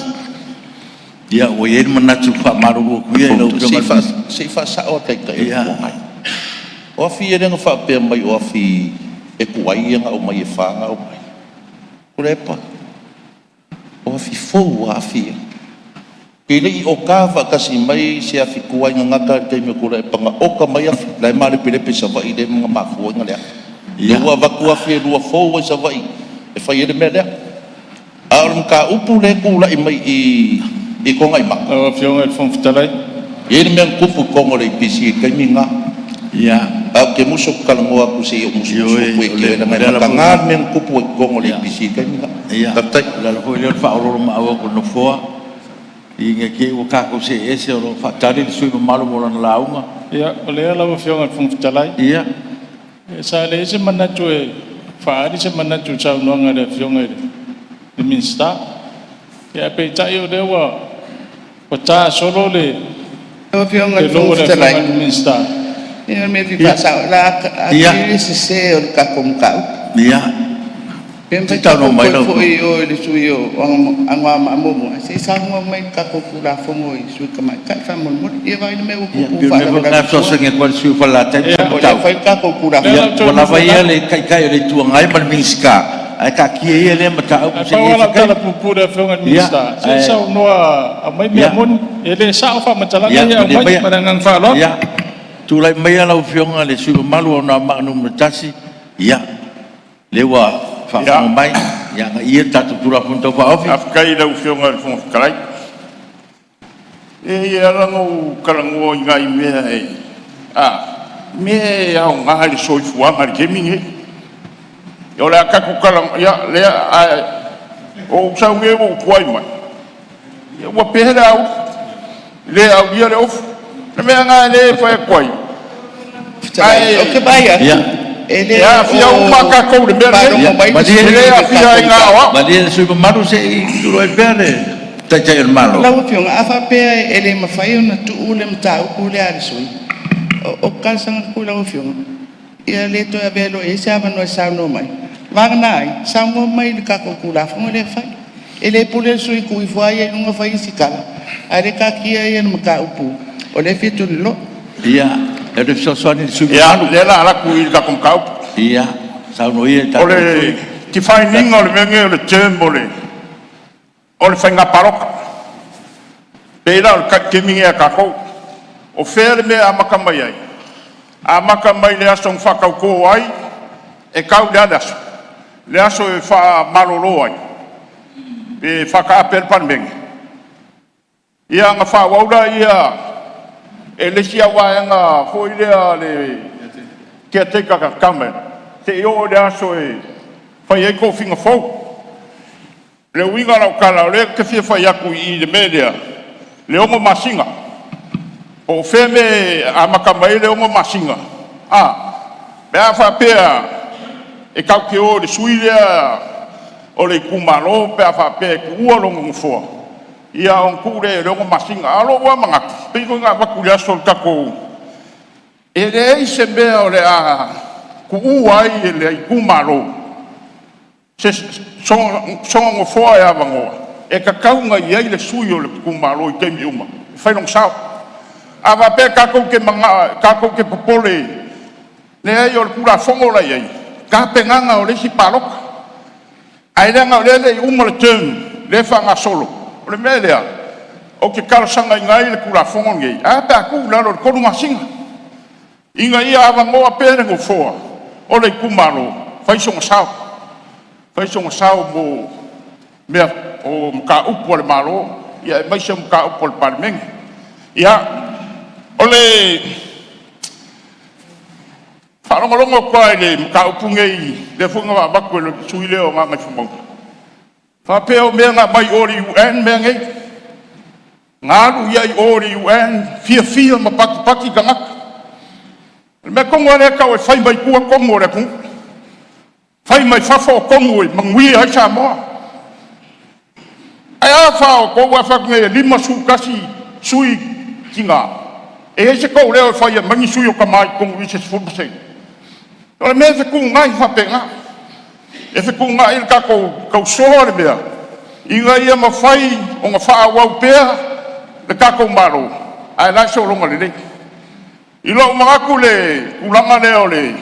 Ia, ua i ai le manatu e faamalulu atu ia i lau Afioga i le Minisita. Se i faasao le Taitai o le Itu Agai. O afi ia lea na faapea mai o afi e tuai ona aumai e fa ona aumai, Tuilaepa, o afi fou lava afi ia. E le i oka faatasi mai se afi tuai na gata i le taimi o Tuilaepa na oka mai afi, la e malepelepe i Savaii lea na mafua ai ona leaga. Lea ua avatu afi e lua fou lava i Savaii e fai ai le mea lea. A o le mataupu lea e tulai mai i i Tuanaimato, Lau Afioga i le Fofoga Fetalai. e i ai le mea na tupu i totonu o le EPC i le taimi lena. Ae ou te musu ou te talanoa atu se i ou musumusu Ioe, atu o ia te le oe, leaga o e le ala foi mataga lena. le mea na tupu ai i totonu o le EPC i le taimi lena. Ia, Faafetai. o le ala foi lea o le faaoloolomaau atu o le Nofoa, ina ne i te i ua tatou see ese o lo o faatali le sui usufono mamalu mo lana lauga. Ia, o lea lau Afioga i le Fofoga Fetalai, sa leai se manatu e faaali se manatu i le saunoaga a le Afioga i le Minisita. Ae peitai o lea ua ta solo le Lau Afioga i le lou Fofoga o le Afioga Fetalai, i le Minisita. ia o le mea e fia faasao, o le a atili sese o le tatou mataupu. Pe Se mafai i saunoa ona mai tatou lau toe foi Afioga. i o i le sui usufono o Anoamaa 1, se i saunoa mai i le tatou Tulafono i sui tamaitai faamolemole. Ia vaai i le mea ua Ia, tupu pei o le mea foi lena e faalavelave tua. fesoasoani atu ai i le sui usufono o Falelatai ma O lea Samatau. e fai le tatou Lea Ia, la ou Tulafono. te ua lava nofo ia le Taitai o le Itu Agai ma le Minisita, ae taatia ia lea mataupu Ae se i pau i ai lava se lau tala taimi. puupuu i le Afioga i le Ia, Minisita, se i ae saunoa, aumai mea moni. E le sao faamatalaga ia ia e malie aumai. maia. Ma le agaga faaaloalo. Ia, tulai maia lau Afioga i le sui usufono mamalu mo Anoamaa 1. Ia, lea ua faafofoga mai, ia agaia le tatou Tulafono Tau Faaofi. Faafetai i lau Afioga i le Fofoga Fetalai. E ala ona ou talanoa i nai mea e a mea e aoga i le soifuaga i le taimi lenei. O le a tatou talanoa, ia lea, ae o ou sau nei ua ou tuai mai, ua pe le auli, le aulia le ofu. O le mea lena o lea e fai atu ai, Fetalai, ou te ae vaai atu, e e le aafia o uma lava tatou i le mea faalogo lenei. mai le E sui le usufono i le aafia tatou ai na o mataupu. au. Malie le sui usufono mamalu, se i tulai pea le Taitai o le Malo. Lau Afioga, a faapea e le mafai ona tuu le mataupu lea a le sui usufono, ou te talosaga atu i lau Afioga, ia le toe avea loa i ai se avanoa e saunoa mai, vagana ai saunoa mai i le tatou Tulafono lea e fai. E le pule le sui usufono e tuu ifo lava ia i luga fai isi tala, a o lea e taatia le mataupu o lea e fia tuliloa. Ia, o le fesoasoani i le sui usufono Ia, mamalu. lea o le a alu atu i le tatou mataupu. Ia, saunoa ia i le O tatou le sui define ina o le mea lenei o le term o le faiga palota. Pei la o le taimi lenei a tatou. O fea le mea e amata mai ai? Amata mai le aso na faatauto ai e tau i le a le aso? Le aso e faamalolo ai, pe faataape ai le Palemene. Ia ona faaauau lea e le isi au vaega foi lea le caretaker government seia oo i le aso e fai ai tofiga fou. O le uiga o lau tala, o lea ou te fia fai atu i le mea lea, le 6 masina. Po o fea le mea e amata mai ai le 6 masina, a? Pe a faapea e tatou te o i le sui lea o le itumalo pe a faapea e tuua lona nofoa, ia ona tuu lea i ai o le 6 masina. A o lou lava manatu, pei foi ona avatu i le aso o le tatou... e leai se mea o le a tuua ai e le itumalo se sona nofoa e avanoa, e tatau ona i ai le sui o le itumalo i taimi uma e fai lona sao. A faapea tatou te mananao tatou te popole, leai o le Tulafono la e i ai, tapenaga o le isi palota. Ae leaga o lea e le i uma le term lea e faagasolo. O le mea lea ou te talosagaina ai le Tulafono lenei, ae a pe a tuu i lalo i le 3 masina, ina ia avanoa pea le nofoa o le itumalo e fai sona sao, fai sona sao mo mea o mataupu a le Malo aemaise o mataupu a le Palemene. Ia, o le Faalogologo atu lava i le mataupu nei, lea foi na avatu e le sui usufono lea o Gagaifomauga, faapea o mea na aumai o le UN mea nei, na alu ai i o i le UN fiafia ma patipati tagata. O le mea tonu lava lea e tau e fai mai tua tonu o le atunuu, fai mai fafo o tonu e manuia ai Samoa. Ae a fa o outou ae fai atu nei e 51 sui tina, e i ai se tou leo e fai e aumai ni sui o tama i totonu i i se 10%? O le mea e fetuunai faapena, e fetuunai le tatou tausoa le mea ina ia mafai ona faaauau pea le tatou Malo, ae la e sologa lelei. I lou manatu i le tulaga lea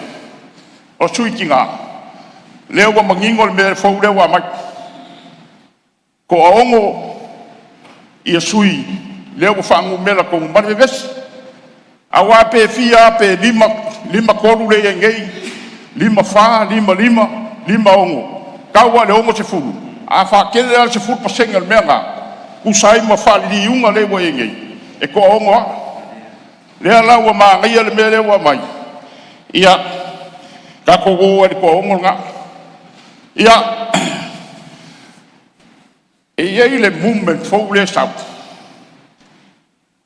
o sui tina, lea ua manino le mea fou lea ua aumai, toaono sui lea ua faanumera tonu ma le vevesi. Aua pe fia lava, pe 5 3 lea e i ai nei, 5 4, 5 5, 5 6, tau lava i le 60. A faatele la le 10% o le mea lena, tusa ai ma faaliliuga lea ua i ai nei, e toaono lava. Lea la ua manaia le mea lea ua aumai, ia tatou o ai i le toaono lena. Ia, e i ai le movement fou lea e sau,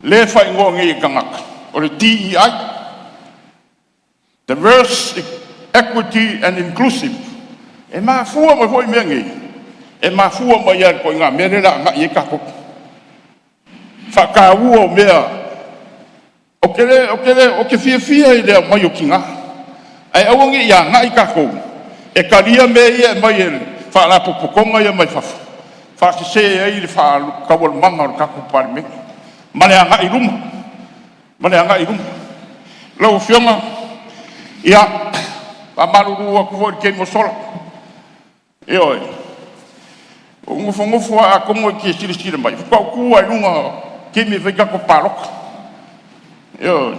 lea e faaigoa nei e tagata o le DEI, Diverse Equity and Inclusive. E mafua mai foi mea nei, e mafua mai lava i le ituaiga mea lea o le a agai i ai tatou. Faataua o mea, ou te fiafia i le aumai o tina, ae aua ne i agai tatou e talia mea ia e aumai e faalapotopotoga ia mai fafo, faasese ai le taualumaga o le tatou Palemene ma le agai i luma, ma le agai i luma. Lau Afioga, ia, e faamalulu atu foi i le taimi ua sola. Ioe. Ua ou nofonofo lava, atonu e te silasila mai, faatoa ou tu lava i luga i le taimi e fai ai tatou palota. Ioe.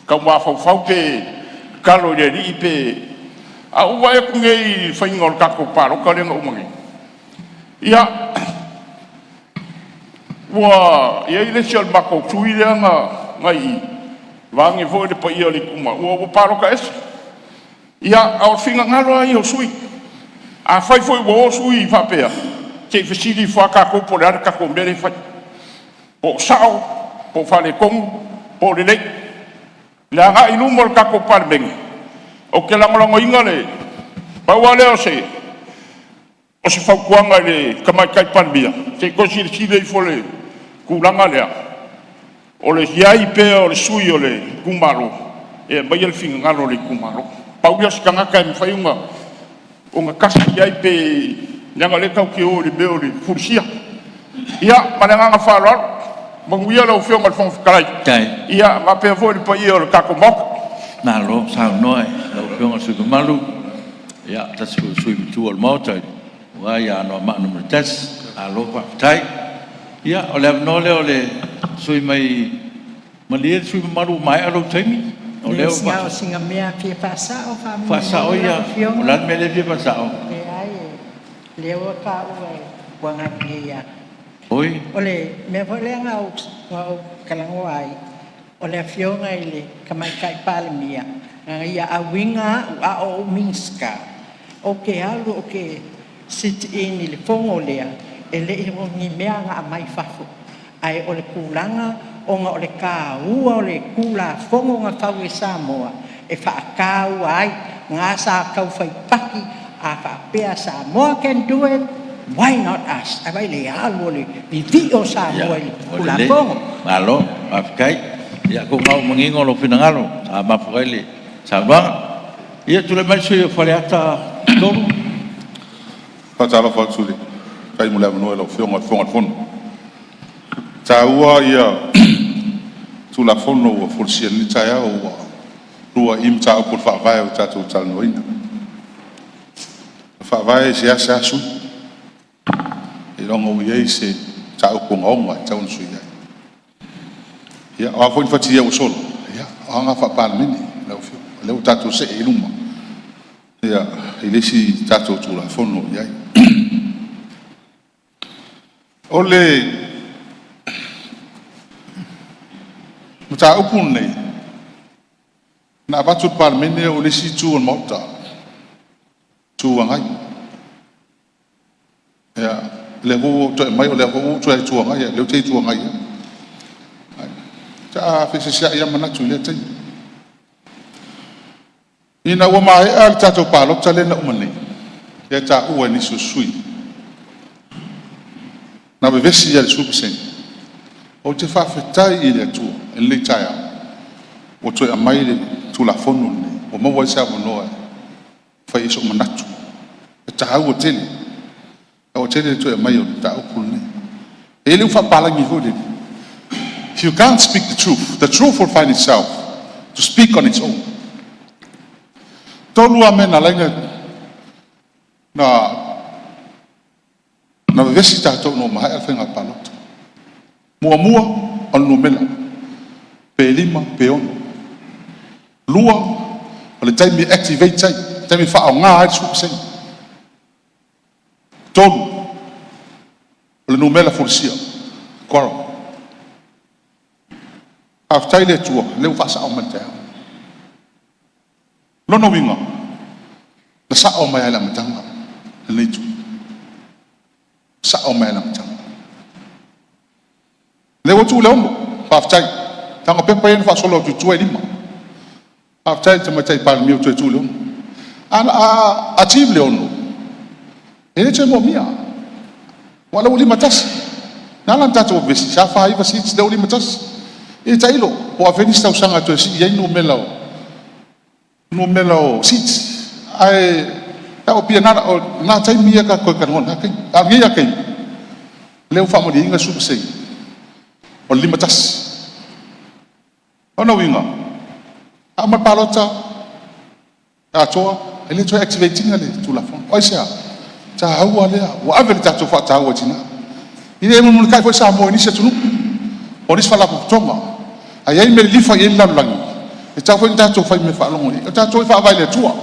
Tau mafaufau pe tatalo i le Alii pe… Ae ua ou vaai atu nei i le faiga o le tatou palota lea na uma nei, ia, ua i ai le isi o le matou sui lea na i i, vaeane foi le paia o le itumalo, ua palota ese. Ia, a o finagalo lava ia o sui usufono. Afai foi ua o sui faapea, se i fesili ifo lava tatou po o le a le tatou mea lea e fai, po o sao, po o faaletonu, po o lelei. I le agai i luma o le tatou Palemene, ou te lagolagoina le… Pau lava lea o se fautuaga i le Tamaitai Palemia, se i toe silasila ifo i le tulaga lea o le i ai pea o le sui o le itumalo e aumaia le finagalo o le itumalo. Pau lea o se tagata e mafai ona tasi i ai pe leaga o lea tatou te o i le mea o le fulisia. Ia, ma le agaga faaaloalo. Manuia lau Afioga i le Fofoga Fetalai, ia faapea foi le paia o le tatou Maota. Malo saunoa i lau Afioga i le sui usufono mamalu, o se tasi foi o sui usufono matua o le Maota aua Anoamaa 1. Malo faafetai. Ia, o le avanoa lea o le sui usufono mai… Malie le sui usufono mamalu ua maea lou taimi. O lea ua… Na o sina mea e fia faasao Faasao faamolemole ia. Lau O Afioga. le a le mea lea e fia faasao? Leai, o lea ua taua ua agai ia… Oi. O le mea foi lea na ou talanoa ai, o le Afioga i le Tamaitai Palemia na ia auina au a o ou Minisita, ou te alu ou te sit in i le fono lea, e le o ni mea na aumai fafo, ae o le tulaga ona o le taua o le Tulafono na fau e Samoa e faataua ai, na sa tau fai paki a faapea Samoa can do it, why not us? Ae vaai i le alu o le vivii o Samoa i le Ua lelei, Tulafono. malo faafetai. Ia atonu lava ua manino lou finagalo sa mafua ai le saunoaga. Ia, tulai mai le sui usufono mo Faleata 3. Faatalofa atu i le faafetai mo le avanoa i lau Afioga i le Fofoga o le Fono. E taua Tulafono ua folasia i lenei taeao, ua lua'i mataupu o le Faavae ua tatou talanoaina. O le Faavae e seasea sui, seiloga ua i ai se mataupu ogaoga e tatau ona suia ai. Ia o a foi ni futia ua sola, ia o aga faa-Palemene lau Afioga, o lea ua tatou see i luma i le isi tatou Tulafono o i ai. O le mataupu lenei, Na avatu i le Palemene o le isi itu o le Maota, Itu Agai. Ia, lea foi ua ou toe aumai, o lea foi ua ou toe Itu Agai, o lea ou te Itu Agai lava. Sa feeseeseai lava manatu i lea taimi. Ina ua maea le tatou palota lea na uma nei, lea e taua e nisi o sui usufono, na vevesi ai i le 10%. Ou te faafetai i le Atua i lenei taeao ua toe aumai le Tulafono lenei ua maua ai se avanoa e fai ai sou manatu. E taua tele, e taua tele le toe aumai o le mataupu lenei. E i ai le upu faapapalagi foi lele, if you can't speak the truth, the truth will find itself to speak on its own. E tolu lava mea na ala ai ona vevesi tatou ina ua maea le faiga palota. Muamua, o le numera, pe 5 pe 6. Lua, o le taimi e activate ai, le taimi e faaaoga ai le 10%. Tolu, o le numera fulisia, quorum. Faafetai i le Atua o lea ua faasao mai i le taeao. O lona uiga, na sao mai lava i le amataga lenei Itu, sao mai lava i le amataga. O lea ua tuu le 6, faafetai, leaga o pepa ia na faasolo atu i tua e 5. Faafetai i le Tamaitai Palemia ua toe tuu i le 6. A achieve le 6, e le toe moomia, aua o lea ua 51. Na ala ona tatou vevesi, sa 49 seats lea ua 51. Ia tailo po o afea nisi tausaga e toe sii ai numera o seats. Ae tau ina o na taimi ia tatou toe talanoa i lena taimi. A o lenei lava taimi, o lea ua faamalieina le 10% o le 51. O lona uiga, a uma le palota atoa, e le toe activate ina le Tulafono. Aisea? E taua lea, ua ave le tatou faataua i tina. E le mulimulitai foi Samoa i nisi atunuu po o nisi faalapotopotoga. A i ai le mea e lilifa i ai le lalolagi, e tatau foi ona tatou faimea faalogo i ai. O tatou e faavae i le Atua.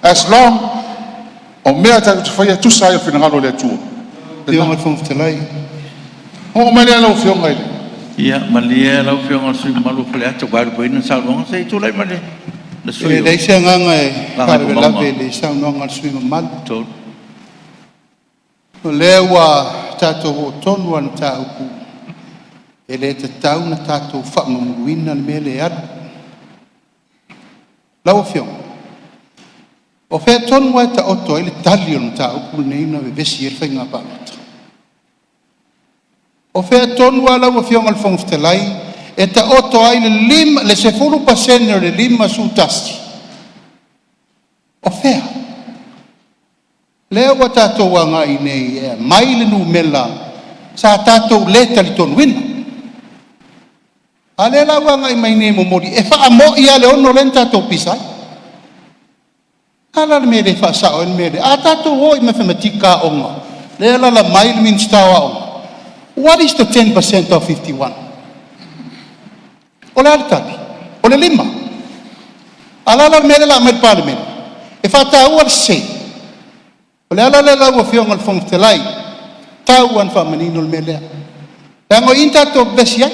As long o mea tatou te faia e tusa ai ma le finagalo o le Atua. Lau Afioga i le Fofoga Fetalai. Oo mai lea lau Afioga i le… Ia malie lau Afioga i le sui usufono mamalu mo Faleata 3, ua vaelupeina le saunoaga. Se i tulai mai le sui E usufono leai mo se agaga e Gagaifomauga faalavelave i le saunoaga a le sui usufono mamalu. 3. O lea ua tatou oo tonu lava i le mataupu e le tatau ona tatou faamamuluina le mea lea e alu. Lau Afioga, o fea tonu lava e taoto ai le tali o le mataupu lenei na vevesi ai le faiga palota? O fea tonu lava lau Afioga i le Fofoga Fetalai e taoto ai le 10% o le 51? O fea? Lea ua tatou agai nei e aumai le numera sa tatou le talitonuina. A o lea la ua agai mai nei e momoli, e faamoi lava le 6 lea na tatou pisa ai. O le a la le mea e le faasao ai le mea lea? A tatou o i matematika a aoga, lea e alaala mai le Minisita o Aoga, what is the 10% of 51? O le a le tali? O le 5. A o le a la le mea lea o le a aumai i le Palemene? E faataua le sese. O le ala lea lau Afioga i le Fofoga Fetalai, e tau lava ina faamanino le mea lea, leaga o i na tatou vevesi ai,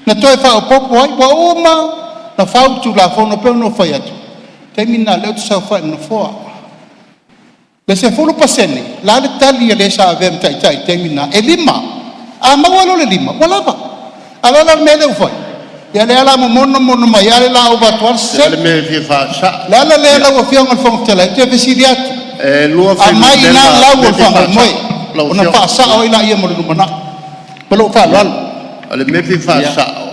na toe faaopoopo ai. Ua uma ona fau le Tulafono e pei ona ou fai atu, o le taimi lena o lea ou te saofai i le Nofoa. Le 10%, o le a le tali a le sa avea ma taitai i le taimi lena? E 5. A maua loa le 5 ua lava. A o le a la le mea lea ua fai? Ia lea o le a momono momono mai lava, o le a ova atu lava le O le a sese. le mea e fia faasao? O le ala lea lau Afioga i le Fofoga Fetalai, ou te fesili atu, E lua aumai i ina fuainumera lau o o le le mea e fia faamoemoe faasao lau ona Afioga. faasao ai lea mo le lumanai. Ma lou faaaloalo. O le mea e fia faasao,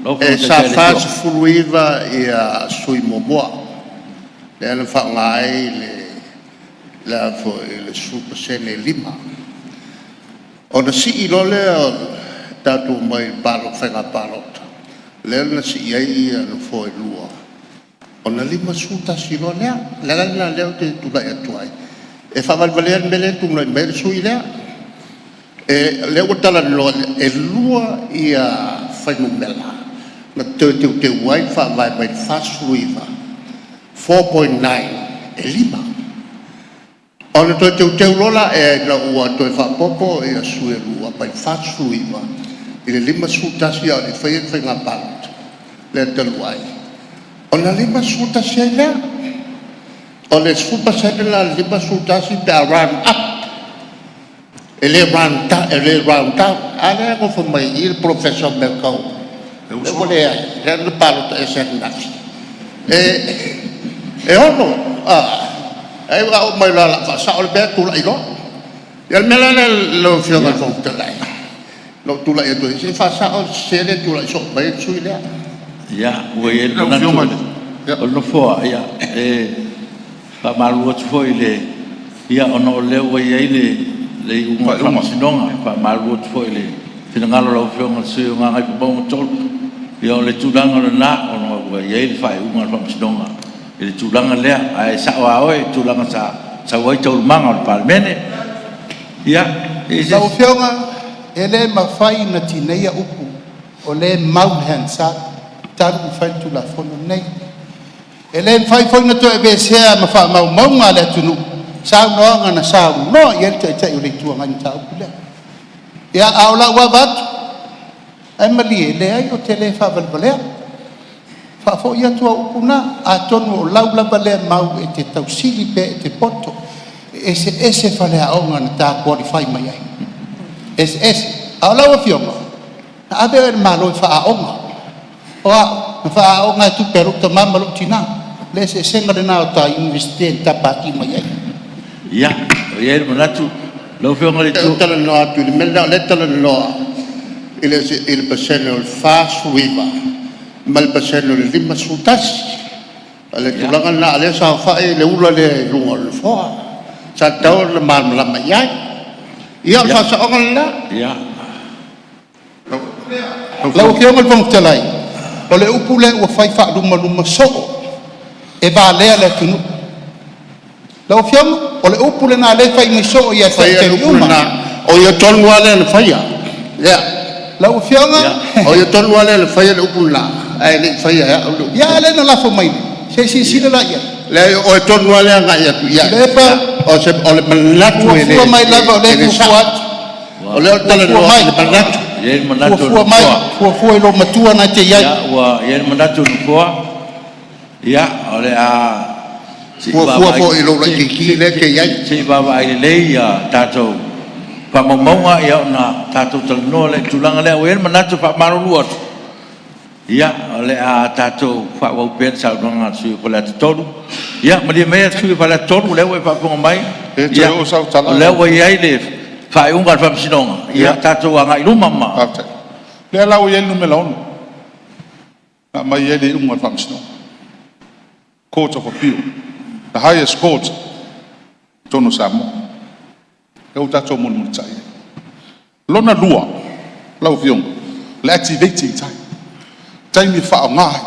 Lau e Afioga i le sa Taitai o le Itu 49 sui muamua, lea na faaaoga ai le a foi le 10% e 5. Ona sii loa lea o le tatou omai i le faiga palota, lea na sii ai nofoa e 2, ona 51 loa lea. O le ala lena o lea ou te tulai atu ai, e faavalevalea le mea lea e tulai mai ai le sui usufono lea. O lea ua talanoa, e lua fuainumera na toe teuteu ai le Faavae mai le 49, 4.9 e 5. Ona toe teuteu loa lea ina ua toe faaopoopo sui e 2 mai le 49 i le 51 a o le i faia ni faiga palota lea talu ai, Ona 51 ai lea. O le 10% la o le 51 pe a round up, e le round down. A lea e nofo mai i i le Polofesa o Mea Tau, lea ua leai, lea na palota ese ananafi, e ono, a oo mai loa o le a faasao le mea, tulai loa. Ia o le mea la lea lau Afioga i le Fofoga Fetalai, na ou tulai atu ai se i faasao le sese lea e tulai soo mai ai le sui usufono lea. Ia, ua i ai le manatu o le Nofoa, e faamalulu atu foi i le… Ia ona o lea ua i ai le iuga a le Faamasinoga. E faamalulu atu foi i le finagalo o lau Afioga i le sui usufono mo Gagaifomauga 3. Ia o le tulaga lena ona ua i ai le faaiuga a le Faamasinoga i le tulaga lea, ae sao lava oe i le tulaga sa sau ai taualumaga o le Palemene. Ia, e i ai se Lau isi… Afioga, e le mafai ona tineia upu o lea e mau i le Hansard talu ona fai le Tulafono lenei. E le mafai foi ona toe aveesea ma faamaumauga a le atunuu saunoaga na saunoa i ai le Taitai o le Itu Agai i le mataupu lea. Ia, a o lau ava atu, ae malie, e leai ou te le faavalevalea. Faafoi atu au upu na, atonu o lau lava lea mau e te tausili pea e te poto. E eseese faleaoga na ta qualify mai ai, e eseese. A o lau Afioga, na ave oe e le Malo e faaaoga. O au, na faaaoga lava tupe a lou tama ma lou tina. O le eseesega lena o ta Iunivesite na ta pati mai ai. Ia, ua i ai le manatu lau Afioga i le… Ou te talanoa atu i le mea lena o lea e talanoa i le pasene o le 49 ma le pasene o le 51. O le tulaga lena, a o lea e saofai le ula lea i luga o le nofoa, sa tatau ona malamalama i ai. Ia o le faasaoga lena. Lau Afioga i le Fofoga Fetalai, o le upu lea ua fai faalumaluma soo e valea le atunuu. Lau Afioga, o le upu lena o lea e fai mai soo ia te au i Faia le taimi upu uma. lena, o ia tonu lava lea na faia. Lea. Lau Afioga, O ia tonu lava lea na faia le upu lena, ae le i faia e au le upu. Ia a lea na lafo mai nei? Se i silasila la i ai? Leai, o oe tonu lava lea e agai atu i ai. Tuilaepa, O le manatu e fuafua mai lava o e lea e le fuafua sao. atu. O lea ou te Fuafua talanoa mai, i le manatu. E i ai le manatu o le fuafua mai, Nofoa, fuafua i lou matua lena e te i ai. Ia, ua i ai le manatu o le Nofoa, ia, o le a se i Fuafua vaavaai, foi i lou laitiiti lea e te i ai. se i vaavaai lelei a tatou faamaumauga ona tatou talanoa lea i le tulaga lea. Ua i ai le manatu e faamalulu atu, ia, o le a tatou faaauau pea le saunoaga a le sui usufono mo Faleata 3. Ia malie maia le sui usufono mo Faleata 3 o lea ua e faafofoga mai, E le toe oo sau tala o lea lau ua Afioga. i ai le faaiuga a le Faamasinoga. Ia tatou agai i luma ma… Faafetai. O lea la ua i ai le numera 6 na aumai ai le iuga a le Faamasinoga, Court of Appeal, the highest court i totonu o Samoa, lea ua tatou mulimulitai ai. Lona lua lau Afioga, o le activating time, taimi e faaaoga ai.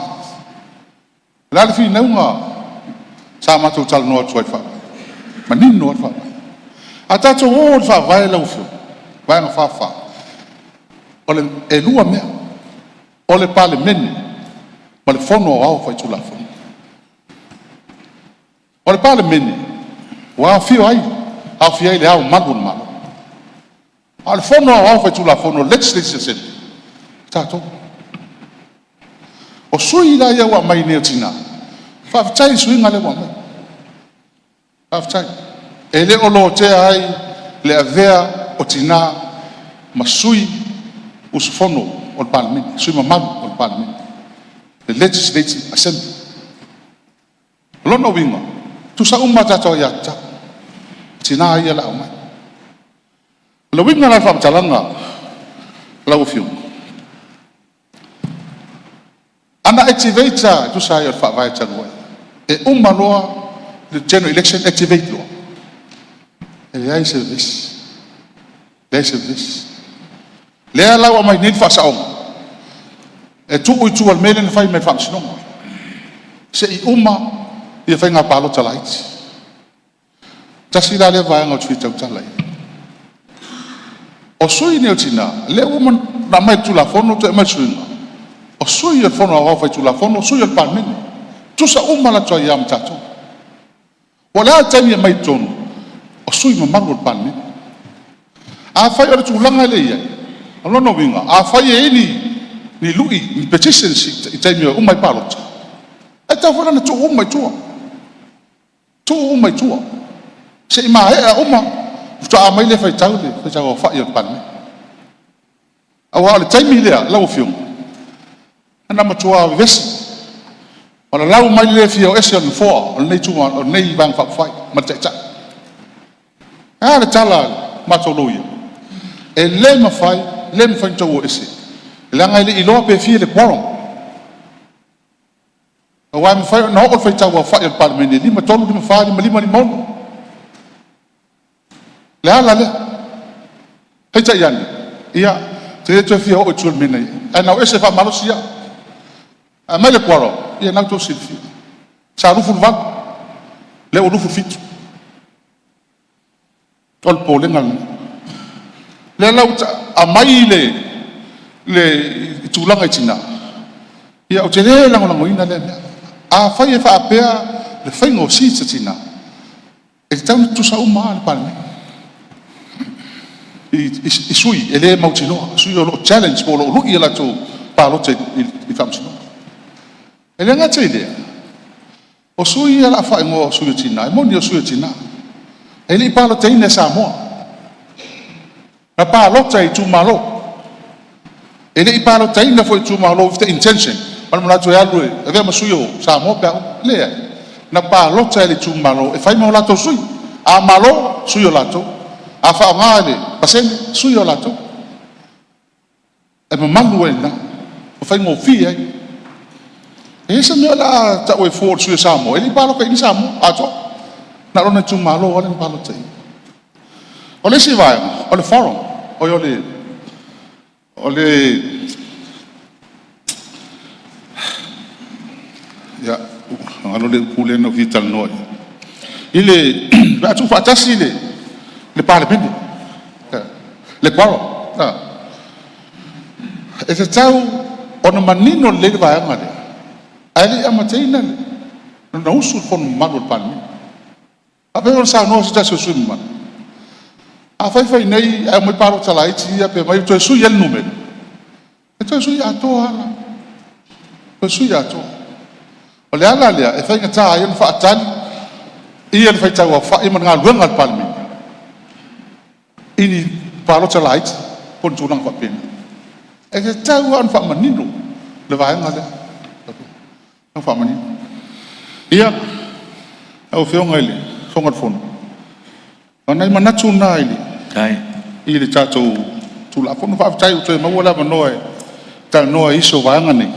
O le a le finauga sa matou talanoa atu ai i le Faavae? E manino lava le Faavae. A tatou o i le Faavae lau Afioga, Vaega 44, e lua mea, o le Palemene ma le Fono Aoao Faitulafono. O le Palemene ua aofia ai Le Ao Mamalu o le Malo, a o le Fono Aoao Faitulafono, Legislative Assembly, o tatou. O sui la ia ua aumai nei o tina, faafetai i le suiga lea ua aumai, faafetai. E le o lotea ai le avea o tina ma sui usufono o le Palemene, sui usufono mamalu o le Palemene, le Legislative Assembly. O lona uiga, e tutusa uma a tatou aiatatau, o tina ia o le a aumai. O le uiga la o le faamatalaga lau Afioga, a na activate lava e tusa ai o le Faavae talu ai, e uma loa le general election activate loa, e leai se vevesi, leai se vevesi. Lea la ua aumai nei le faasaoga, e tuu i tua i le mea lea na fai mai e le Faamasinoga, se i uma ia faiga palota laiti. Tasi la lea vaega ou te fia tautala i ai. O sui nei o tina, lea ua uma ona aumai i le Tulafono toe aumai le suiga, o sui o le Fono Aoao Faitulafono, sui o le Palemene, e tutusa uma latou aia ma tatou. Po o le a le taimi e aumai i totonu, o sui usufono mamalu o le Palemene. Afai o le tulaga lea e i ai, o lona uiga, afai e i ai ni lui, ni petitions i taimi e uma ai palota, Ae tatau foi la ona tuu uma i tua, tuu uma i tua se i maea uma faatoa aumai lea e faitau le faitau aofai o le Palemene. Aua o le taimi lea lau Afioga, na matua vevesi ma lalau mai le le fia o ese o le Nofoa o lenei Vaega Faaupufai ma le Taitai. Ae a le tala a le matou loia, e le mafai, le mafai ona outou o ese, leaga e le i iloa pe fia le quorum. Aua e mafai ona oo le faitau aofai o le Palemene e 53, 54, 55, 56. O le ala lea. Peitai ane, ia, ou te le toe fia oo i tua i le mea na i ai, ae na o ese faamalosi au. Ae aumai le quorum, ia lena ua outou silafia, sa 28, lea ua 27. O le popolega lena. O lea la ua aumai le tulaga i tina, ia ou te le lagolagoina lea mea. Afai e faapea le faiga o seats a tina, e tatau ona tutusa uma lava le Palemene i sui e le mautinoa, sui o lo o challenge po o lo o lui a latou palota i le faamasinoga. E le gata i lea, o sui ia o le a faaigoa o sui o tina, e moni o sui o tina, e le i palotaina e Samoa, na palota e itumalo. E le i palotaina foi e itumalo with the intention ma le manatu e alu e avea ma sui o Samoa pe a oo. Leai, na palota e le itumalo e fai ma o latou sui. A malo, sui o latou. A faaaoga i le pasene, sui o latou. E mamalu ai i ina, ma faigofie ai. E leai se mea o le a tau ai fua o le sui o Samoa, e le i palotaina Samoa atoa, na o lona itumalo lava lea na palota i ai. O le isi vaega, o le quorum, oi o le ia, ua galo le upu lea na ou fia talanoa i ai, pe a tuufaatasi le Palemene, le quorum, e tatau ona manino lelei le vaega lea, ae le i amataina ona usu le fono mamalu a le Palemene. E faapea ona saunoa se tasi o sui usufono mamalu, afai e fai nei ae omai palota laiti ia pe omai toe sui ai le numera, e toe sui atoa lava la, toe sui atoa. O le ala lea e faigata ai ona faatali le faitau aofai ma le galuega a le Palemene i ni palota laiti po o ni tulaga faapena. E tatau lava ona faamanino le vaega lea, e tatau ona faamanino. Ia, lau Afioga i le Fofoga Fetalai, o nai manatu na i le tatou Tulafono. Faafetai ua toe maua le avanoa e talanoa ai i nisi o vaega nei,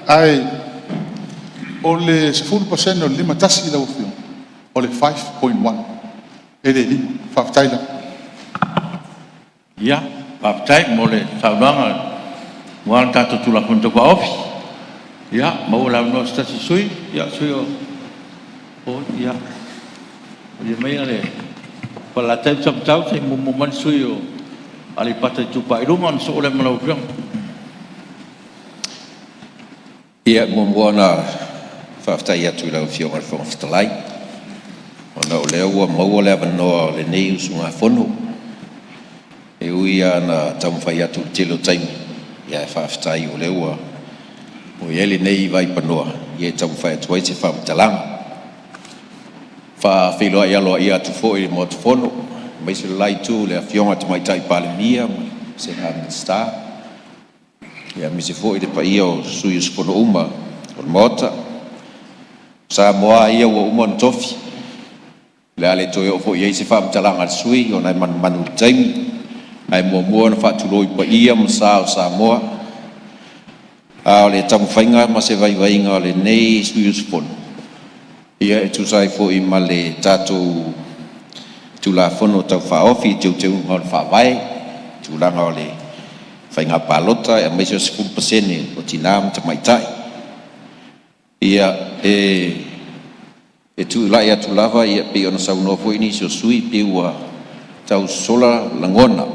ae o le 10% o le 51 lau Afioga, o le 5.1 e le 5. Faafetai lava. Ia, faafetai mo le saunoaga aua le tatou Tulafono Tau Faaofi. Ia, maua le avanoa o se tasi o sui usufono. Ia, le sui usufono mo… Ia, malie maia le Falelatai ma Samatau se i muamua mai le sui usufono mo Aleipata Itupa i Luga ona sosoo lea ma lau Afioga. Ia, e muamua ona faafetai atu i lau Afioga i le Fofoga Fetalai ona o lea ua maua le avanoa o lenei usugafono. E ui lava ina taumafai atu i le tele o taimi, ae faafetai o lea ua i ai lenei vaipanoa e taumafai atu ai se faamatalaga. E faafeiloai aloaia atu foi i le Maota Fono aemaise le la itu i le Afioga i le Tamaitai Palemia ma le Vasega Minisita, aemaise foi le paia o sui usufono uma o le Maota. O Samoa lava ia ua uma ona tofi, o le a le toe oo foi i ai se faamatalaga a le sui usufono ona e manumanu i le taimi. Ae muamua ona faatulou i paia ma sa o Samoa. A o le taumafaiga ma se vaivaiga o lenei sui usufono, ia e tusa ai foi ma le tatou Tulafono Tau Faaofi i Teuteuga o le Faavae, tulaga o le faiga palota aemaise o le 10% o tina ma tamaitai. Ia, e tulai atu lava pei ona saunoa foi nisi o sui usufono pei ua tau sosola lagona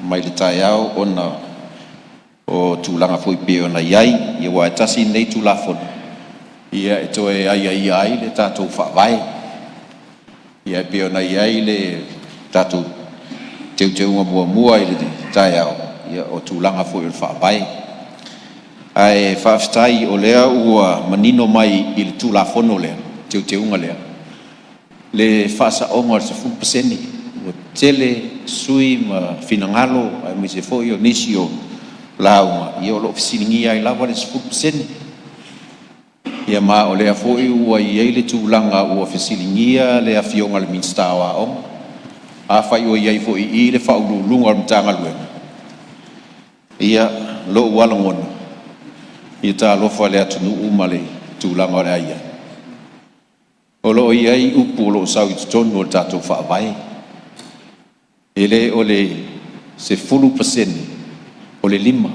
mai le taeao ona o tulaga foi pei ona i ai, aua e tasi lenei Tulafono e toe aiaia ai le tatou Faavae. Ia e pei ona i ai le tatou teuteuga muamua i le taeao, o tulaga foi o le Faavae. Ae faafetai o lea ua manino mai i le Tulafono lea, teuteuga lea, le faasaoga o le 10%. Ua tele sui usufono ma finagalo aemaise foi o nisi o lauga o lo o fesiligia ai lava le 10%. Ia ma o lea foi ua i ai le tulaga ua fesiligia le Afioga i le Minisita o Aoga, afai o i ai foi i i le Faauluuluga o le Matagaluega, ia, o lou lava lagona, ia talofa i le atunuu ma le tulaga o le a i ai. O lo o i ai upu o lo o sau i totonu o le tatou Faavae, e le o le 10% o le 5.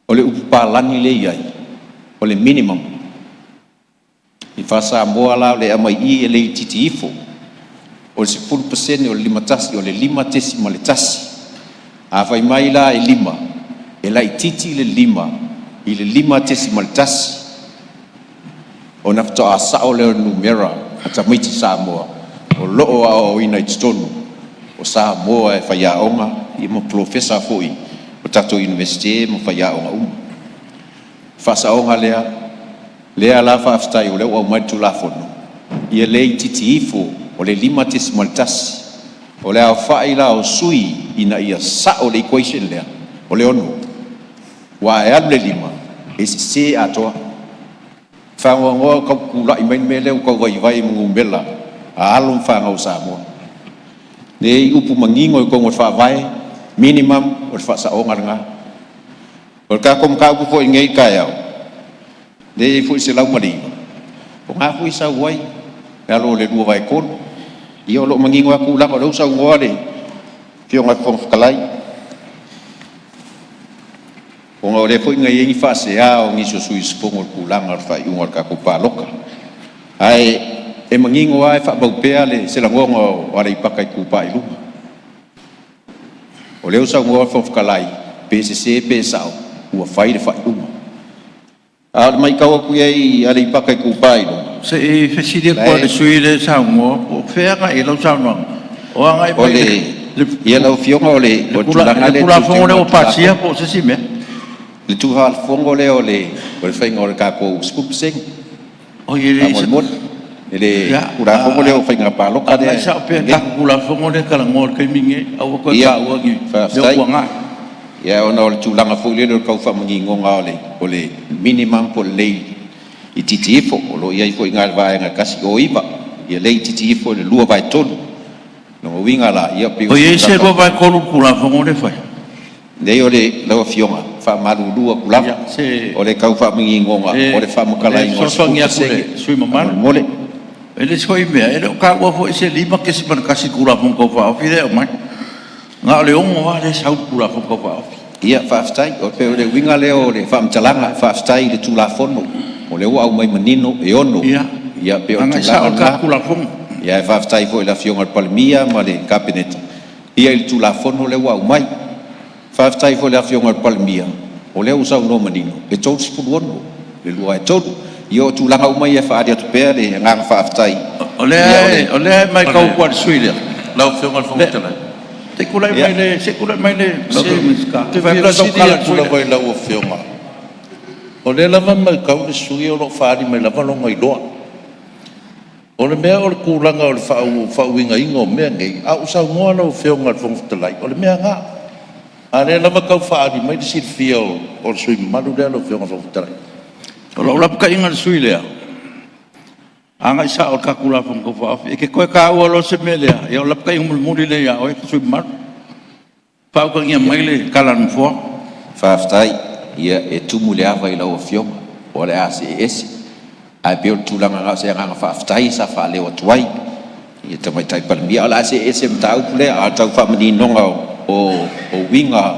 O le upu palagi lea e i ai, o le minimum. I faa-Samoa la o lea e aumai i i, e le itiiti ifo o le 10% o le 51, o le 5.1. A fai mai la e 5, e laitiiti le 5 i le 5.1 ona faatoa sao lea o le numera o tamaiti Samoa o lo o aoaoina i totonu o Samoa e faiaoga ma polofesa foi o tatou Iunivesite ma faiaoga uma. Faasaoga lea la faafetai o lea ua aumai le Tulafono, ia le itiiti ifo o le 5.1. O le aofai la o sui ina ia sao le equation lea, o le 6, aua e alu le 5 e sese atoa. E faanoanoa ua tau tulai mai le mea lea ua tau vaivai ai ma numera a alo ma fanau a Samoa. Lea e i ai upu manino i totonu o le Faavae, minimum o le faasaoga lena. O le tatou mataupu foi i lenei taeao, lea e i ai foi le 109, o lena foi e sau ai i lalo o le 2/3. Ia o lo o manino lava tulaga o lea ua saunoa le Afioga i le Fofoga Fetalai, ona o lea foi na i ai ni faasea o nisi o sui usufono i le tulaga o le faaiuga o le tatou palota. Ae e manino lava, e faamau pea se lagona o Aleipata Itupa i Luga. O lea ua saunoa le Fofoga Fetalai, pe sese pe sao, ua fai le faaiuga. A o le matau atu i ai i Aleipata Itupa i Luga, Se i fesili atu lava i le sui usufono lea e saunoa po o fea e agai i ai lau saunoaga? O agai o mai le ia lau Afioga o le i tulaga le lea i Tulafono teuteuga lea o ua le pasia Tulafono, po o se isi mea? Le Tulafono lea o le faiga o le tatou 10% Oi e leai se… faamolemole, i le Ia, Tulafono lea o Faiga Palota agai lea sao pea i le e tatou Tulafono lea e talanoa i le taimi lenei. Aua le toe Ia, taua ni mea ua faafetai. tuanai. Ia ona o le tulaga foi lele o le tau faamaninoga o le minimum po o le le itiiti ifo. O lo o i ai foi i ina i le Vaega 109, ia le itiiti ifo i le 2/3. O lona uiga la, ia pei o O se i ai se tulaga 2/3 o le Tulafono lea e fai? Leai, o le lau Afioga, e faamalulu atu lava, Se o le tau faamaninoga o le e faamatalaina o le fesoasoani atu i 10% le sui usufono mamalu. faamolemole. E le isi foi mea, e le o taua foi se 5.1 i le Tulafono Tau Faaofi lea e aumai. Na o le 6 lava lea e sau i le Tulafono Tau Faaofi. Ia faafetai. E pei o le uiga lea o le faamatalaga, faafetai i le Tulafono o lea ua aumai manino e 6. Ia, Ia pei o le agai sao tulaga i le tatou lena. Tulafono. Ia ae faafetai foi i le Afioga i le Palemia ma le Kapeneta i le Tulafono lea ua aumai. Faafetai foi i le Afioga i le Palemia o lea ua saunoa manino e 36 le 2/3. Ia o tulaga uma ia e faaali atu pea le agaga faafetai. O Ia o le lea e matau atu lava i le sui usufono lea, Lau Afioga i le Fofoga Fetalai, se i tulai mai le Ou Minisita. te fia fesili atu lava i lau Afioga, o lea lava e matau le sui usufono o lo o faaali mai lava lona iloa. O le mea o le tulaga o le faauigaina o mea nei, a ua saunoa lau Afioga i le Fofoga Fetalai, o le mea lena. A o lea lava e tau faaali mai le silafia o le sui usufono mamalu lea lau Afioga i le Fofoga Fetalai. O lau lapataiga i le sui usufono lea, agai sao i le tatou Tulafono Tau Faaofi. E te toe taua loa se mea lea, ia o le lapataiga mulimuli lea ia oe le sui usufono mamalu. Faautagia mai le tala a le Nofoa. Faafetai. Ia e tumu i le ava i lau Afioga, o le a see ese. Ae pei o le tulaga na o se agaga faafetai sa faaleo atu ai i le Tamaitai Palemia. Ae o le a see ese ma le mataupu lea, a o le tau faamaninoga o uiga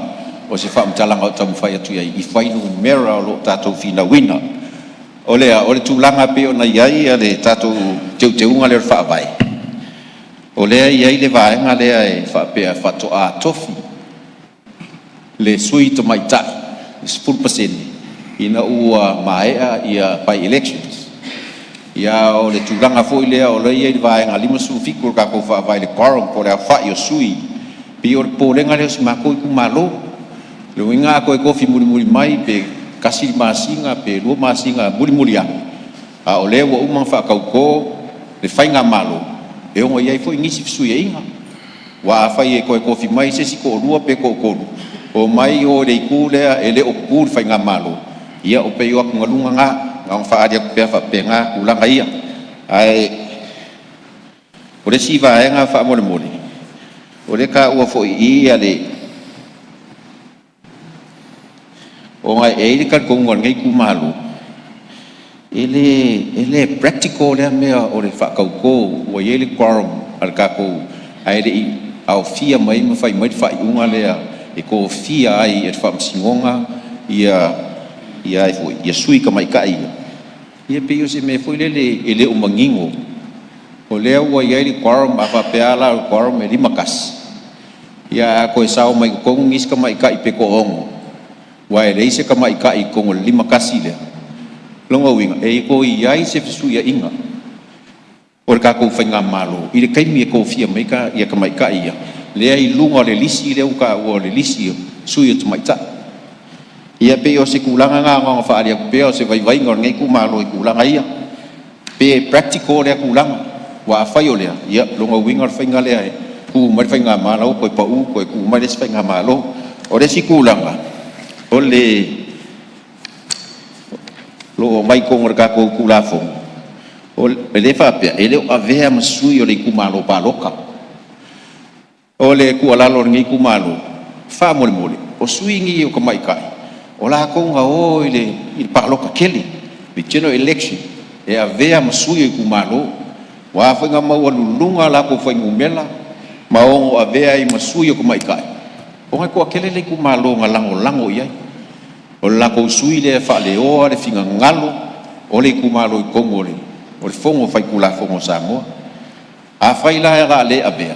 o se faamatalaga o taumafai atu ai i fuainumera o lo o tatou finauina. O le tulaga e pei ona i ai le tatou teuteuga lea o le Faavae, o lea e i ai le vaega lea e faapea faatoa tofi le sui tamaitai i le 10% ina ua maea by elections. Ia o le tulaga foi lea o lea e i ai le Vaega 57 o le tatou Faavae i le quorum po o le aofai o sui. E pei o le popolega lea o si matou itumalo. Le uiga a toe tofi mulimuli mai pe tasi le masina pe 2 masina mulimuli ane, a o lea ua uma ona faatauto le faigamalo e ono i ai foi nisi fesuiaiga. Aua afai e toe tofi mai se isi toalua pe toatolu, omai o i le itu lea e le o tutu i le faigamalo, ia e pei o atugaluga na, na ona faaali atu pea faapena tulaga ia. Ae o le isi vaega faamolemole, o lea e taua foi i i le ona e i ai le talitonuga o lenei itumalo, e le practical lea mea o le faatauto ua i ai le quorum a le tatou ae le i aofia mai ma fai mai le faaiuga lea e tofia ai e le Faamasinoga ia sui tamaitai ia. Ia pei o se mea foi lele e le o manino o lea ua i ai le quorum. A faapea la o le quorum e 51, ia a toe sao mai totonu nisi tamaitai pe toaono, aua e leai se tamaitai i totonu o le 51 lea. O lona uiga e toe i ai se fesuiaiga o le tatou faigamalo i le taimi e tofia mai ai tamaitai ia lea i luga o le lisi lea ua taua o le lisi o sui o tamaitai. Ia pei o se tulaga lena na ona faaali atu pea o se vaivaiga o lenei itumalo i tulaga ia, pe practical lea tulaga. Aua afai o lea, ia o lona uiga o le faiga lea e tu mai le faigamalo toe pau toe tu mai le isi faigamalo. O le isi tulaga o le lo o aumai i totonu o le tatou Tulafono, e le faapea e le o avea ma sui o le itumalo palota. O le tuualalo a lenei itumalo, faamolemole, o sui nei o tamaitai o latou na o i le palota tele, le general election, e avea ma sui o itumalo. Ua a foi na maualuluga latou fuainumera ma ono avea ai ma sui o tamaitai, ona e toatele le itumalo na lagolago i ai. O le latou sui lea e faaleoa le finagalo o le itumalo i totonu o le Fono Faitulafono a Samoa. Afai la o le a le avea,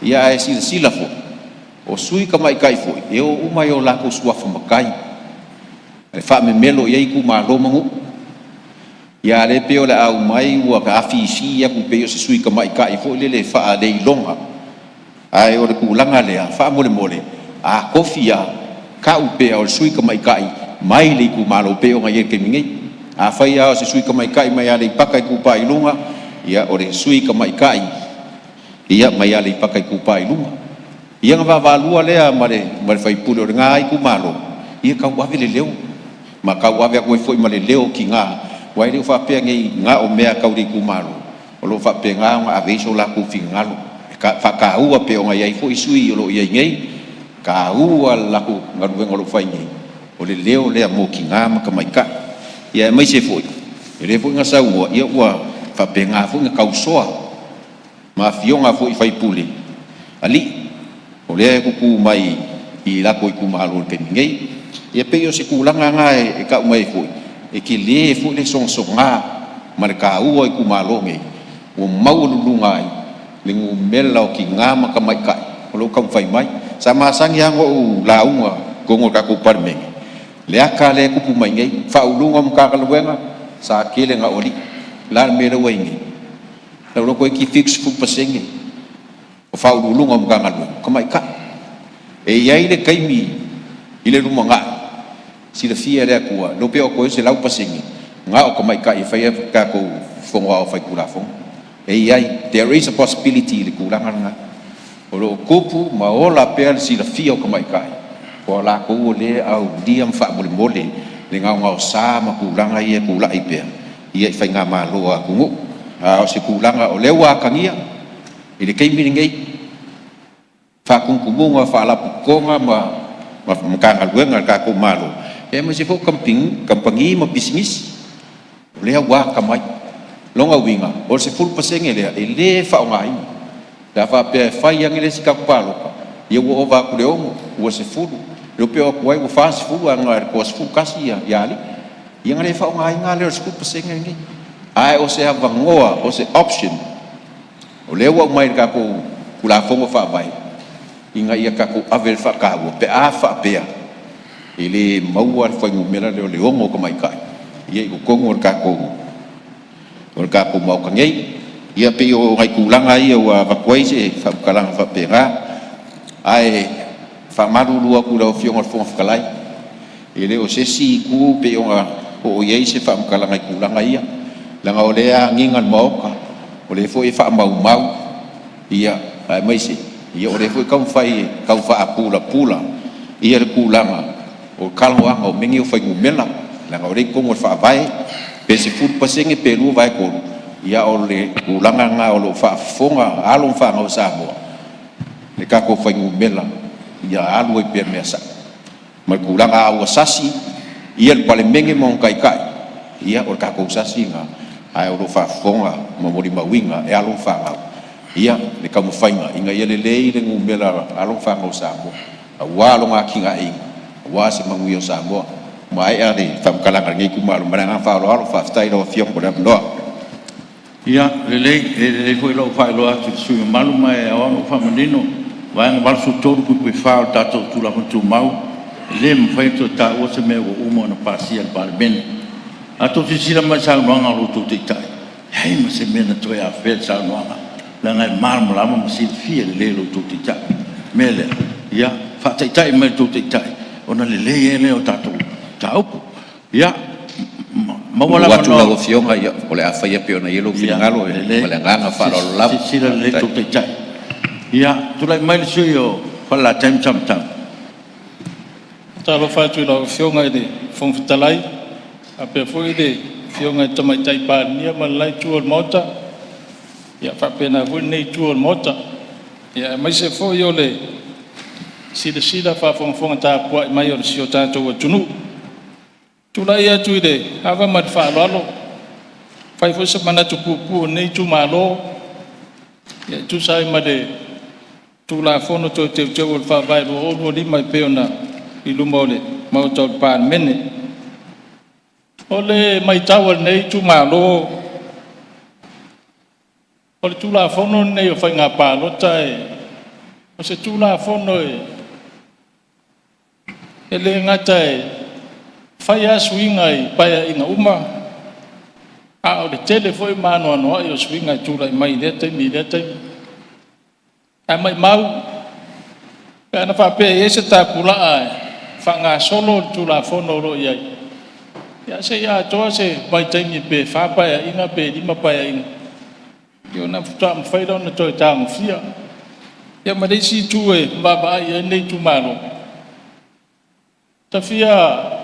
ia ae silasila foi, o sui tamaitai foi e o uma i o latou suafa matai, e faamemelo i ai itumalo ma nuu. Ia a o lea e pei o le a aumai ua afifi atu pei o se sui tamaitai foi lele e faaleiloga. Ae o le tulaga lea faamolemole, a tofi lava, tau pea o le sui tamaitai mai le itumalo e pei ona i ai i le taimi nei. Afai lava o se sui tamaitai mai Aleipata Itupa i Luga, ia o le sui tamaitai mai Aleipata Itupa i Luga. Ia ona vaavaalua lea ma le sui usufono o lena itumalo, ia tauave le leo ma tauave atu ai foi ma le leo o tina, aua e le faapea nei na o mea tau le itumalo o lo o faapena ona ave ai so latou finagalo e faataua pei ona i ai foi sui o lo o i ai nei, e taua le latou galuega o lo o fai nei, o le leo lea mo tina ma tamaitai. Ia aemaise foi o lea foi na saunoa ua faapena foi ona tausoa ma afioga foi i faipule alii o lea e tutu mai i latou itumalo i le taimi nei. Ia pei o se tulaga lena e tau mai ai foi, e tele foi le sogasoga ma le taua o itumalo nei ua maualuluga ai le numera o tina ma tamaitai o lo o taumafai mai. Sa masani lava ona ou lauga i totonu o le tatou Palemene, le ata lea e tupu mai nei, Ofisa Sili o Pulega o Matagaluega sa tele na o alii. O le a le mea lea ua i ai nei? O lea toeitiiti 70% o Ofisa Sili o Pulega o Matagaluega o tamaitai. E i ai le taimi i le lumanai, silafia e le Atua, le iloa pe oo atu i ai le 100% na o tamaitai e faia tatou Fono Aoao Faitulafono. E i ai, there is a possibility i le tulaga lena. O lo o tupu ma ola pea le silafia o tamaitai, o latou o lea e aulia ma faamolemole le gaogaosa ma tulaga ia e tulai pea i faigamalo a atunuu. A o se tulaga o lea ua atagia i le taimi lenei, faatumutumuga o faalapotopotoga ma Matagaluega a le tatou Malo, aemaise foi o kamupani ma pisinisi, o lea ua atamai. O lona uiga, o le 10% lea e le faaaogaina, pe a faapea e fai ane le isi tatou palota, ia ua ova atu i le 6, ua 10, le iloa pe oo atu ai ua 40 ae na o le toa-11 ia alii. Ia ona le faaaogaina la lea o le 10% lenei. Ae o se avanoa, o se option o lea ua aumai i le tatou Tulafono Faavae ina ia tatou ave le faataua pe a faapea e le maua le fuainumera lea o le 6 tamaitai i totonu o le tatou Maota nei. Ia pei o nai tulaga ia ua avatu ai se faamatalaga faapena, ae Faamalulu atu i lau Afioga i le Fofoga Fetalai, e le o se isi itu pei ona oo i ai se faamatalaga i tulaga ia, leaga o lea e agiga i le Maota, o lea foi e faamaumau, aemaise o lea foi e taumafai e tau faapulapula le tulaga o talanoaga o mea nei o fuainumera, leaga o lea e i totonu o le Faavae, pe 10% pe 2/3, ia o le tulaga lena o lo o faafofoga alo ma fanau a Samoa i tatou fuainumera ia alu ai pea i le mea sa'o ma le tulaga. A ua sasi ia le Palemene ma ona Taitai, ia o le tatou sasi lena, ae o lo o faafofoga ma molimauina e alo ma fanau le taumafaiga ina ia lelei le numera o alo ma fanau a Samoa aua lona atinaeina aua se manuia o Samoa. Ua maea le faamatalaga a lenei itumalo ma le agaga faaaloalo. Faafetai i lau Afioga mo le avanoa. Ia lelei, e lelei foi lou faailoa atu i le sui usufono mamalu ma e ao lava ona ou faamanino, Vaega 83(4) o le tatou Tulafono Tumau, e le mafai ona toe taua se mea ua uma ona pasia e le Palemene. A outou silasila mai i saunoaga a lo outou Taitai, e leai ma se mea na toe afea i le saunoaga, leaga e malamalama ma silafia lelei e lo outou Taitai. O le mea lea, ia faataitai mai i le tou Taitai ona lelei ai lea o tatou mataupu. Ia, maua le Ua atu avanoa. Lau Afioga o le a faia pei ona i ai lou finagalo ma le agaga faaaloalo lava. Silasila lelei le tou Taitai. Ia, tulai mai le sui usufono mo Falelatai ma Samatau. Faatalofa atu i lau Afioga i le Fofoga Fetalai faapea foi le Afioga i le Tamaitai Palemia ma le la itu o le Maota, ia faapena foi lenei itu o le Maota, aemaise foi o le silasila faafogafoga tapuai mai o si o tatou atunuu. E tulai atu i le ava ma le faaaloalo e fai foi se manatu puupuu o lenei itumalo e tusa ai ma le Tulafono Toe Teuteu o le Faavae 2025 e pei ona i luma o le Maota o le Palemene. O le maitau a lenei itumalo, o le Tulafono lenei o Faiga Palota, o se Tulafono e le gata e fai lava suiga i Paeaiga uma, a o le tele foi ma anoanoai o suiga e tulai mai i lea taimi i lea taimi. Ae maimau pe ana faapea e i ai se tapulaa e faagasolo le Tulafono o lo o i ai, ia se i atoa se vaitaimi pe fa Paeaiga pe lima Paeaiga ona faatoa mafai lea ona toe tagofia. Ia ma le isi itu e vaavaai i ai lenei itumalo, ta fia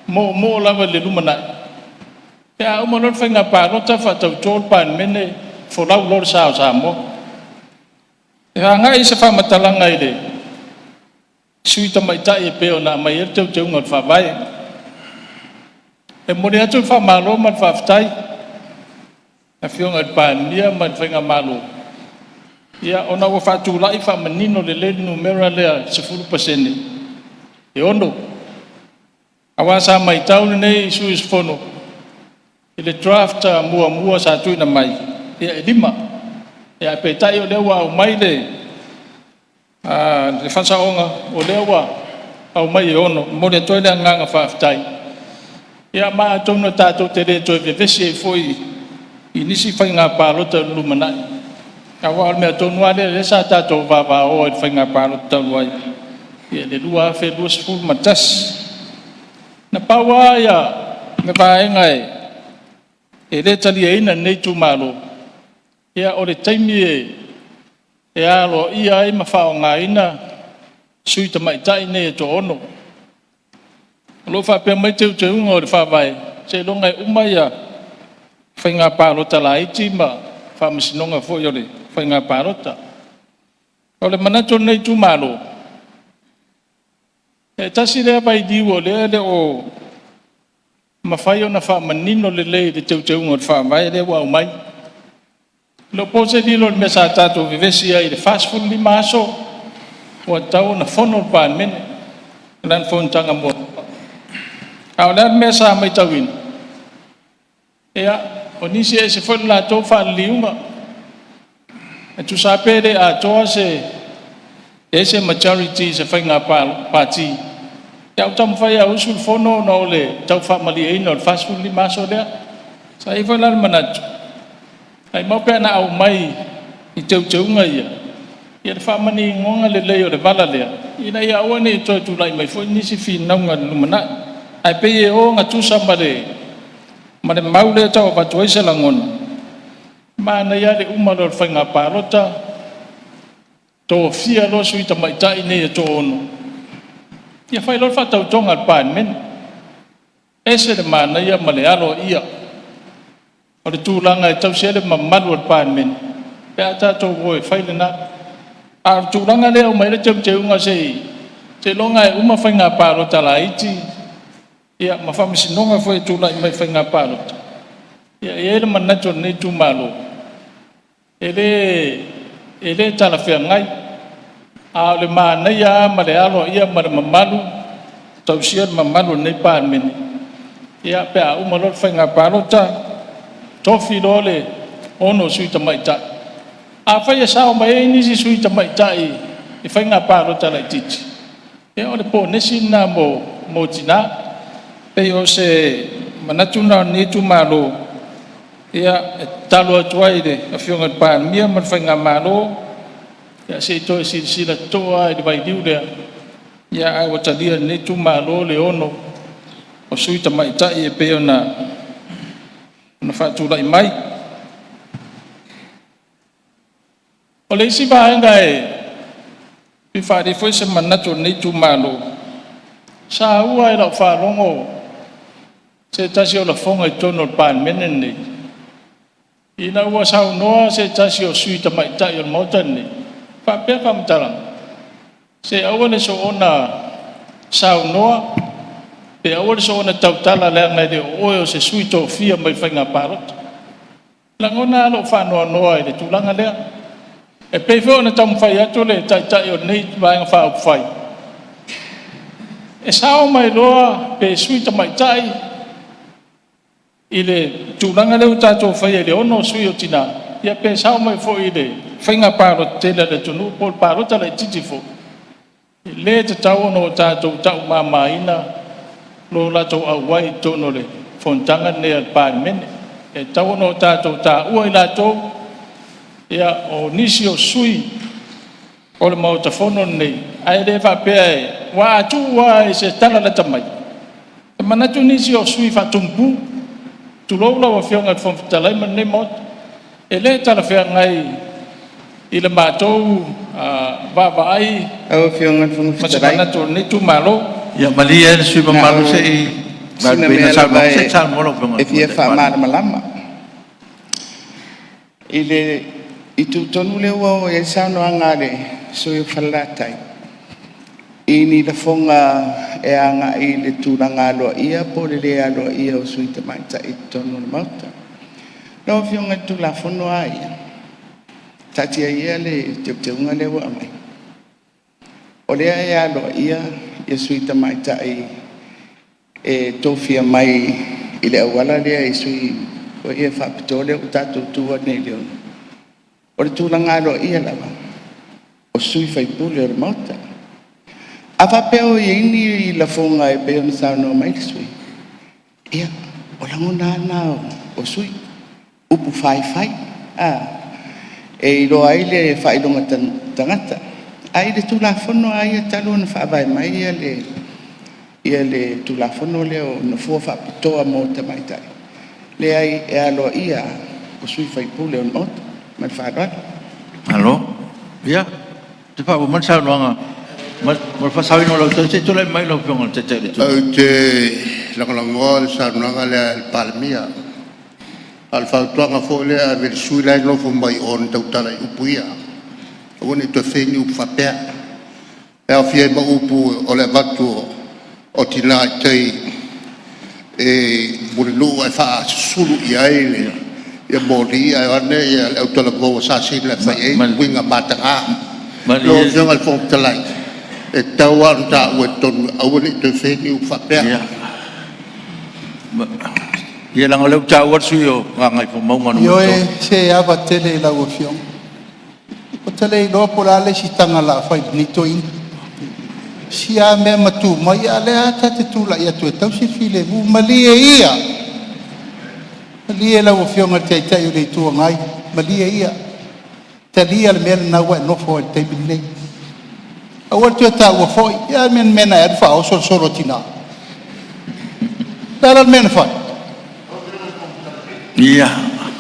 moomoo lava i le lumanai pe a uma loa le faiga palota faatauto le Palemene, folau loa le sa o Samoa. E agai se faamatalaga i le Sui Tamaitai e pei ona aumai ai le Teuteuga o le Faavae. E momoli atu le faamalo ma le faafetai i le Afioga i le Palemia ma le Faigamalo ona ua faatulai faamanino lelei le numera lea e 10% e 6. Aua sa matau lenei sui usufono i le draft muamua sa tuuina mai, ia e 5. Ae peitai o lea ua aumai le faasaoga, o lea ua aumai e 6. E momoli atu ai le agaga faafetai. Ia ma atonu tatou te le toe vevesi ai foi i nisi faiga palota i le lumanai, aua o le mea tonu lava lea sa tatou vavao ai i le faiga palota talu ai i le 2021. Na pau lava le vaega e le taliaina e lenei itumalo, o le taimi e aloaia ai ma faaaogaina Sui Tamaitai nei e toaono. O lo o faapea mai Teuteuga o le Faavae, seiloga e uma Faiga Palota Laiti ma Faamasinoga foi o le Faiga Palota. O le manatu o lenei itumalo, e tasi lea vailiu o lea e le o mafai ona faamanino lelei i le Teuteuga o le Faavae lea ua aumai. E le o po se lilo i le mea sa tatou vevesi ai i le 45 aso ua tatau ona fono le Palemene i lana fonotaga muamua. A o le a le mea sa matauina? Ia, o nisi e ese foi le latou faaliliuga, e tusa lava pe le atoa pe i ai se majority i se faiga pati, ae ua taumafai lava e usu le fono ona o le tau faamalieina o le 45 aso lea. Sa i ai foi la le manatu, maimau pe ana aumai i teuteuga ia, Ia le faamaninoga lelei o le vala lea, ina ia aua ne i toe tulai mai foi nisi finauga i le lumanai. Ae pei e ogatusa ma le mau lea e tau avatu ai se lagona, manaia lava le uma loa o le faiga palota tofia loa sui tamaitai nei e toaono, ia fai loa le faatautoga a le Palemene. E ese le manaia ma le aloaia o le tulaga e tausi ai le mamalu o le Palemene pe a tatou o e fai lena. A o le tulaga lea e aumai ai le teuteuga seiloga e uma faiga palota laiti ia ma faamasinoga foi e tulai mai i faiga palota, ia e i ai le manatu o lenei itumalo, e le talafeagai. A o le manaia lava ma le aloaia ma le mamalu, tausia le mamalu o lenei Palemene, ia pe a uma loa le faiga palota, tofi loa le 6 sui tamaitai. Afai e sao mai ai nisi sui tamaitai i faiga palota laitiiti, ia o le ponesi lena mo tina. E pei o se manatu lena o lenei itumalo, e tatalo atu ai i le Afioga i le Palemia ma le Faigamalo, se i toe silasila totoa lava i le vailiu lea, ae ua talia e lenei itumalo le 6 o sui tamaitai e pei ona faatulai mai. O le isi vaega e fia faaalia ai foi se manatu o lenei itumalo, sa maua lava i lau faalogo se tasi o lafoga i totonu o le Palemene lenei, ina ua saunoa se tasi o sui tamaitai o le Maota lenei, e faapea faamatalaga, se aua le soona saunoa pe aua le soona tautala leaga e le o oe o se sui tofia mai le faiga palota. E lagona lava lou faanoanoa i le tulaga lea. E pei foi ona taumafai atu le Taitai o lenei Vaega Faaupufai, e sao mai loa pe sui tamaitai i le tulaga lea ua tatou faia i le 6 sui o tina, ia pe sao mai foi i le faiga palota tele a le atunuu po o le palota laitiiti foi, e le tatau ona tatou taumamaina lo latou auai i totonu o le fonotaga lenei a le Palemene. E tatau ona tatou taua i latou o nisi o sui o le Maota Fono lenei, ae le faapea e… Aua a tuu lava i se tala lata mai, e manatu nisi o sui usufono faatumu, tulou lau Afioga i le Fofoga Fetalai ma lenei Maota. E le talafeagai i le matou vaavaai Lau Afioga i le Fofoga ma se Fetalai, manatu o lenei itumalo. Ia malie le sui usufono na mamalu o se i sina vaelupeina le mea saunoaga. lava Se i saunoa lau Afioga i e le fia Tamaitai Palemia. faamalamalama. I le itu tonu lea ua oo i ai le saunoaga a le sui usufono mo Falelatai, i ni lafoga e agai i le tulaga aloaia po o le le aloaia o sui tamaitai i totonu o le Maota. Lau Afioga i le Tulafono lava ia, taatia ia le teuteuga lea ua aumai, o lea e aloaia sui tamaitai e tofia mai i le auala lea i sui foi ia faapitoa lea ua tatou tuua nei i le 6. O le tulaga aloaia lava, o sui usufono o le Maota. A faapea o i ai ni lafoga e pei ona saunoa mai le sui usufono, ia, o lagona lava na o sui usufono, upu faifai e iloa ai le faailoga tagata. Ae i le Tulafono lava ia talu ona faavae mai le Tulafono lea o Nofoa faapitoa mo tamaitai, leai, e aloaia lava o sui usufono o le Maota. Ma le faaaloalo. Malo. Ia, se i faaauau mai le saunoaga mo le faasaoina o lou taimi. Se i tulai mai lau Afioga i le Taitai o le Itu Agai. Ou te lagolagoina le saunoaga lea a le Palemia. A o le fautuaga foi lea e ave i le sui usufono la e nofo mai o na tautala i upu ia, aua ne i toe faia ni upu faapea, e aofia ai ma upu o le avatu o tina i tai i Mulinuu ae faasusulu i ai moli ae o ane le autalavou Asasina e fai i ai uiga mataga. Lau Malie Afioga i le Fofoga Fetalai, e tatau lava ona taua i totonu aua ne i toe faia ni upu faapea. Ia leaga o lea ua taua le sui usufono mo Gagaifomauga Ioe, 3. se e ava tele i lau Afioga. Ou te le iloa po o le a le isi taga o le a fai i lenei toeaina. Sia lava mea ma tu mai, a o lea lava ta te tulai atu e tausi le filemu. Malie ia, malie lau Afioga i le Taitai o le Itu Agai, malie ia. Talia le mea lena ua e nofo ai i le taimi lenei. Aua le toe taua foi. Ia a le mea na e alu faaoso le solo a tina? O le a la le mea na fai? Ia.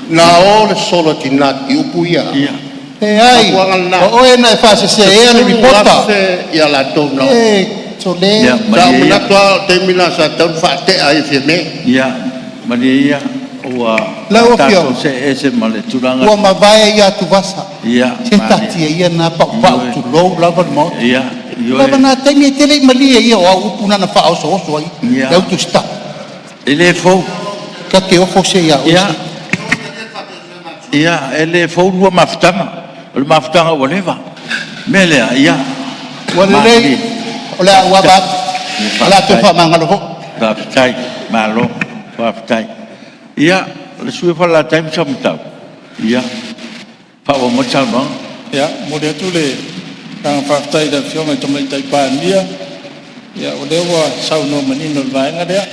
Na o le solo a tina i upu ia. Leai, o oe na e faaseseina le lipota. Ia latou na o. E sole. Ia, Sa ou malie ia. manatu lava o le taimi lena sa tatau ona faatea ai e Fiame. Ia, malie ia ua Lau tatou Afioga, see ese ma le tulaga. Ua mavae ia atuvasa. Ia, Se malie. taatia ia na paupau, Ioe. tulou lava le Maota. Ia, Lava ioe. na taimi e te le i malie ia o au upu na na faaosooso ai le au tusitala. E le fou. Ta te ofo se ia oe. Ia, ia, e le fou lua mafutaga. O le mafutaga ua leva. O le mea lea, ia, Ua lelei, malilie. o le a ou ava atu. Ia, O le a toe faafetai. faamagalo foi. Faafetai, malo, faafetai. Ia, le sui usufono mo Falelatai ma Samatau, ia, faaauau mai le saunoaga. Ia, e momoli atu le agaga faafetai i le Afioga i le Tamaitai Palemia, ia o lea ua saunoa manino i le vaega lea.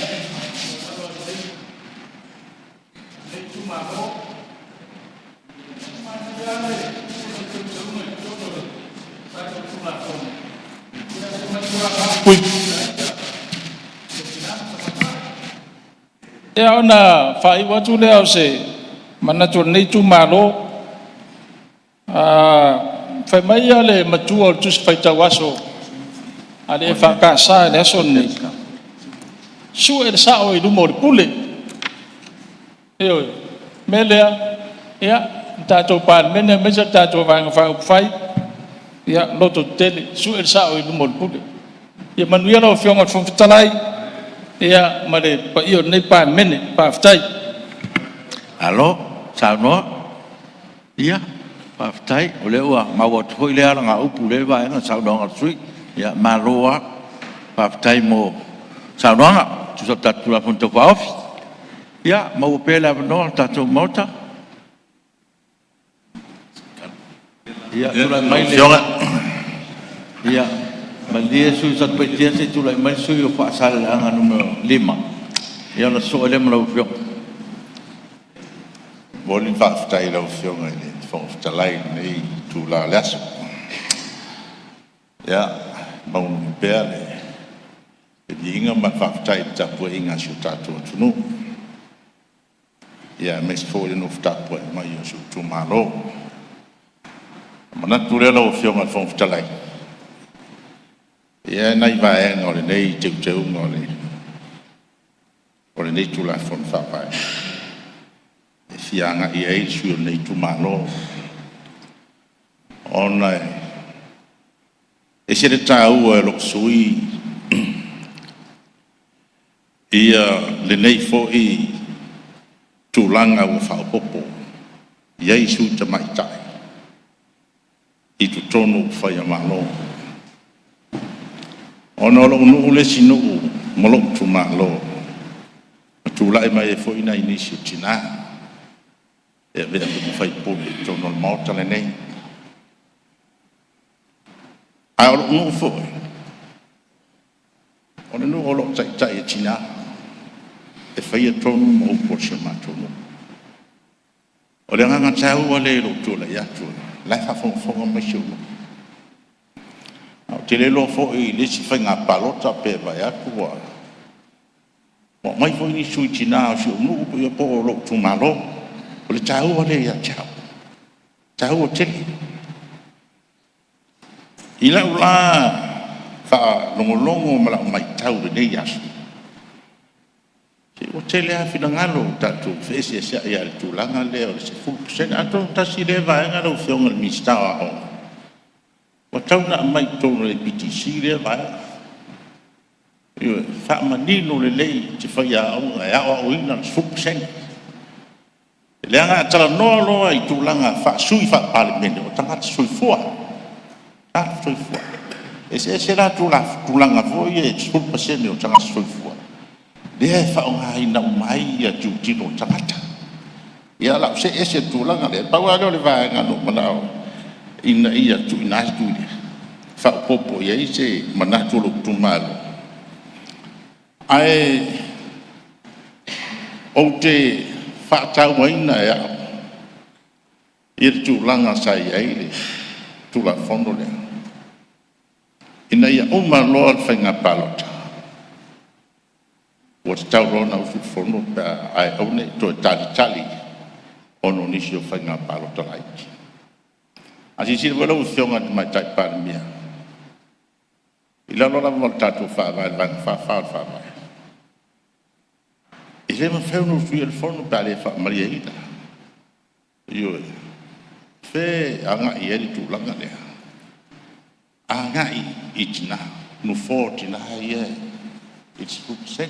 Ia ona faaiu atu lea o se manatu o lenei itumalo, fai mai le matua o le Tusi Faitau Aso a le EFKS i le aso lenei, sue le sao i luma o le pule. Ioe. O le mea lea, ia, le tatou Palemene aemaise le tatou Vaega Faaupufai, ia lototetele, sue le sao i luma o le pule. Ia manuia lau Afioga i le Fofoga Fetalai, ia ma le paia o lenei Palemene. Faafetai. Malo saunoa. Ia, faafetai o lea ua maua atu foi lea alagaupu i lea vaega i le saunoaga a le sui usufono. Ia malo lava. Faafetai mo saunoaga e tusa ai o le tatou Tulafono Tau Faaofi. Ia, maua pea le avanoa o le tatou Maota. Ia, tulai mai le... Afioga. Ia, malie le sui usufono mo Satupaitea se i tulai mai le sui usufono mo Faasaleleaga 5, ia ona sosoo ai lea ma lau Afioga. E momoli le faafetai i lau Afioga i le Fofoga Fetalai i lenei itula o le aso. Ia, e maualuga pea le viiga ma le faafetai i le tapuaiga a si o tatou atunuu, aemaise foi o le nofo tapuai mai a si ou itumalo. Ona manatu lea lau Afioga i le Fofoga Fetalai, e i ai nai vaega o lenei teuteuga o lenei Tulafono Faavae e fia agai i ai le sui usufono o lenei itumalo, ona e ese le taua i lou sui usufono lenei foi tulaga ua faaopoopo i ai sui tamaitai i totonu o upufai o Malo. Ona o lou nuu le isi nuu ma lou itumalo na tulai mai ai foi nai nisi o tina e avea foi ma faipule i totonu o le Maota lenei. A o lou nuu foi, o le nuu o lo o taitai e tina e faia tonu ma upu a si o matou nuu. O le agaga taua lea i lou tulai atu, o la e faafogafoga mai si ou nuu. Ae ou te le iloa foi i le isi faiga palota pe vaai atu ua aumai foi ni sui tina o si ou nuu po o lou itumalo. O le taua lea ia te au, e taua tele. I lau la faalogologo ma lau matau i lenei aso, se ua tele lava finagalo ua tatou feeseeseai ai i le tulaga lea o le 10%. Atonu tasi lea vaega lau Afioga i le Minisita o Aoga, ua tatau ona aumai i totonu o le APTC lea vaega, ioe, faamanino lelei se faiaoga e aoaoina le 10%. Leaga a talanoa loa i tulaga faa-sui usufono faa-Palemene, o tagata soifua, tagata soifua. E eseese la tulaga foi ia i le 10% o tagata soifua, lea e faaaogaina uma ai tilotilo a tagata. Ia o le a ou see ese i le tulaga lea. Pau lava lea o le vaega na ou manao ina ia tuuina atu e faaopoopo i ai se manatu o lou itumalo. Ae ou te faatauaina e au I le tulaga sa i ai le Tulafono lea, ina ia uma loa le faiga palota, ua tatau loa ona usu le Fono pe a, ae aua ne i toe talitali ona o nisi o faiga palota laiti. A silasila foi lau Afioga i le Tamaitai Palemia, i lalo lava o le tatou Faavae i le Vaega 44 o le Faavae, e le mafai ona usuia le Fono pe a le faamalieina. Ioe. O fea e agai i ai le tulaga lea? Agai i tina, nofoa o tina ia i le 10%.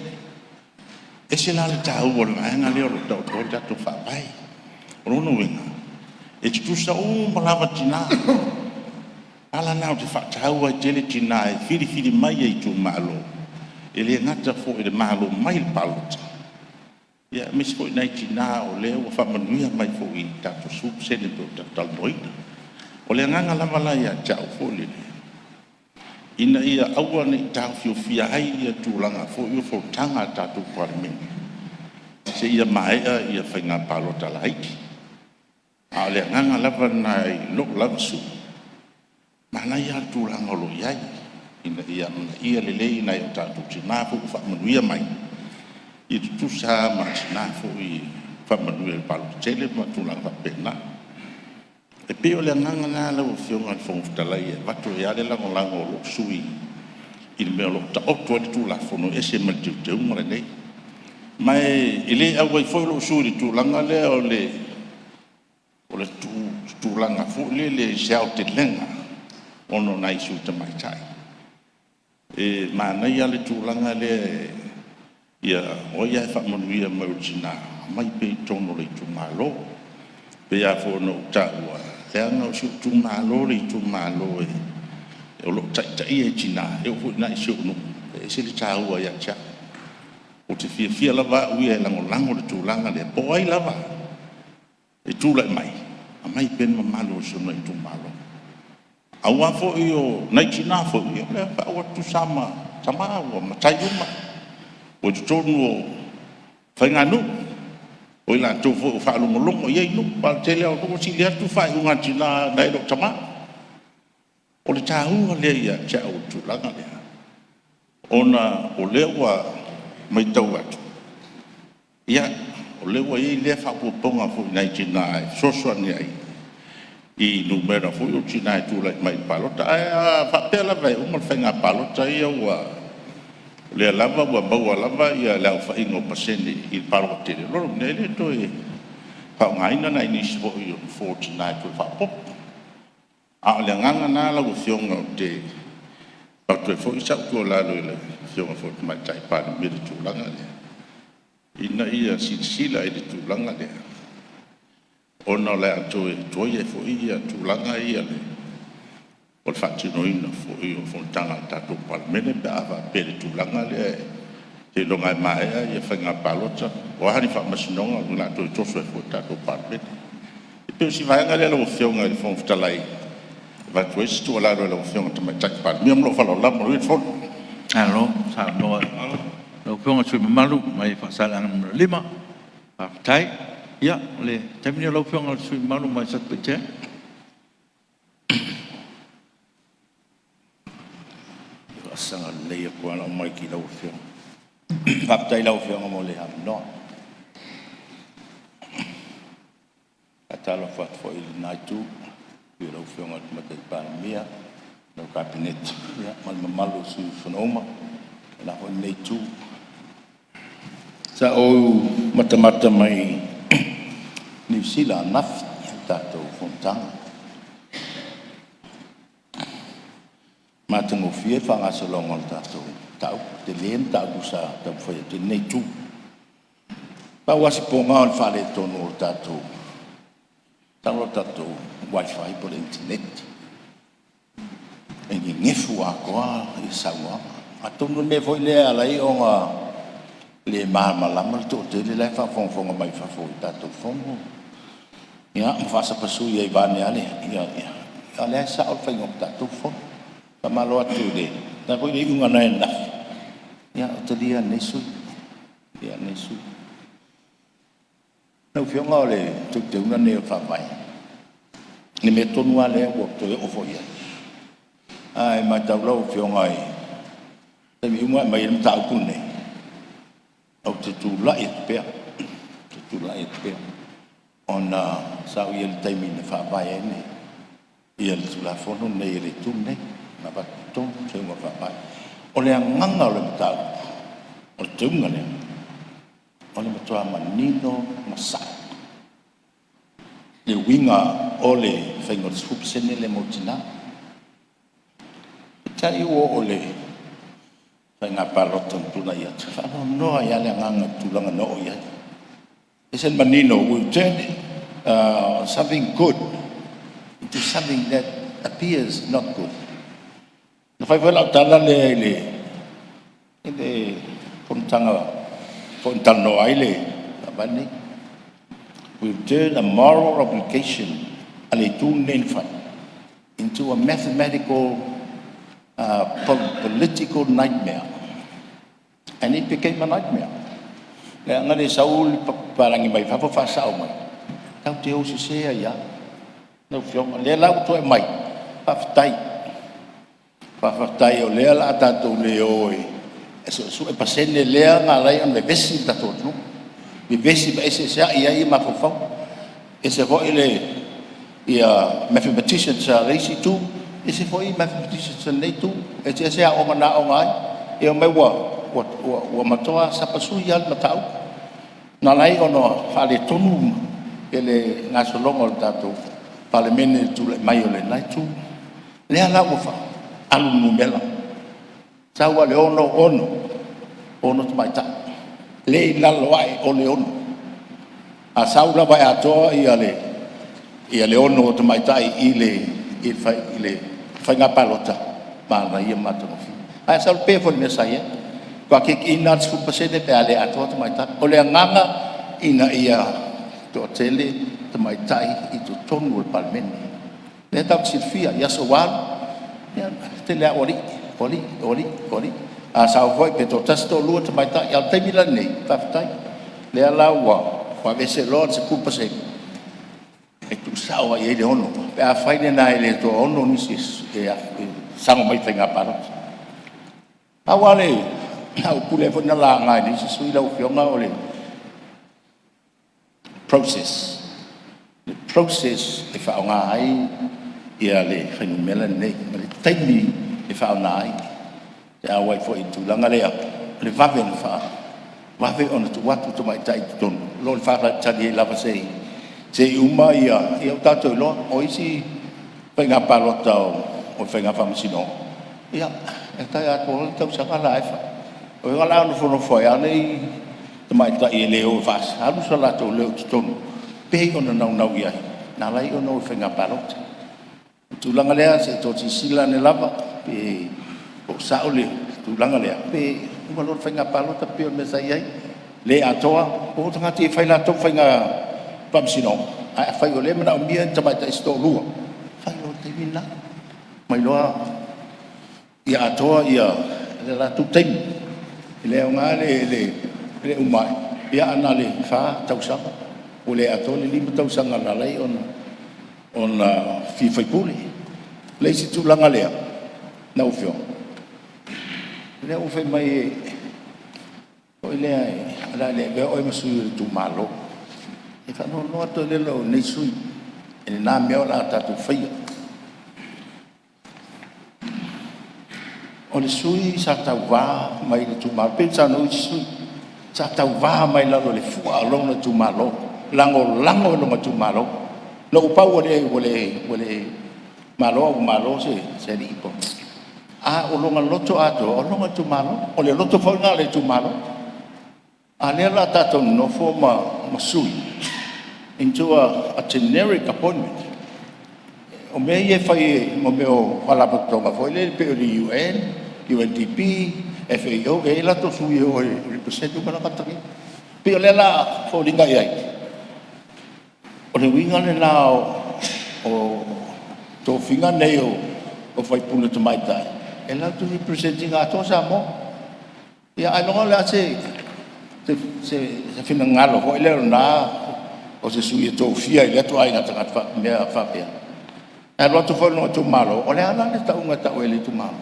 E ese la le taua o le vaega lea o lo o taoto ai le tatou Faavae. O lona uiga, e tutusa uma lava tina. O le ala lena ou te faataua ai tele tina e filifili mai e itumalo, e le gata foi i le malo mai i le palota, aemaise foi nai tina o lea ua faamanuia mai foi i le tatou 10% pei ona tatou talanoaina. O le agaga lava la ia te au foi lele, ina ia aua ne i taofiofia ai tulaga foi o fonotaga a le tatou Palemene seia maea faiga palota laiti. A o le agaga lava lena i lou lava sui usufono, manaia lava le tulaga o lo o i ai ina ia amanaia lelei nai o tatou tina foi ua faamanuia mai, ia tutusa lava ma tina foi ua faamanuia i le palota tele ma tulaga faapena. E pei o le agaga lena lau Afioga i le Fofoga Fetalai e avatu ai lava le lagolago a lou sui usufono i le mea o lo o taoto ai le Tulafono e ese ma le teuteuga lenei. Ma e le auai foi lou sui usufono i le tulaga lea o le tulaga foi lele i se aotelega ona o nai sui tamaitai. E manaia lava le tulaga lea, o ai lava e faamanuia mai o tina, aumai pea i totonu o le itumalo. E pei lava foi ona ou taua, leaga o si ou itumalo le itumalo o lo o taitaia e tina, e oo foi i ina i si ou nuu, e ese le taua ia te au. Ou te fiafia lava au ia e lagolago le tulaga lea, po o ai lava e tulai mai, aumai pea le mamalu o si ona itumalo. Aua foi o nai tina foi, o lea ua tutusa lava ma tama, ua matai uma, ua i totonu o faiganuu, o i latou foi ua faalogologo i ai nuu. Aua o le tele lava o nuu ua sili atu faaiuga a tina nai lo tama. O le taua lea ia te au o le tulaga lea, ona o lea ua matau atu, ia, o lea ua i ai lea faaopoopoga foi i nai tina e fesoasoani ai i numera foi ia o tina e tulai mai i le palota. Ae a faapea lava e uma le faiga palota ia o lea lava ua maua lava le aofaiga o pasene i le palota tele, o lona uiga e le toe faaaogaina nai nisi foi o nofoa o tina e toe faaopoopo. A o le agaga lena lau Afioga ou te avatu ai foi sau tuualalo i le Afioga foi i le Tamaitai Palemia i le tulaga lea, ina ia silasila i le tulaga lea, ona o le a toe tuai ai foi tulaga ia o le faatinoina foi o fonotaga a le tatou Palemene pe a faapea i le tulaga lea seiloga e maea faiga palota, o a ni faamasinoga, o le a toe toso ai foi le tatou Palemene. E pei o si vaega lea lau Afioga i le Fofoga Fetalai e avatu ai se tuualalo i lau Afioga i le Tamaitai Palemia. Ma lou faaaloalo lava. Manuia le fono. Malo saunoa i lau Afioga i le sui usufono mamalu mai Faasaleleaga 5. Faafetai. Ia, o le taimi lenei o lau Afioga i le sui usufono mamalu mai Satupaitea. Fasaga lelei atu lava lau mic i lau Afioga. Faafetai i lau Afioga mo le avanoa. E faatalofa atu foi i lena Itu i le afio o lau Afioga i le Tamaitai Palemia, lau Kapeneta ma le mamalu o sui usufono uma o le la foi Itu. Sa ou matamata mai Niu Sila ananafi i le tatou fonotaga, matagofie le faagasologa o le tatou mataupu, tele mataupu sa taumafai atu ai lenei itu. Pau lava si pona o le faaletonu o le tatou, masalo o le tatou wifi po o le internet e nenefu atoa saunoaga. Atonu o le mea foi lea e ala ai ona le malamalama le toatele la e faafogafoga mai fafo i le tatou fono ia ma faasapasui ai vaeane a o lea e sao le faiga o le tatou fono. Faamalo atu i le a foi le iuga na ananafi, ia ua talia e lenei sui usufono. Lau Afioga o le teuteuga lenei o le Faavae, Le mea tonu lava lea ua toe oo foi i ai. Ae matau lau Afioga i taimi uma e aumai ai le mataupu lenei, ou te tulai atu pea, ou te tulai atu pea, ona sa ou i ai i le taimi na faavae ai le Tulafono lenei a le Itu lenei, na avatu i totonu teuteuga o le Faavae. O le agaga o le mataupu, o le teuteuga lea, o le matua manino ma sao le uiga o le faiga o le 10% lea mo tina. Peitai ua oo i le faiga palota na tulai atu, e faanoanoa ai lava le agaga i le tulaga na oo i ai. E ese le manino, we turn something good into something that appears not good. Na fai foi lau tala lea i le fonotaga foi na talanoa ai le Faavae lenei. We turn a moral obligation a le Itu lenei na fai into a mathematical political nightmare and it became a nightmare. Leaga le sau le papalagi mai fafo faasao mai, tatou te o sese ai lava. Lau Afioga, o lea la ua toe aumai, faafetai. Faafetai o lea o le a tatou le o e suesue pasene lea na ala ai ona vevesi le tatou atunuu, vevesi ma eseeseai ai mafaufauga. E ese foi mathematicians a le isi itu, ese foi mathematicians a lenei itu, eseese aoga na aooga ai, ia omai ua matua sapasui lava le mataupu na ala ai ona faaletonu le gasologa o le tatou Palemene i le tulai mai o lena itu. Lea la ua alu le numera, sau lava i le 6, 6 tamaitai, le i lalo ae o le 6. A sau lava e atoa le 6 tamaitai i le faiga palota, manaia ma matagofie. Ae sau pei foi o le mea sa i ai, matua kick in lava le 10% pe a le atoa tamaitai. O le agaga ina ia toatele tamaitai i totonu o le Palemene. O lea tatou te silafia i aso ua alu, ia o le tele lava o alii, o alii, o alii, o alii. A sau foi pe toatasi toalua tamaitai, a o le taimi la lenei, faafetai, lea la ua aveese loa le 10% e tuusao lava i ai le 6, pe afai lena e le toaono nisi e sago mai i le faiga palota. Pau lava le mataupu lea foi na laga e nisi sui usufono lau Afioga o le process, le process e faaaoga ai le fuainumera lenei ma le taimi e faaaoga ai pe a oo ai foi i le tulaga lea o le vave ona vave ona tuu atu tamaitai i totonu i lo le faatalitali ai lava se i uma ia… Ia ua tatou iloa o isi faiga palota o faiga faamasinoga, ia e tai atoa loa le tausaga o la e fai. O ai o le a nofonofo ai lava nei tamaitai e le o e faalu so latou leo i totonu pei ona naunau i ai na ala ai ona o i faiga palota. O le tulaga lea se i toe silasila ane lava pe o sao le tulaga lea pe uma loa le faiga palota pei o le mea sa i ai, le atoa, o tagata e fai latou faiga faamasinoga. Ae afai o lea e manaomia ni tamaitai se toalua, fai loa i le taimi lena ma iloa ia atoa le latou taimi. E le aoga le uma ane ae na o le 4 tausaga ua le atoa le 5 tausaga na ala ai ona fia faipule. O le isi tulaga lea lau Afioga, o lea ua fai mai foi lea o le a le avea oe ma sui o le itumalo. E faanoanoa tele lou nei sui usufono i lena mea o le a tatou faia. O le sui sa tauva mai le itumalo, pei ona saunoa isi sui usufono, sa tauva mai lalo i le fua o lona itumalo, lagolago i lona itumalo. Na ou pau ua le malo ae ua malo se alii. A o lona loto atoa, o lona itumalo. O le loto foi lena o le itumalo. A o lea o le a tatou nonofo ma sui into a generic appointment. O mea ia e fai e mea o faalapotopotoga foi lea pei o le UN, UNDP, FAO, e i ai latou sui e o e represent uma tagata nei. E pei o lea la e foliga i ai, o le uiga lena o tofiga nei o faipule tamaitai e latou te represent ina atoa Samoa. Ia ailoga o le a se finagalo foi lea o lena o se sui e tofia e lea ituaiga tagata mea faapea. E alu atu foi lona itumalo, o le a la le tauga e tau ai e le itumalo?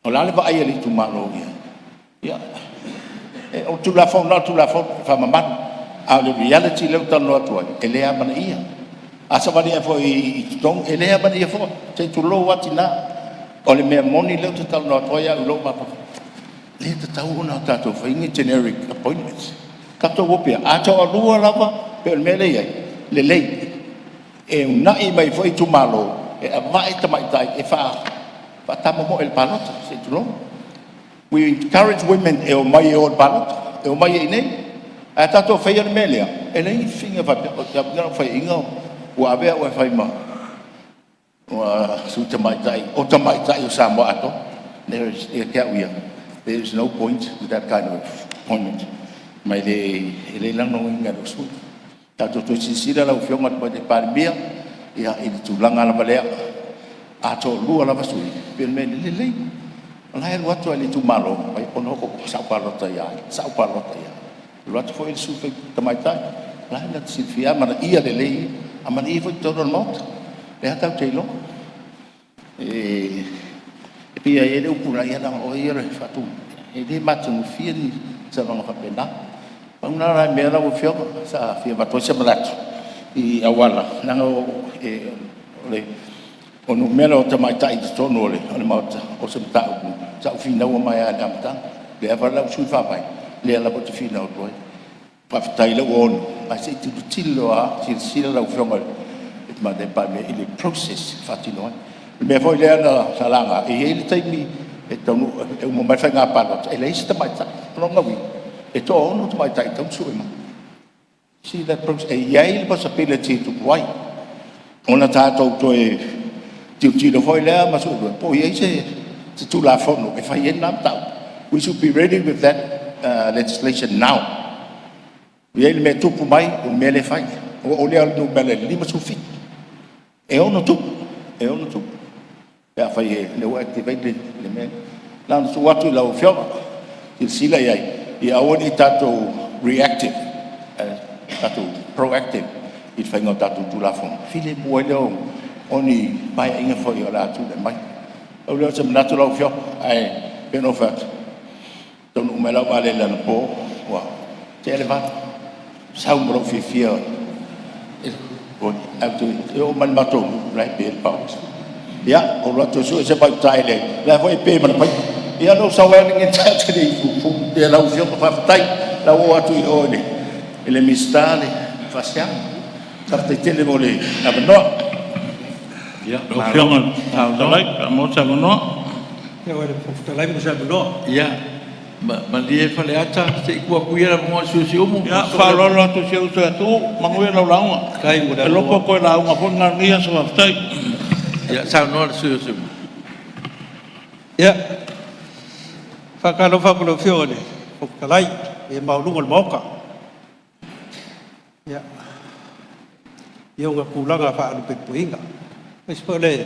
O le a le vaai a le itumalo i ai? Ia, o le Tulafono lava o le Tulafono e faamamalu, a o le reality lea ou te talanoa atu ai, e le amanaia. A savali ane foi i totonu, e le amanaia foi, se i tulou lava tina. O le mea moni lea ou te talanoa atu ai au i lou mafaufau, e le tatau ona tatou faia ni generic appointments. Tatou o pea, a toalua lava pei o le mea lea e i ai, lelei, e uunai mai foi itumalo e avane tamaitai e faatamomoe i le palota, se i tulou. We encourage women e omai e o i le palota, e omai i inei. Ae a tatou faia le mea lea, e leai ni faiga faapea. O lau faiaina ua avea oe e fai ma sui tamaitai o tamaitai o Samoa atoa. Ia te au ia, there is no point with that kind of appointment, ma e le lagolagoina e lou sui usufono. Tatou toe silasila lau Afioga i le Tamaitai Palemia i le tulaga lava lea, a toalua lava sui, pei o le mea lelei, o la e alu atu lava i le itumalo, sa ou palota ia ai, sa ou palota i ai. Alu atu foi le sui tamaitai, o la e latou te silafia e amanaia lelei ia, amanaia foi totonu o le Maota. O lea tatou te iloa. E pei lava e i ai le upu ia leaga o oe ia o le faatu, e le matagofie ni saunoaga faapena. Pau na o nai mea lau Afioga sa fia avatu ai se manatu i auala, leaga o numera o tamaitai i totonu o le Maota, o se mataupu sa ou finaua mai lava i le amataga. O lea foi la ua sui le faavae, o lea lava ou te finau atu ai. Faafetai o lea ua 6, ae se i tilotilo lava, silasila lau Afioga i le Tamaitai Palemia i le process e faatino ai. O le mea foi lea sa laga, e i ai le taimi e taunuu e uma mai le faiga palota e leai se tamaitai. O lona uiga, e toaono tamaitai e tatau ona sue mai. See that process? E i ai le possibility e tupu ai, ona tatou toe tilotilo foi lea ma suesue po o i ai se Tulafono e fai ai lena mataupu. We should be ready with that legislation now. E i ai le mea e tupu mai, o le mea lea e fai. Ua oo lea i le numera 57, e ono tupu, e ono tupu pe afai o lea ua activate le mea lea. Na ona tuu atu i lau Afioga e silasila i ai, ia aua ne i tatou reactive ae tatou proactive i le faiga o tatou Tulafono, ona filemu ai lea o ni Paeaiga foi o le a tulai mai. Pau lea o se manatu lau Afioga, ae pei ona ou fai atu, e taunuu mai lau vaalele anapo ua tea le 8, sau ma lou fiafia ae oo mai i le matou nuu la e pe le power. Ia, ou alu atu e sue se vaitauta i le… la foi e pe ma le paipa. Ia ona ou sau ai lea tatou te le i puupuu. Ia lau Afioga faafetai o le a ou oo atu i o i le Minisita le faasiaga. Faafetai tele mo le avanoa. Lau Afioga i le Fofoga Fetalai pe a maua se avanoa. Ia malie Faleata se i tuu atu ia le avanoa i le sui usufono o Siumu. Ia faaaloalo atu i si ou uso ia Tuuu, manuia lau lauga. E iloa po o toe lauga foi i lenei aso. Faafetai. Ia saunoa le sui usufono mo Siumu. Ia, faatalofa atu i lau Afioga i le Fofoga Fetalai ma le paia maualuga o le Maota i ona tulaga faalupelupeina, aemaise foi o le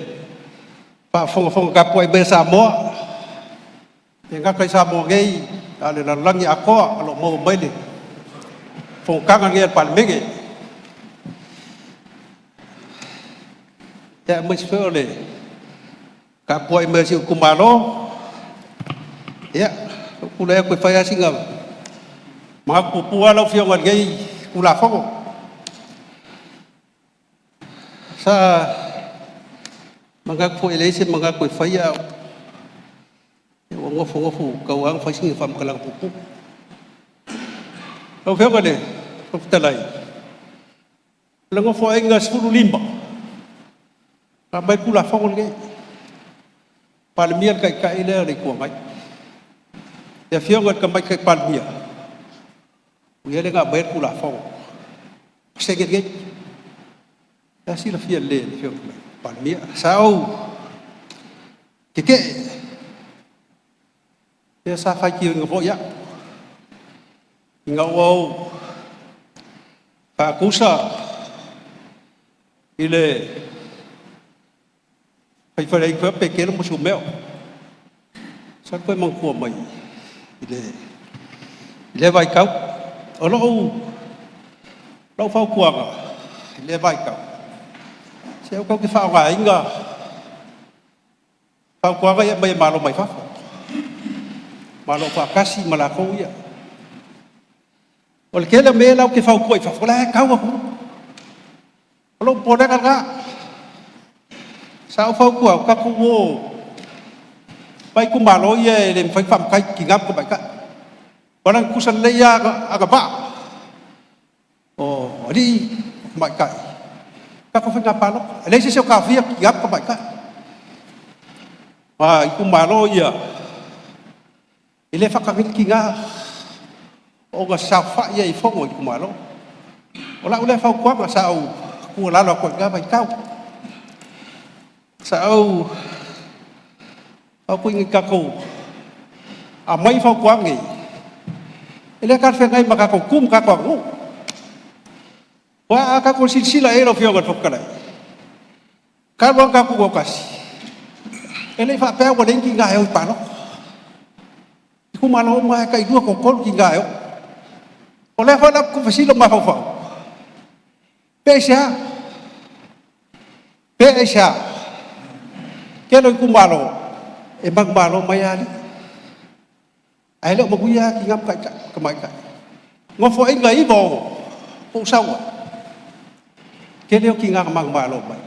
faafogafoga tapuai mai a Samoa, e le gata i Samoa nei a o le lalolagi atoa o lo o maua mai le fonotaga lenei a le Palemene. Aemaise foi o le tapuai mai a si ou itumalo. Ia, ua ou tulai atu e fai lava sina manatu puupuu lava lau Afioga i lenei Tulafono. Sa manatu foi e leai se manatu e faia, ae ua nofonofo ua tatau lava ona fai sina faamatalaga puupuu. Lau Afioga i le Fofoga Fetalai, o le Nofoaiga XV na aumai ai le Tulafono lenei, Palemia le Taitai lea o le Itu Agai. Le Afioga i le Tamaitai Palemia, o ia lea na aumaia le Tulafono, pasene lenei. O la e silafia lelei e le Afioga i le Palemia. Sa ou tetee, lea sa faitioina foi au, ina ua ou faatusa i le faifaleaiga fai atu Petelo ma Sumeo. Masalo po o e manatua mai i lea vaitau. O lau fautuaga i lea vaitau, Se aua tatou te faaaogaina fautuaga ia e aumai e malo mai fafo, ma o lo o faatasi ma latou ia. O le tele o mea ia latou te fautua i fafo, o la e tau atunuu. O lou popolega lena. Sa ou fautua atu, tatou o i itumalo ia e le mafai ona faamatai tina ma tamaitai. Aua na tutusa lelei lava agavaa o alii ma tamaitai i tatou faiga palota. E leai se isi o taofia tina ma tamaitai. Aua o itumalo ia e le faatagaina tina ona saofai ai i fono a itumalo. O lau lea fautuaga sa ou tuualalo atu ai i lena vaitau. Sa ou fautuaina tatou aumai fautuaga nei, e le talafeagai ma tatou tu ma tatou aganuu. Aua a tatou silasila i ai lau Afioga i le Fofoga Fetalai, talu lava ona tatou tutoatasi, e le i faapea ua leai ni tina e o i le palota. O itumalo uma lava e tailua, toatolu tina e o. O lea foi la ou te fesili i lou mafaufau, pe aisea? Pe aisea? Tele o itumalo e manumalo mai lava alii, ae le o manuia lava tina ma tamaitai. Nofoaiga 96 po o ou sau ai, tele ia o tina na manumalo mai.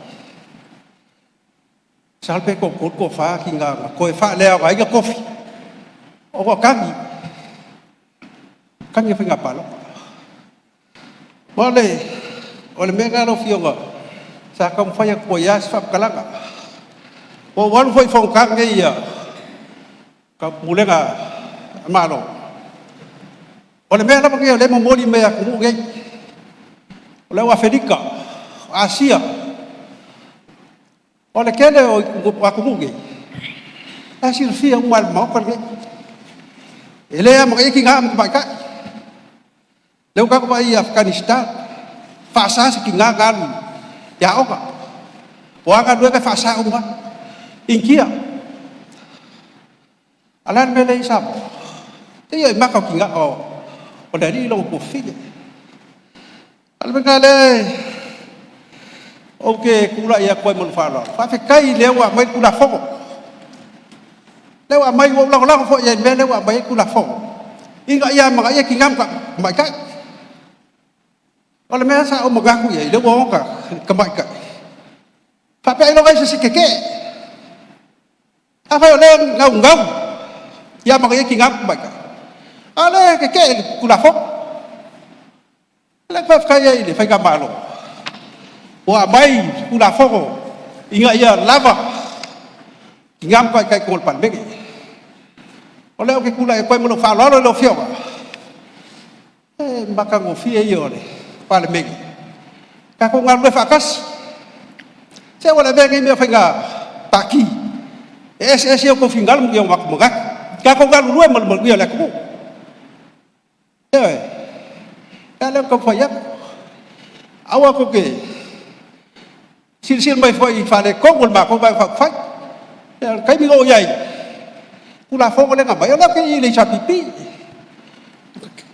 Masalo pe toatolu toafa tina na toe faaleaogaina tofi ona o tagi, tagi o faiga palota. O le mea lena lau Afioga sa taumafai atu ai lava se faamatalaga. Ua ou alu foi i fonotaga nei a Pulega a Malo, o le mea lava lenei o lea e momoli mai e atunuu nei, o le au Afelika, o Asia. O le tele o atunuu nei, o la e silafia uma lava e le Maota lenei, e le amanaia tina ma tamaitai. Lea ua tatou vaai i Afghanistan, e faasa se tina ona alu i aoga. O a galuega e faasa uma lava. Initia. A o le a le mea lea e i ai Samoa? E mata o le alii lona tuafafine. A o le mea lena o lea ou te tulai atu ai ma lou faaaloalo, faafetai o lea ua aumai le Tulafono. O lea ua aumai, ua ou lagolago foi i ai i le mea lea ua aumai ai le Tulafono, ina ia amanaia tina ma tamaitai. O le mea sa ou manatu i ai ina ua o tamaitai, faapea ailoga e i ai se isi e tetee. Afai o lea e naunau ia amanaia tina ma tamaitai, a o lea e tetee i le Tulafono. O lea ou te faafetai ai i le Faigamalo ua aumai le Tulafono ina ia lava tina ma tamaitai i totonu o le Palemene. O lea ou te tulai atu ai ma lou faaaloalo i lau Afioga, o le matagofie ia o le Palemene, tatou galulue faatasi. Se aua le avea lenei mea o faiga pati e eseese ai outou finagalo ma ni o matou manatu. Tatou galulue mo le manuia o le atunuu. Ioe. O lea la ou te taumafai atu, aua tou te silasila mai foi i faaletonu o le matou Vaega Faaupufai. O le taimi na ou i ai i le Tulafono lea na aumai, o lea ou te i i le HRPP.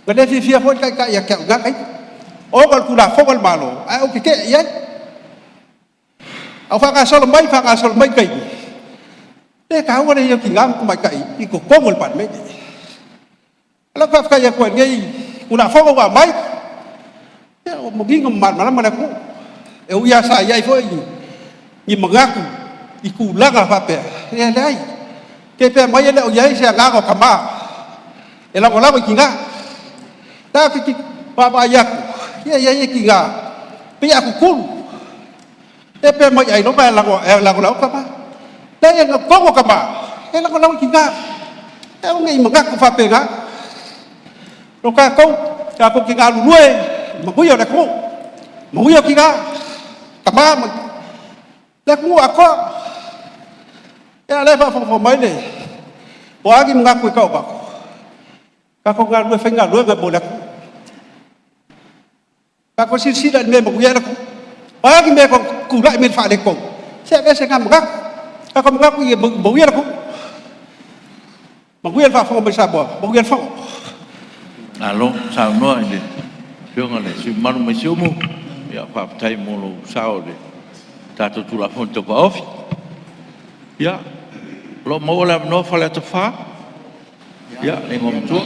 Na le fiafia foi le Taitai ia te au i na taimi, ona o le Tulafono a le Malo ae ou tetee i ai. A o faagasolo mai faagasolo mai taimi, e le taua le i ai o tina ma tamaitai i totonu o le Palemene. O lea ou te faafetai atu ai i lenei Tulafono ua aumai, ia ua manino ma malamalama le atunuu. E ui lava sa i ai foi ni manatu i tulaga faapea, ia e leai. Pe fai mai e le o i ai se agaga o tama e lagolago i tina. O lea ou te vaavaai atu, ia e i ai tina e pei a tutulu, ia pei mai ailoga e lagolago ai tama. Leai o totonu o tama, e lagolago i tina. Aua ne i manatu faapena. O tatou, tatou te galulue i le manuia o le atunuu, manuia tina, tama ma le atunuu atoa. Ia o lea e faafogafoga mai le… O a ni manatu e tau avatu, tatou galulue e fai galuega mo le atunuu. Tatou silasila i le mea e manuia ai le atunuu. O a ni mea e tulai mai e faaletonu, se aveese na manatu, tatou manatu ia manuia le atunuu. Manuia le faafofoga mai a Samoa, manuia le fono. Malo saunoa i le Afioga i le sui usufono mamalu mai Siumu. Faafetai mo lou sao i le tatou Tulafono Tau Faaofi. Ia, o lo o maua le avanoa Faleata 4, ia le Igoamatua.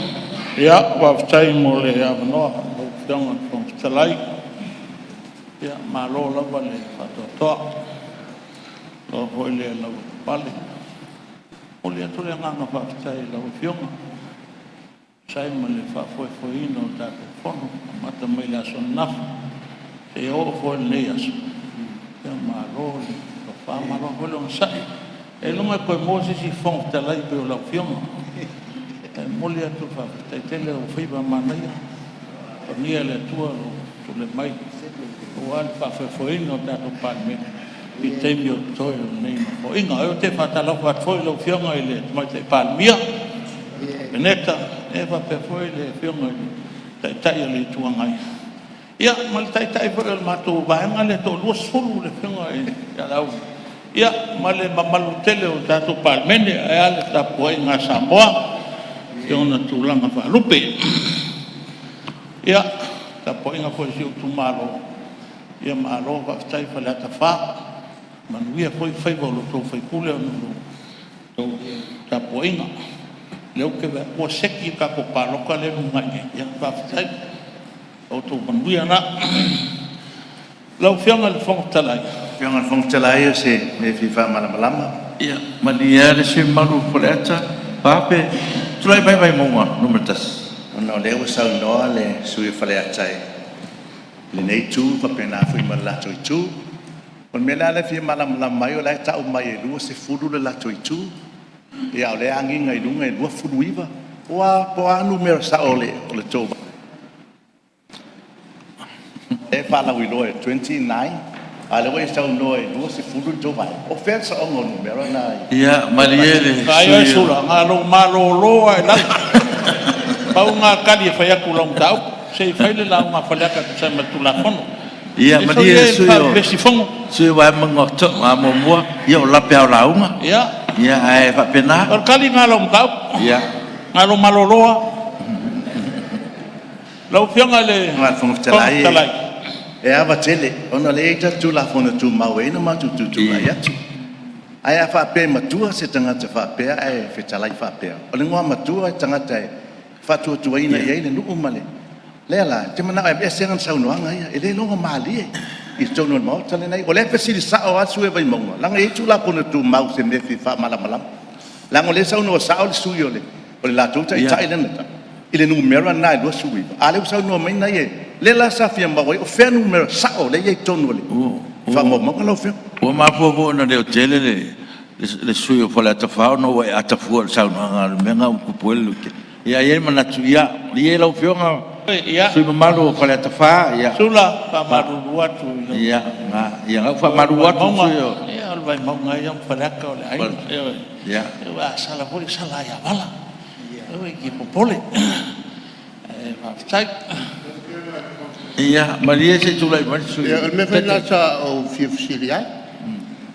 Ia, faafetai mo le avanoa lau Afioga i le Fofoga Fetalai. Ia, malo lava le faatoatoa, malo foi le lavapapale. E momoli atu le agaga faafetai i lau Afioga e tusa ai ma le faafoefoeina o le tatou Fono amata mai le aso ananafi seia oo foi i lenei aso. Ia malo le tofa, malo foi le onosai. Seiloga e toe maua se isi Fofoga Fetalai e pei o lau Afioga. E momoli atu le faafetai tele, o faiva manaia, faamanuia le Atua i lou tulai mai aua le faafoefoeina o le tatou Palemene i taimi o totoe o lenei Nofoaiga. Ou te faatalofa atu foi i lau Afioga i le Tamaitai Palemia, le Kapeneta, faapea foi le Afioga i le Taitai o le Itu Agai, ia ma le Taitai foi o le matou Vaega lea e Toa-20 le Afioga ia Laauli, ia ma le mamalu tele o le tatou Palemene, ae a le tapuaiga a Samoa i ona tulaga faalupe. Ia, le tapuaiga foi a si ou itumalo, malo faafetai Faleata 4, manuia foi faiva o lo outou sui usufono ona o la outou tapuaiga. O lea ou te vaai atu ua seki le tatou palota lea e lumanai nei, ia faafetai. O outou manuia na. Lau Afioga i le Fofoga Fetalai… Lau Afioga i le Fofoga Fetalai o se mea e fia faamalamalama. Ia malie lava le sui usufono mamalu o Faleata 4 pe… Tulai mai Vaimauga 1. Ona o lea ua saunoa le sui usufono o Faleata i lenei itu faapena foi ma le latou itu. O le mea la lea e fia malamalama ai o la e tau mai e 20 le latou itu, a o lea e agiga i luga e 29. Po o a numera sao o le tou lea e faalauiloa e 29, a o lea ua e saunoa e 20 le tou vaega. O fea le saoga o numera na e… Ia malie le Vaai oe sui usufono. Sula, na o lou malolo lava i lalo. Pau lena o le tali e fai atu i lau mataupu. Se i fai le lauga a Faleata e tusa ai ma le Tulafono. Ia E malie soia le e sui faavevesi fono. usufono o Vaimauga 1, ia o lape lava o lauga. Ia, Ae faapena. O le tali lena o lau mataupu. Ia. Na o lou malolo lava. Lau Afioga i le Lau Afioga i le Fofoga Fofoga Fetalai Fetalai, e ava tele ona o lea e i ai tatou Tulafono Tumau e ala ai ona matou tutulai atu. Ae a faapea e matua se tagata faapea ae fetalai faapea, o le igoamatua o le tagata e faatuatuaina i ai le nuu ma le… O lea la ou te manao e aveese ana saunoaga ia, e le logomalie i totonu o le Maota lenei. O lea e fesili sao lava le sui usufono o Vaimauga leaga e i ai Tulafono Tumau i se mea e fia faamalamalama. Leaga o lea e saunoa sao le sui usufono o le latou taitai lea na tau i le numera lena e 29, a o lea ua saunoa mai ia, lea la sa fia maua ai o fea numera sao lea e i ai i totonu o faamaumauga lau Afioga. Ua mafua foi ona leotele le sui usufono o Faleata 4 ona ua e ata fua i le saunoaga i le mea lena ua tupu ai le leotele. Ae i ai le manatu, ia malie lau Afioga i le sui usufono mamalu o Faleata 4, ia… Sula, e faamalulu atu i lau Ia na ua faamalulu atu le sui usufono. Vaimauga, ia o le Vaimauga lava ia ma Faleata o le aiga. Ioe. A sala foi e sala lava ia Vala. Aua e te popole. Ae faafetai. Ia malie se i tulai mai le sui Ia, o le mea foi lena sa ou fia fesili ai.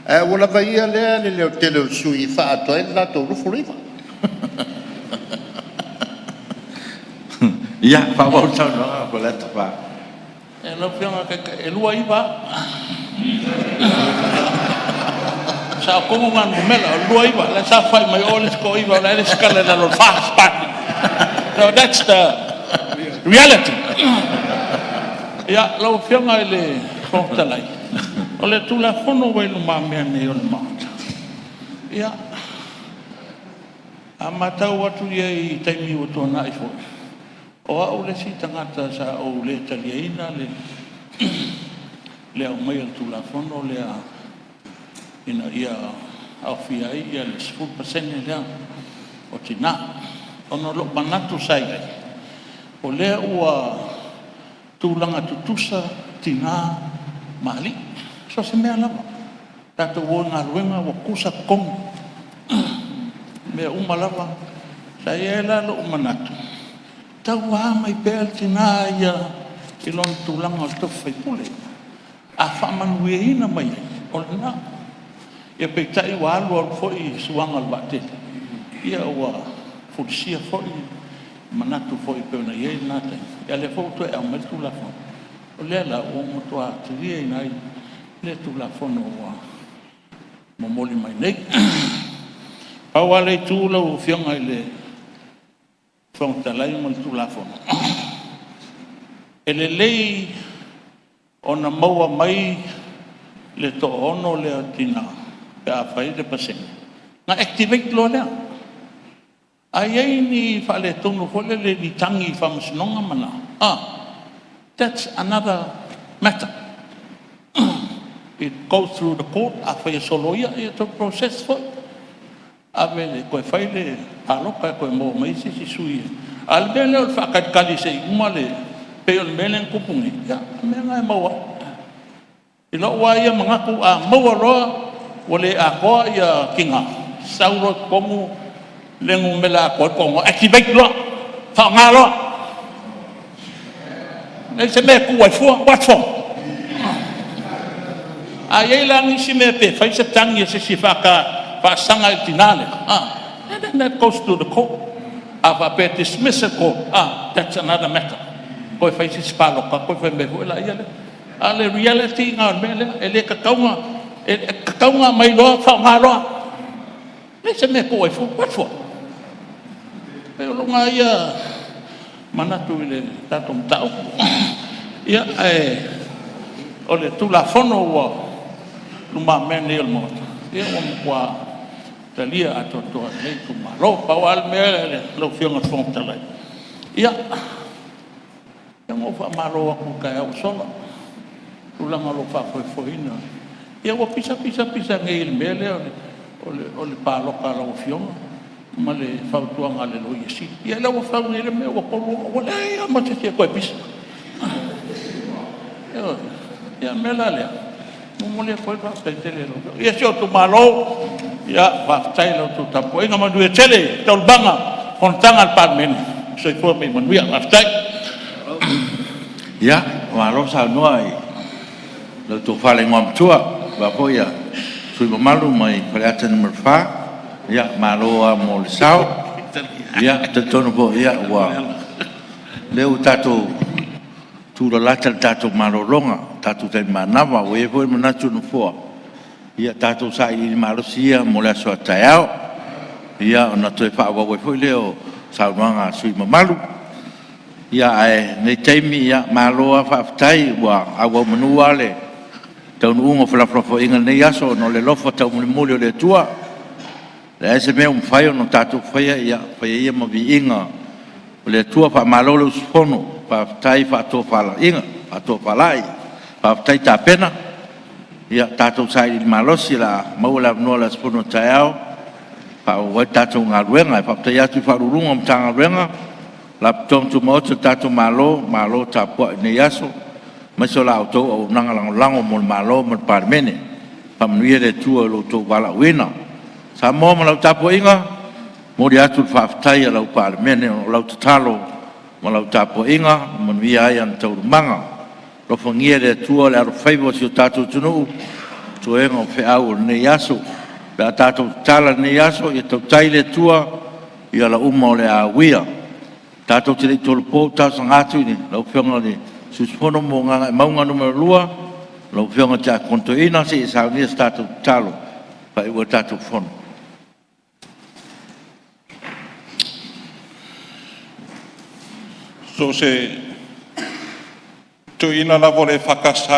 Ae ua lava ia lea le leotele o le sui usufono e faaatoa ai le latou 29. Ia, faaauau le saunoaga Faleata 4. Ia lau Afioga i le Taitai, e 29 lava. O le sao tonu lena o numera o le 29. O la e saofafai mai o le isi toa-9 o la e resitala i lalo o le FAST. So that's the reality. Ia, lau Afioga i le Fofoga Fetalai, o le Tulafono ua i lumamea nei o le Maota, ia, a matau atu i ai i taimi ua tuanai foi, o au le isi tagata sa ou le taliaina le aumai o le Tulafono lea ina ia aofia ai le 10% lea o Tina, ona o lou manatu sa i ai, o lea ua tulaga tutusa tina ma alii, so o se mea lava. Tatou o i galuega ua tutusa totogi, o mea uma lava. Sa i ai la lou manatu, e tauva mai pea le tina ia i lona tulaga o le tofi faipule. A faamanuiaina mai ai, o lena. Ia peitai ua alu alu foi suaga o le vaatele, ua fulisia foi manatu foi pei ona i ai lena taimi, a o lea foi ua toe aumai le Tulafono, o lea la ua matua teliaina ai lea Tulafono ua momoli mai nei. Pau lava le itu lau Afioga i le Fofoga Fetalai ma le Tulafono, e lelei ona maua mai le toaono lea o tina pe a fai le pasene, ona activate loa lea. A i ai ni faaletonu foi lele i ni tagi i faamasinoga ma na, that's another matter. It goes through the court. Afai e soloia, ia toe process foi, ave e toe fai le palota e toe maua mai ai se isi sui. A o le mea lea o le faatalitali se i uma le… pei o le mea lea na tupu nei, ia o le mea lena e maua ai. I lou lava ia manatu, a maua loa ua le atoa tina, sau loa i totonu le numera e atoa ai le toaono, activate loa, faaaoga loa. Leai se mea e tuu ai fua, what for? A i ai la nisi mea pe fai se tagi a se isi e faasaga i le tina lea, then that goes to the court. A faapea e dismiss e le court, that's another matter. Toe fai se isi palota ona toe fai mai foi lea. A o le reality lena o le mea lea, e le tatau ona… e tatau ona aumai loa faaaoga loa. E leai se mea e tuu ai fua, what for? E pei o lou lena ia manatu i le tatou mataupu. Ia, ae o le Tulafono ua i lumamea nei o le Maota, ia ua matua talia atoatoa e lenei itumalo. Pau lava le mea lau Afioga i le Fofoga Fetalai, ia na ou faamalo atu i le taeao ua sola i le tulaga o lou faafoefoeina. Ia ua pisa pisa pisa nei i le mea lea o le palota a lau Afioga ma le fautuaga a le Loia Sili. Ia lea ua fau nei le mea ua 3 ua leai lava ma se isi e toe pisa. Ioe. Ia o le mea la lea, e momoli atu ai le faafetai tele i lau Afioga. Ia si ou itumalo, faafetai i la outou tapuaiga, manuia tele taualumaga o fonotaga a le Palemene. Soifua ma ia manuia. Faafetai. Ia, malo saunoa i lau Tofa i le Igoamatua faapea foi le sui usufono mamalu mai Faleata 4. Ia malo lava mo le sao. E talitonu foi o lea ua tatou tulalata i le tatou malologa i le tatou taimi manava. Ua i ai foi le manatu o le Nofoa, ia tatou sailiili malosi ia mo le aso a taeao, ona toe faaauau ai foi lea o saunoaga a sui usufono mamalu. Ae o lenei taimi, malo lava faafetai ua auaumanu lava le taunuuga o felafolafoaiga i lenei aso ona o le alofa taumulimuli o le Atua. E leai se mea ua mafai ona tatou faia, ia faia ia ma viiga o le Atua. Faamalo le usufono, faafetai faatofalai, faafetai tapena. Ia tatou sailiili malosi o le a maua le avanoa i le aso Fono a taeao e faaauau ai le tatou galuega. E faafetai atu i Ofisa Sili o Pulega o Matagaluega ma Faalapotopotoga Tumaoti a le tatou Malo, malo tapuai i lenei aso aemaise o la outou auaunaga lagolago mo le Malo ma le Palemene. Faamanuia le Atua i lo outou valaauina. Samoa ma lau tapuaiga, e momoli atu le faafetai a lau Palemene ona o lau tatalo ma lau tapuaiga ua manuia ai ana taualumaga. Alofagia e le Atua le alofaiva o si o tatou atunuu i toega o feau o lenei aso. Pe a tatou tatala i lenei aso, ia tautai le Atua i ala uma o le a uia. Tatou te le i tolopo, ou te talosaga atu i lau Afioga i le sui usufono mo Gagaemauga 2, lau Afioga i le Tiakono Toeaina, se i e saunia se tatou tatalo e faaiu ai le tatou fono. So o se toeaina lava o le EFKS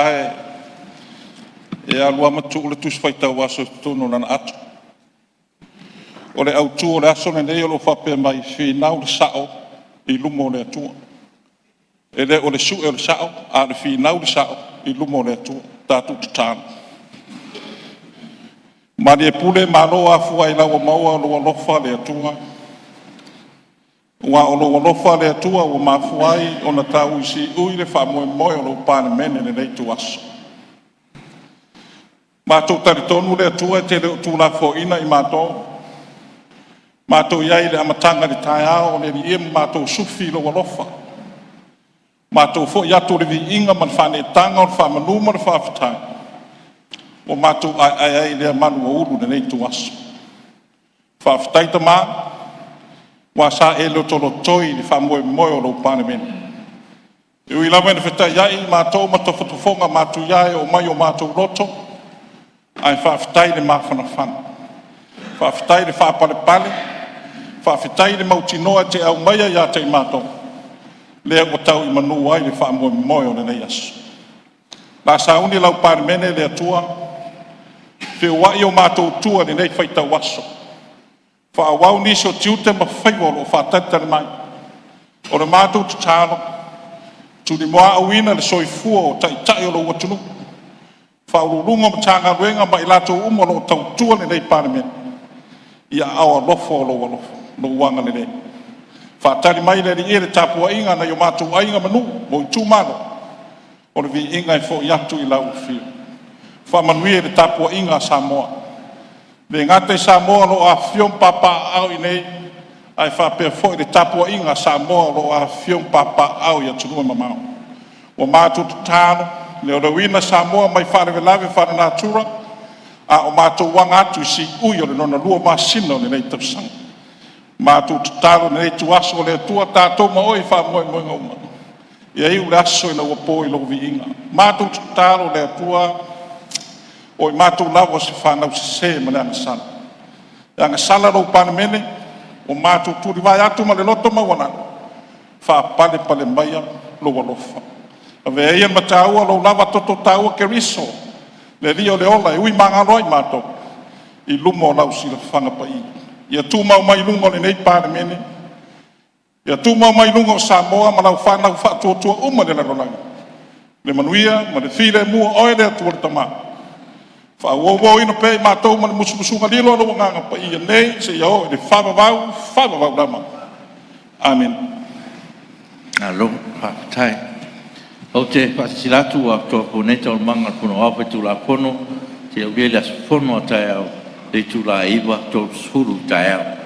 e alu lava ma tuu le Tusi Faitau Aso i totonu o lana ato. O le autu o le aso lenei o lo o faapea mai, finau le sao i luma o le Atua. E le o le sue o le sao, a o le finau le sao i luma o le Atua. Tatou tatalo. Malie pule Malo afua ailao ua maua lou alofa le Atua, aua o lou alofa le Atua ua mafua ai ona taui siui le faamoemoe o lou Palemene i lenei ituaso. Matou te talitonu le Atua e te le o tuulafoaiina i matou. Matou i ai i le amataga i le taeao o le Alii e, ma matou sufi i lou alofa. Matou foi atu o le viiga ma le faaneetaga, o le faamanu ma le faafetai ua matou aeae ai i lea malu ua ulu i lenei ituaso. Faafetai Tama, aua sa e lotolotoi le faamoemoe o lou Palemene. E ui lava ina fetaiai matou ma tofotofoga matuia e oo mai i o matou loto, ae faafetai le mafanafana, faafetai le faapalepale, faafetai le mautinoa e te aumaia ia te i matou, lea ua tau i manu ai le faamoemoe o lenei aso. O le a sauni lau Palemene le Atua, feuai o matou tua i lenei faitau aso, faaauau nisi o tiute ma faiva o lo o faatalitali mai. O le matou tatalo, tulimuaauina le soifua o Taitai o lou atunuu, Ofisa Sili o Pulega o Matagaluega ma i latou uma o lo o tautua lenei Palemene, i aao alofa o lou alofa, lou agalelei. Faatali mai le Alii e i le tapuaiga a nai o matou aiga ma nuu, o itumalo, o le viiga e foi atu i lau Afio. Faamanuia i le tapuaiga a Samoa, e le gata i Samoa o lo o afifio ma papaaao i inei, ae faapea foi le tapuaiga a Samoa o lo o afifio ma papaaao i atunuu e mamao. Ua matou tatalo, leoleoina Samoa mai faalavelave faalenatura, a o matou aga atu i siui o le lona lua masina o lenei tausaga. Matou tatalo i lenei ituaso, le Atua tatou ma Oe i faamoemoega uma, ia iu le aso ina ua po i lou viiga. Matou tatalo le Atua, o i matou lava o se fanau sese ma le agasala. E agasala lau Palemene, ua matou tulivae atu ma le loto maualalo, faapalepale maia lou alofa. Avea ia ma taua lou lava toto taua Keriso le Alii o le ola e ui magalo ai matou i luma o lau silafaga paia. Ia tumau mai i luga o lenei Palemene, ia tumau mai luga o Samoa ma lau fanau faatuatua uma i le lalolagi, le manuia ma le filemu o Oe le Atua le Tama, faaououina pea i matou ma le musumusuga lilo a lou Agaga Paia, nei seia oo i le faavavau, faavavau lava. Amene. Malo faafetai. Ou te faasilasila atu ua tolopo nei Taualumaga a le Fono Aoao Faitulafono seia aulia le aso Fono a taeao i le itula e 9:30 i le taeao.